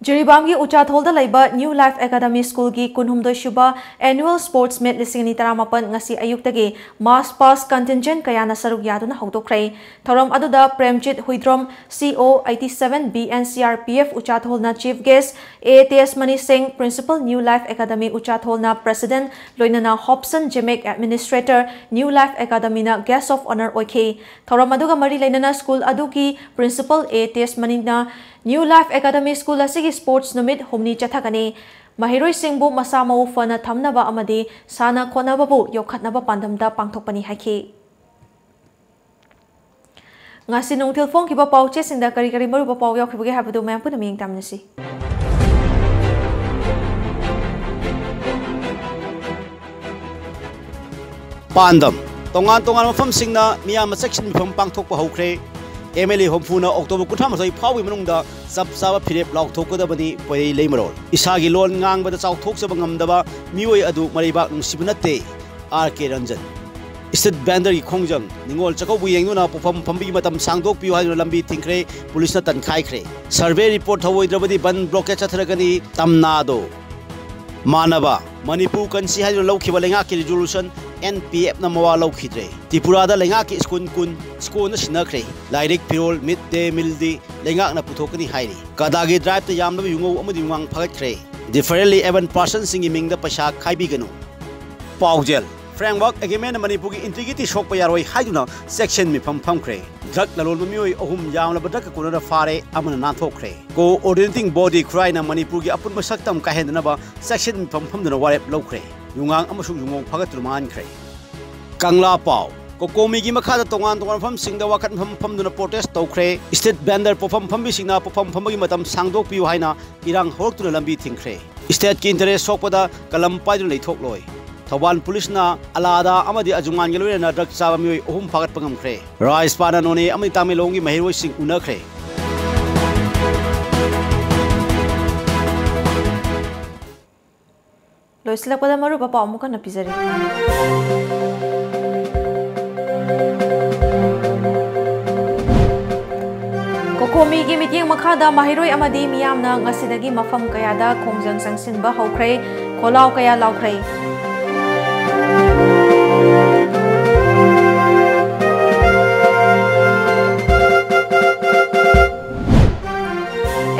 ꯖꯤꯔꯤꯕꯥꯝꯒꯤ ꯎꯆꯥꯊꯣꯜꯗ ꯂꯩꯕ New Life Academy School-ꯒꯤ ꯀꯨꯟꯍꯨꯝꯗꯣꯏ ꯁꯨꯕ annual sports meet ꯂꯤꯁꯤꯡ ꯑꯅꯤ ꯇꯔꯥꯃꯥꯄꯟ ꯉꯁꯤ ꯑꯌꯨꯛꯇꯒꯤ mass pass contingent ꯀꯌꯥꯅ ꯁꯔꯨꯛ ꯌꯥꯗꯨꯅ ꯍꯧꯗꯣꯛꯈ꯭ꯔꯦ꯫ ꯊꯧꯔꯝ ꯑꯗꯨꯗ Premjit Huidrom, C O eighty-seven B and C R P F ꯎꯆꯥꯊꯣꯜꯅ chief guest, A Tesmani Singh, Principal New Life Academy ꯎꯆꯥꯊꯣꯜꯅ president, ꯂꯣꯏꯅꯅ Hobson Jemek, administrator, New Life Academy-ꯅ guest of honour ꯑꯣꯏꯈꯤ꯫ ꯊꯧꯔꯝ ꯑꯗꯨꯒ ꯃꯔꯤ ꯂꯩꯅꯅ school ꯑꯗꯨꯒꯤ principal A Tesmani-ꯅ New Life Academy School ꯑꯁꯤꯒꯤ sports ꯅꯨꯃꯤꯠ ꯍꯨꯝꯅꯤ ꯆꯠꯊꯒꯅꯤ꯫ ꯃꯍꯩꯔꯣꯏꯁꯤꯡꯕꯨ ꯃꯁꯥ ꯃꯎ ꯐꯅ ꯊꯝꯅꯕ ꯑꯃꯗꯤ ꯁꯥꯟꯅ ꯈꯣꯠꯅꯕꯕꯨ ꯌꯣꯛꯈꯠꯅꯕ ꯄꯥꯟꯗꯝꯗ ꯄꯥꯡꯊꯣꯛꯄꯅꯤ ꯍꯥꯏꯈꯤ꯫ ꯉꯁꯤ ꯅꯨꯡꯊꯤꯜ ꯐꯣꯡꯈꯤꯕ ꯄꯥꯎꯆꯦꯁꯤꯡꯗ ꯀꯔꯤ ꯀꯔꯤ ꯃꯔꯨꯑꯣꯏꯕ ꯄꯥꯎ ꯌꯥꯎꯈꯤꯕꯒꯦ ꯍꯥꯏꯕꯗꯨ ꯃꯌꯥꯝ ꯄꯨꯟꯅ ꯃꯤꯠꯌꯦꯡ ꯇꯥꯃꯤꯟꯅꯁꯤ꯫ ꯄꯥꯟꯗꯝ: ꯇꯣꯉꯥꯟ ꯇꯣꯉꯥꯟꯕ ꯃꯐꯝꯁꯤꯡꯅ ꯃꯤꯌꯥꯝꯅ ꯆꯦꯛꯁꯤꯟ ꯃꯤꯐꯝ ꯄꯥꯡꯊꯣꯛꯄ ꯍꯧꯈ꯭ꯔꯦ꯫ M L A ꯍꯨꯝꯐꯨꯅ October ꯀꯨꯟꯊ꯭ꯔꯥ ꯃꯥꯊꯣꯏ ꯐꯥꯎꯕꯒꯤ ꯃꯅꯨꯡꯗ ꯆꯞ ꯆꯥꯕ ꯐꯤꯔꯦꯞ ꯂꯥꯎꯊꯣꯛꯀꯗꯕꯅꯤ ꯄꯣꯏꯔꯩ ꯂꯩꯃꯔꯣꯜ꯫ ꯏꯁꯥꯒꯤ ꯂꯣꯟ ꯉꯥꯡꯕꯗ ꯆꯥꯎꯊꯣꯛꯆꯕ ꯉꯝꯗꯕ ꯃꯤꯑꯣꯏ ꯑꯗꯨ ꯃꯔꯩꯕꯥꯛ ꯅꯨꯡꯁꯤꯕ ꯅꯠꯇꯦ꯫ R K Ranjan꯫ Street vendor-ꯒꯤ ꯈꯣꯡꯖꯪ: ꯅꯤꯉꯣꯜ ꯆꯥꯛꯀꯧꯕ ꯌꯦꯡꯗꯨꯅ ꯄꯣꯠꯐꯝ ꯐꯝꯕꯒꯤ ꯃꯇꯝ ꯁꯥꯡꯗꯣꯛꯄꯤꯌꯨ ꯍꯥꯏꯗꯨꯅ ꯂꯝꯕꯤ ꯊꯤꯡꯈ꯭ꯔꯦ, ꯄꯨꯂꯤꯁꯅ ꯇꯟꯈꯥꯏꯈ꯭ꯔꯦ꯫ Survey report ꯊꯧꯑꯣꯏꯗ꯭ꯔꯕꯗꯤ ꯕꯟ blockade ꯆꯠꯊꯔꯒꯅꯤ꯫ ꯇꯝꯅꯥꯗꯣ ꯃꯥꯟꯅꯕ ꯃꯅꯤꯄꯨꯔ ꯀꯟꯁꯤ ꯍꯥꯏꯗꯨꯅ ꯂꯧꯈꯤꯕ ꯂꯩꯉꯥꯛꯀꯤ resolution N P F-ꯅ ꯃꯋꯥ ꯂꯧꯈꯤꯗ꯭ꯔꯦ꯫ ꯇ꯭ꯔꯤꯄꯨꯔꯥꯗ ꯂꯩꯉꯥꯛꯀꯤ school ꯀꯨꯟ ꯁ꯭ꯀꯣꯟꯅ ꯁꯤꯟꯅꯈ꯭ꯔꯦ꯫ ꯂꯥꯏꯔꯤꯛ, ꯐꯤꯔꯣꯜ, mid day meal-ꯗꯤ ꯂꯩꯉꯥꯛꯅ ꯄꯨꯊꯣꯛꯀꯅꯤ ꯍꯥꯏꯔꯤ꯫ ꯀꯗꯥꯒꯤ drive-ꯇ ꯌꯥꯝꯂꯕ ꯌꯨꯉꯧ ꯑꯃꯗꯤ ꯌꯨꯉꯥꯡ ꯐꯒꯠꯈ꯭ꯔꯦ꯫ Differently abled person-ꯁꯤꯡꯒꯤ ꯃꯤꯡꯗ ꯄꯩꯁꯥ ꯈꯥꯏꯕꯤꯒꯅꯨ꯫ ꯄꯥꯎꯖꯦꯜ: Framework Agreement-ꯅ ꯃꯅꯤꯄꯨꯔꯒꯤ integrity ꯁꯣꯛꯄ ꯌꯥꯔꯣꯏ ꯍꯥꯏꯗꯨꯅ ꯆꯦꯛꯁꯤꯟ ꯃꯤꯐꯝ ꯐꯝꯈ꯭ꯔꯦ꯫ Drug ꯂꯂꯣꯟꯕ ꯃꯤꯑꯣꯏ ꯑꯍꯨꯝ ꯌꯥꯝꯂꯕ drug-ꯀ ꯀꯣꯟꯅꯅ ꯐꯥꯔꯦ, ꯑꯃꯅ ꯅꯥꯟꯊꯣꯛꯈ꯭ꯔꯦ꯫ Coordinating body ꯈꯨꯔꯥꯏꯅ ꯃꯅꯤꯄꯨꯔꯒꯤ ꯑꯄꯨꯟꯕ ꯁꯛꯇꯝ ꯀꯥꯏꯍꯟꯗꯅꯕ ꯆꯦꯛꯁꯤꯟ ꯃꯤꯐꯝ ꯐꯝꯗꯨꯅ ꯋꯥꯔꯦꯞ ꯂꯧꯈ꯭ꯔꯦ꯫ ꯌꯨꯉꯥꯡ ꯑꯃꯁꯨꯡ ꯌꯨꯉꯧ ꯐꯒꯠꯇꯨꯅ ꯃꯥꯡꯍꯟꯈ꯭ꯔꯦ꯫ ꯀꯪꯂꯥ ꯄꯥꯎ: COCOMI-ꯒꯤ ꯃꯈꯥꯗ ꯇꯣꯉꯥꯟ ꯇꯣꯉꯥꯟꯕ ꯃꯐꯝꯁꯤꯡꯗ ꯋꯥꯀꯠ ꯃꯤꯐꯝ ꯐꯝꯗꯨꯅ protest ꯇꯧꯈ꯭ꯔꯦ꯫ Street vendor ꯄꯣꯠꯐꯝ ꯐꯝꯕꯤꯁꯤꯡꯅ ꯄꯣꯠꯐꯝ ꯐꯝꯕꯒꯤ ꯃꯇꯝ ꯁꯥꯡꯗꯣꯛꯄꯤꯌꯨ ꯍꯥꯏꯅ ꯏꯔꯥꯡ ꯍꯧꯔꯛꯇꯨꯅ ꯂꯝꯕꯤ ꯊꯤꯡꯈ꯭ꯔꯦ꯫ State-ꯀꯤ interest ꯁꯣꯛꯄꯗ ꯀꯂꯝ ꯄꯥꯏꯗꯨꯅ ꯂꯩꯊꯣꯛꯂꯣꯏ꯫ ꯊꯧꯕꯥꯜ ꯄꯨꯂꯤꯁꯅ ꯑꯂꯥꯗꯥ ꯑꯃꯗꯤ ꯑꯖꯨꯃꯥꯟꯒ ꯂꯣꯏꯅꯅ ꯗ꯭ꯔꯒ ꯆꯥꯕ ꯃꯤꯑꯣꯏ ꯑꯍꯨꯝ ꯐꯥꯒꯠꯄ ꯉꯝꯈ꯭ꯔꯦ꯫ ꯔꯥꯖꯄꯥꯠꯅ ꯅꯣꯅꯦ ꯑꯃꯗꯤ ꯇꯥꯃꯦꯡꯂꯣꯡꯒꯤ ꯃꯍꯩꯔꯣꯏꯁꯤꯡ ꯎꯅꯈ꯭ꯔꯦ꯫ ꯂꯣꯏꯁꯤꯜꯂꯛꯄꯗ ꯃꯔꯨꯑꯣꯏꯕ ꯄꯥꯎ ꯑꯃꯨꯛ ꯍꯟꯅ ꯄꯤꯖꯔꯤ꯫ ꯀꯣꯀꯣꯃꯤꯒꯤ ꯃꯤꯠꯌꯦꯡ ꯃꯈꯥꯗ ꯃꯍꯩꯔꯣꯏ ꯑꯃꯗꯤ ꯃꯤꯌꯥꯝꯅ ꯉꯁꯤꯗꯒꯤ ꯃꯐꯝ ꯀꯌꯥꯗ ꯈꯣꯡꯖꯪ ꯆꯪꯁꯤꯟꯕ ꯍꯧꯈ꯭ꯔꯦ, ꯈꯣꯜꯂꯥꯎ ꯀꯌꯥ ꯂꯥꯎꯈ꯭ꯔꯦ꯫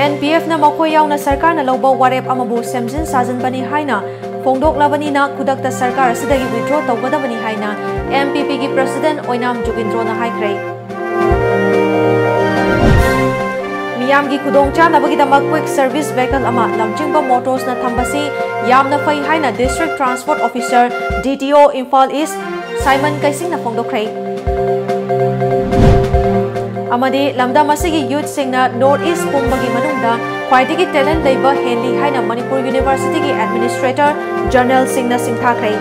NPFꯅ ꯃꯈꯣꯏ ꯌꯥꯎꯅ ꯁꯔꯀꯥꯔꯅ ꯂꯧꯕ ꯋꯥꯔꯦꯞ ꯑꯃꯕꯨ ꯁꯦꯝꯖꯤꯟ ꯁꯥꯖꯤꯟꯕꯅꯤ ꯍꯥꯏꯅ ꯐꯣꯡꯗꯣꯛꯂꯕꯅꯤꯅ ꯈꯨꯗꯛꯇ ꯁꯔꯀꯥꯔ ꯑꯁꯤꯗꯒꯤ withdraw ꯇꯧꯒꯗꯕꯅꯤ ꯍꯥꯏꯅ NPPꯒꯤ president ꯑꯣꯏꯅꯥꯝ ꯖꯣꯒꯤꯟꯗ꯭ꯔꯣꯅ ꯍꯥꯏꯈ꯭ꯔꯦ꯫ ꯃꯤꯌꯥꯝꯒꯤ ꯈꯨꯗꯣꯡꯆꯥꯅꯕꯒꯤꯗꯃꯛ quick service vehicle ꯑꯃ ꯂꯝꯖꯤꯡꯕ motorsꯅ ꯊꯝꯕꯁꯤ ꯌꯥꯝꯅ ꯐꯩ ꯍꯥꯏꯅ district transport officer, DTO, Imphal east Saiman ꯀꯩꯁꯤꯡꯅ ꯐꯣꯡꯗꯣꯛꯈ꯭ꯔꯦ꯫ ꯑꯃꯗꯤ ꯂꯝꯗꯝ ꯑꯁꯤꯒꯤ youthꯁꯤꯡꯅ North East ꯄꯨꯝꯕꯒꯤ ꯃꯅꯨꯡꯗ ꯈ꯭ꯋꯥꯏꯗꯒꯤ talent ꯂꯩꯕ ꯍꯦꯜꯂꯤ ꯍꯥꯏꯅ ꯃꯅꯤꯄꯨꯔ Universityꯒꯤ administrator generalꯁꯤꯡꯅ ꯁꯤꯡꯊꯥꯈ꯭ꯔꯦ꯫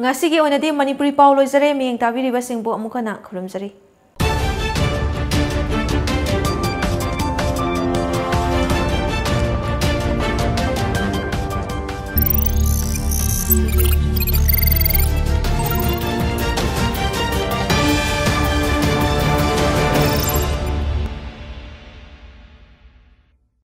ꯉꯁꯤꯒꯤ ꯑꯣꯏꯅꯗꯤ ꯃꯅꯤꯄꯨꯔꯤ ꯄꯥꯎ ꯂꯣꯏꯖꯔꯦ꯫ ꯃꯤꯠꯌꯦꯡ ꯇꯥꯕꯤꯔꯤꯕꯁꯤꯡꯕꯨ ꯑꯃꯨꯛ ꯍꯟꯅ ꯈꯨꯔꯨꯝꯖꯔꯤ꯫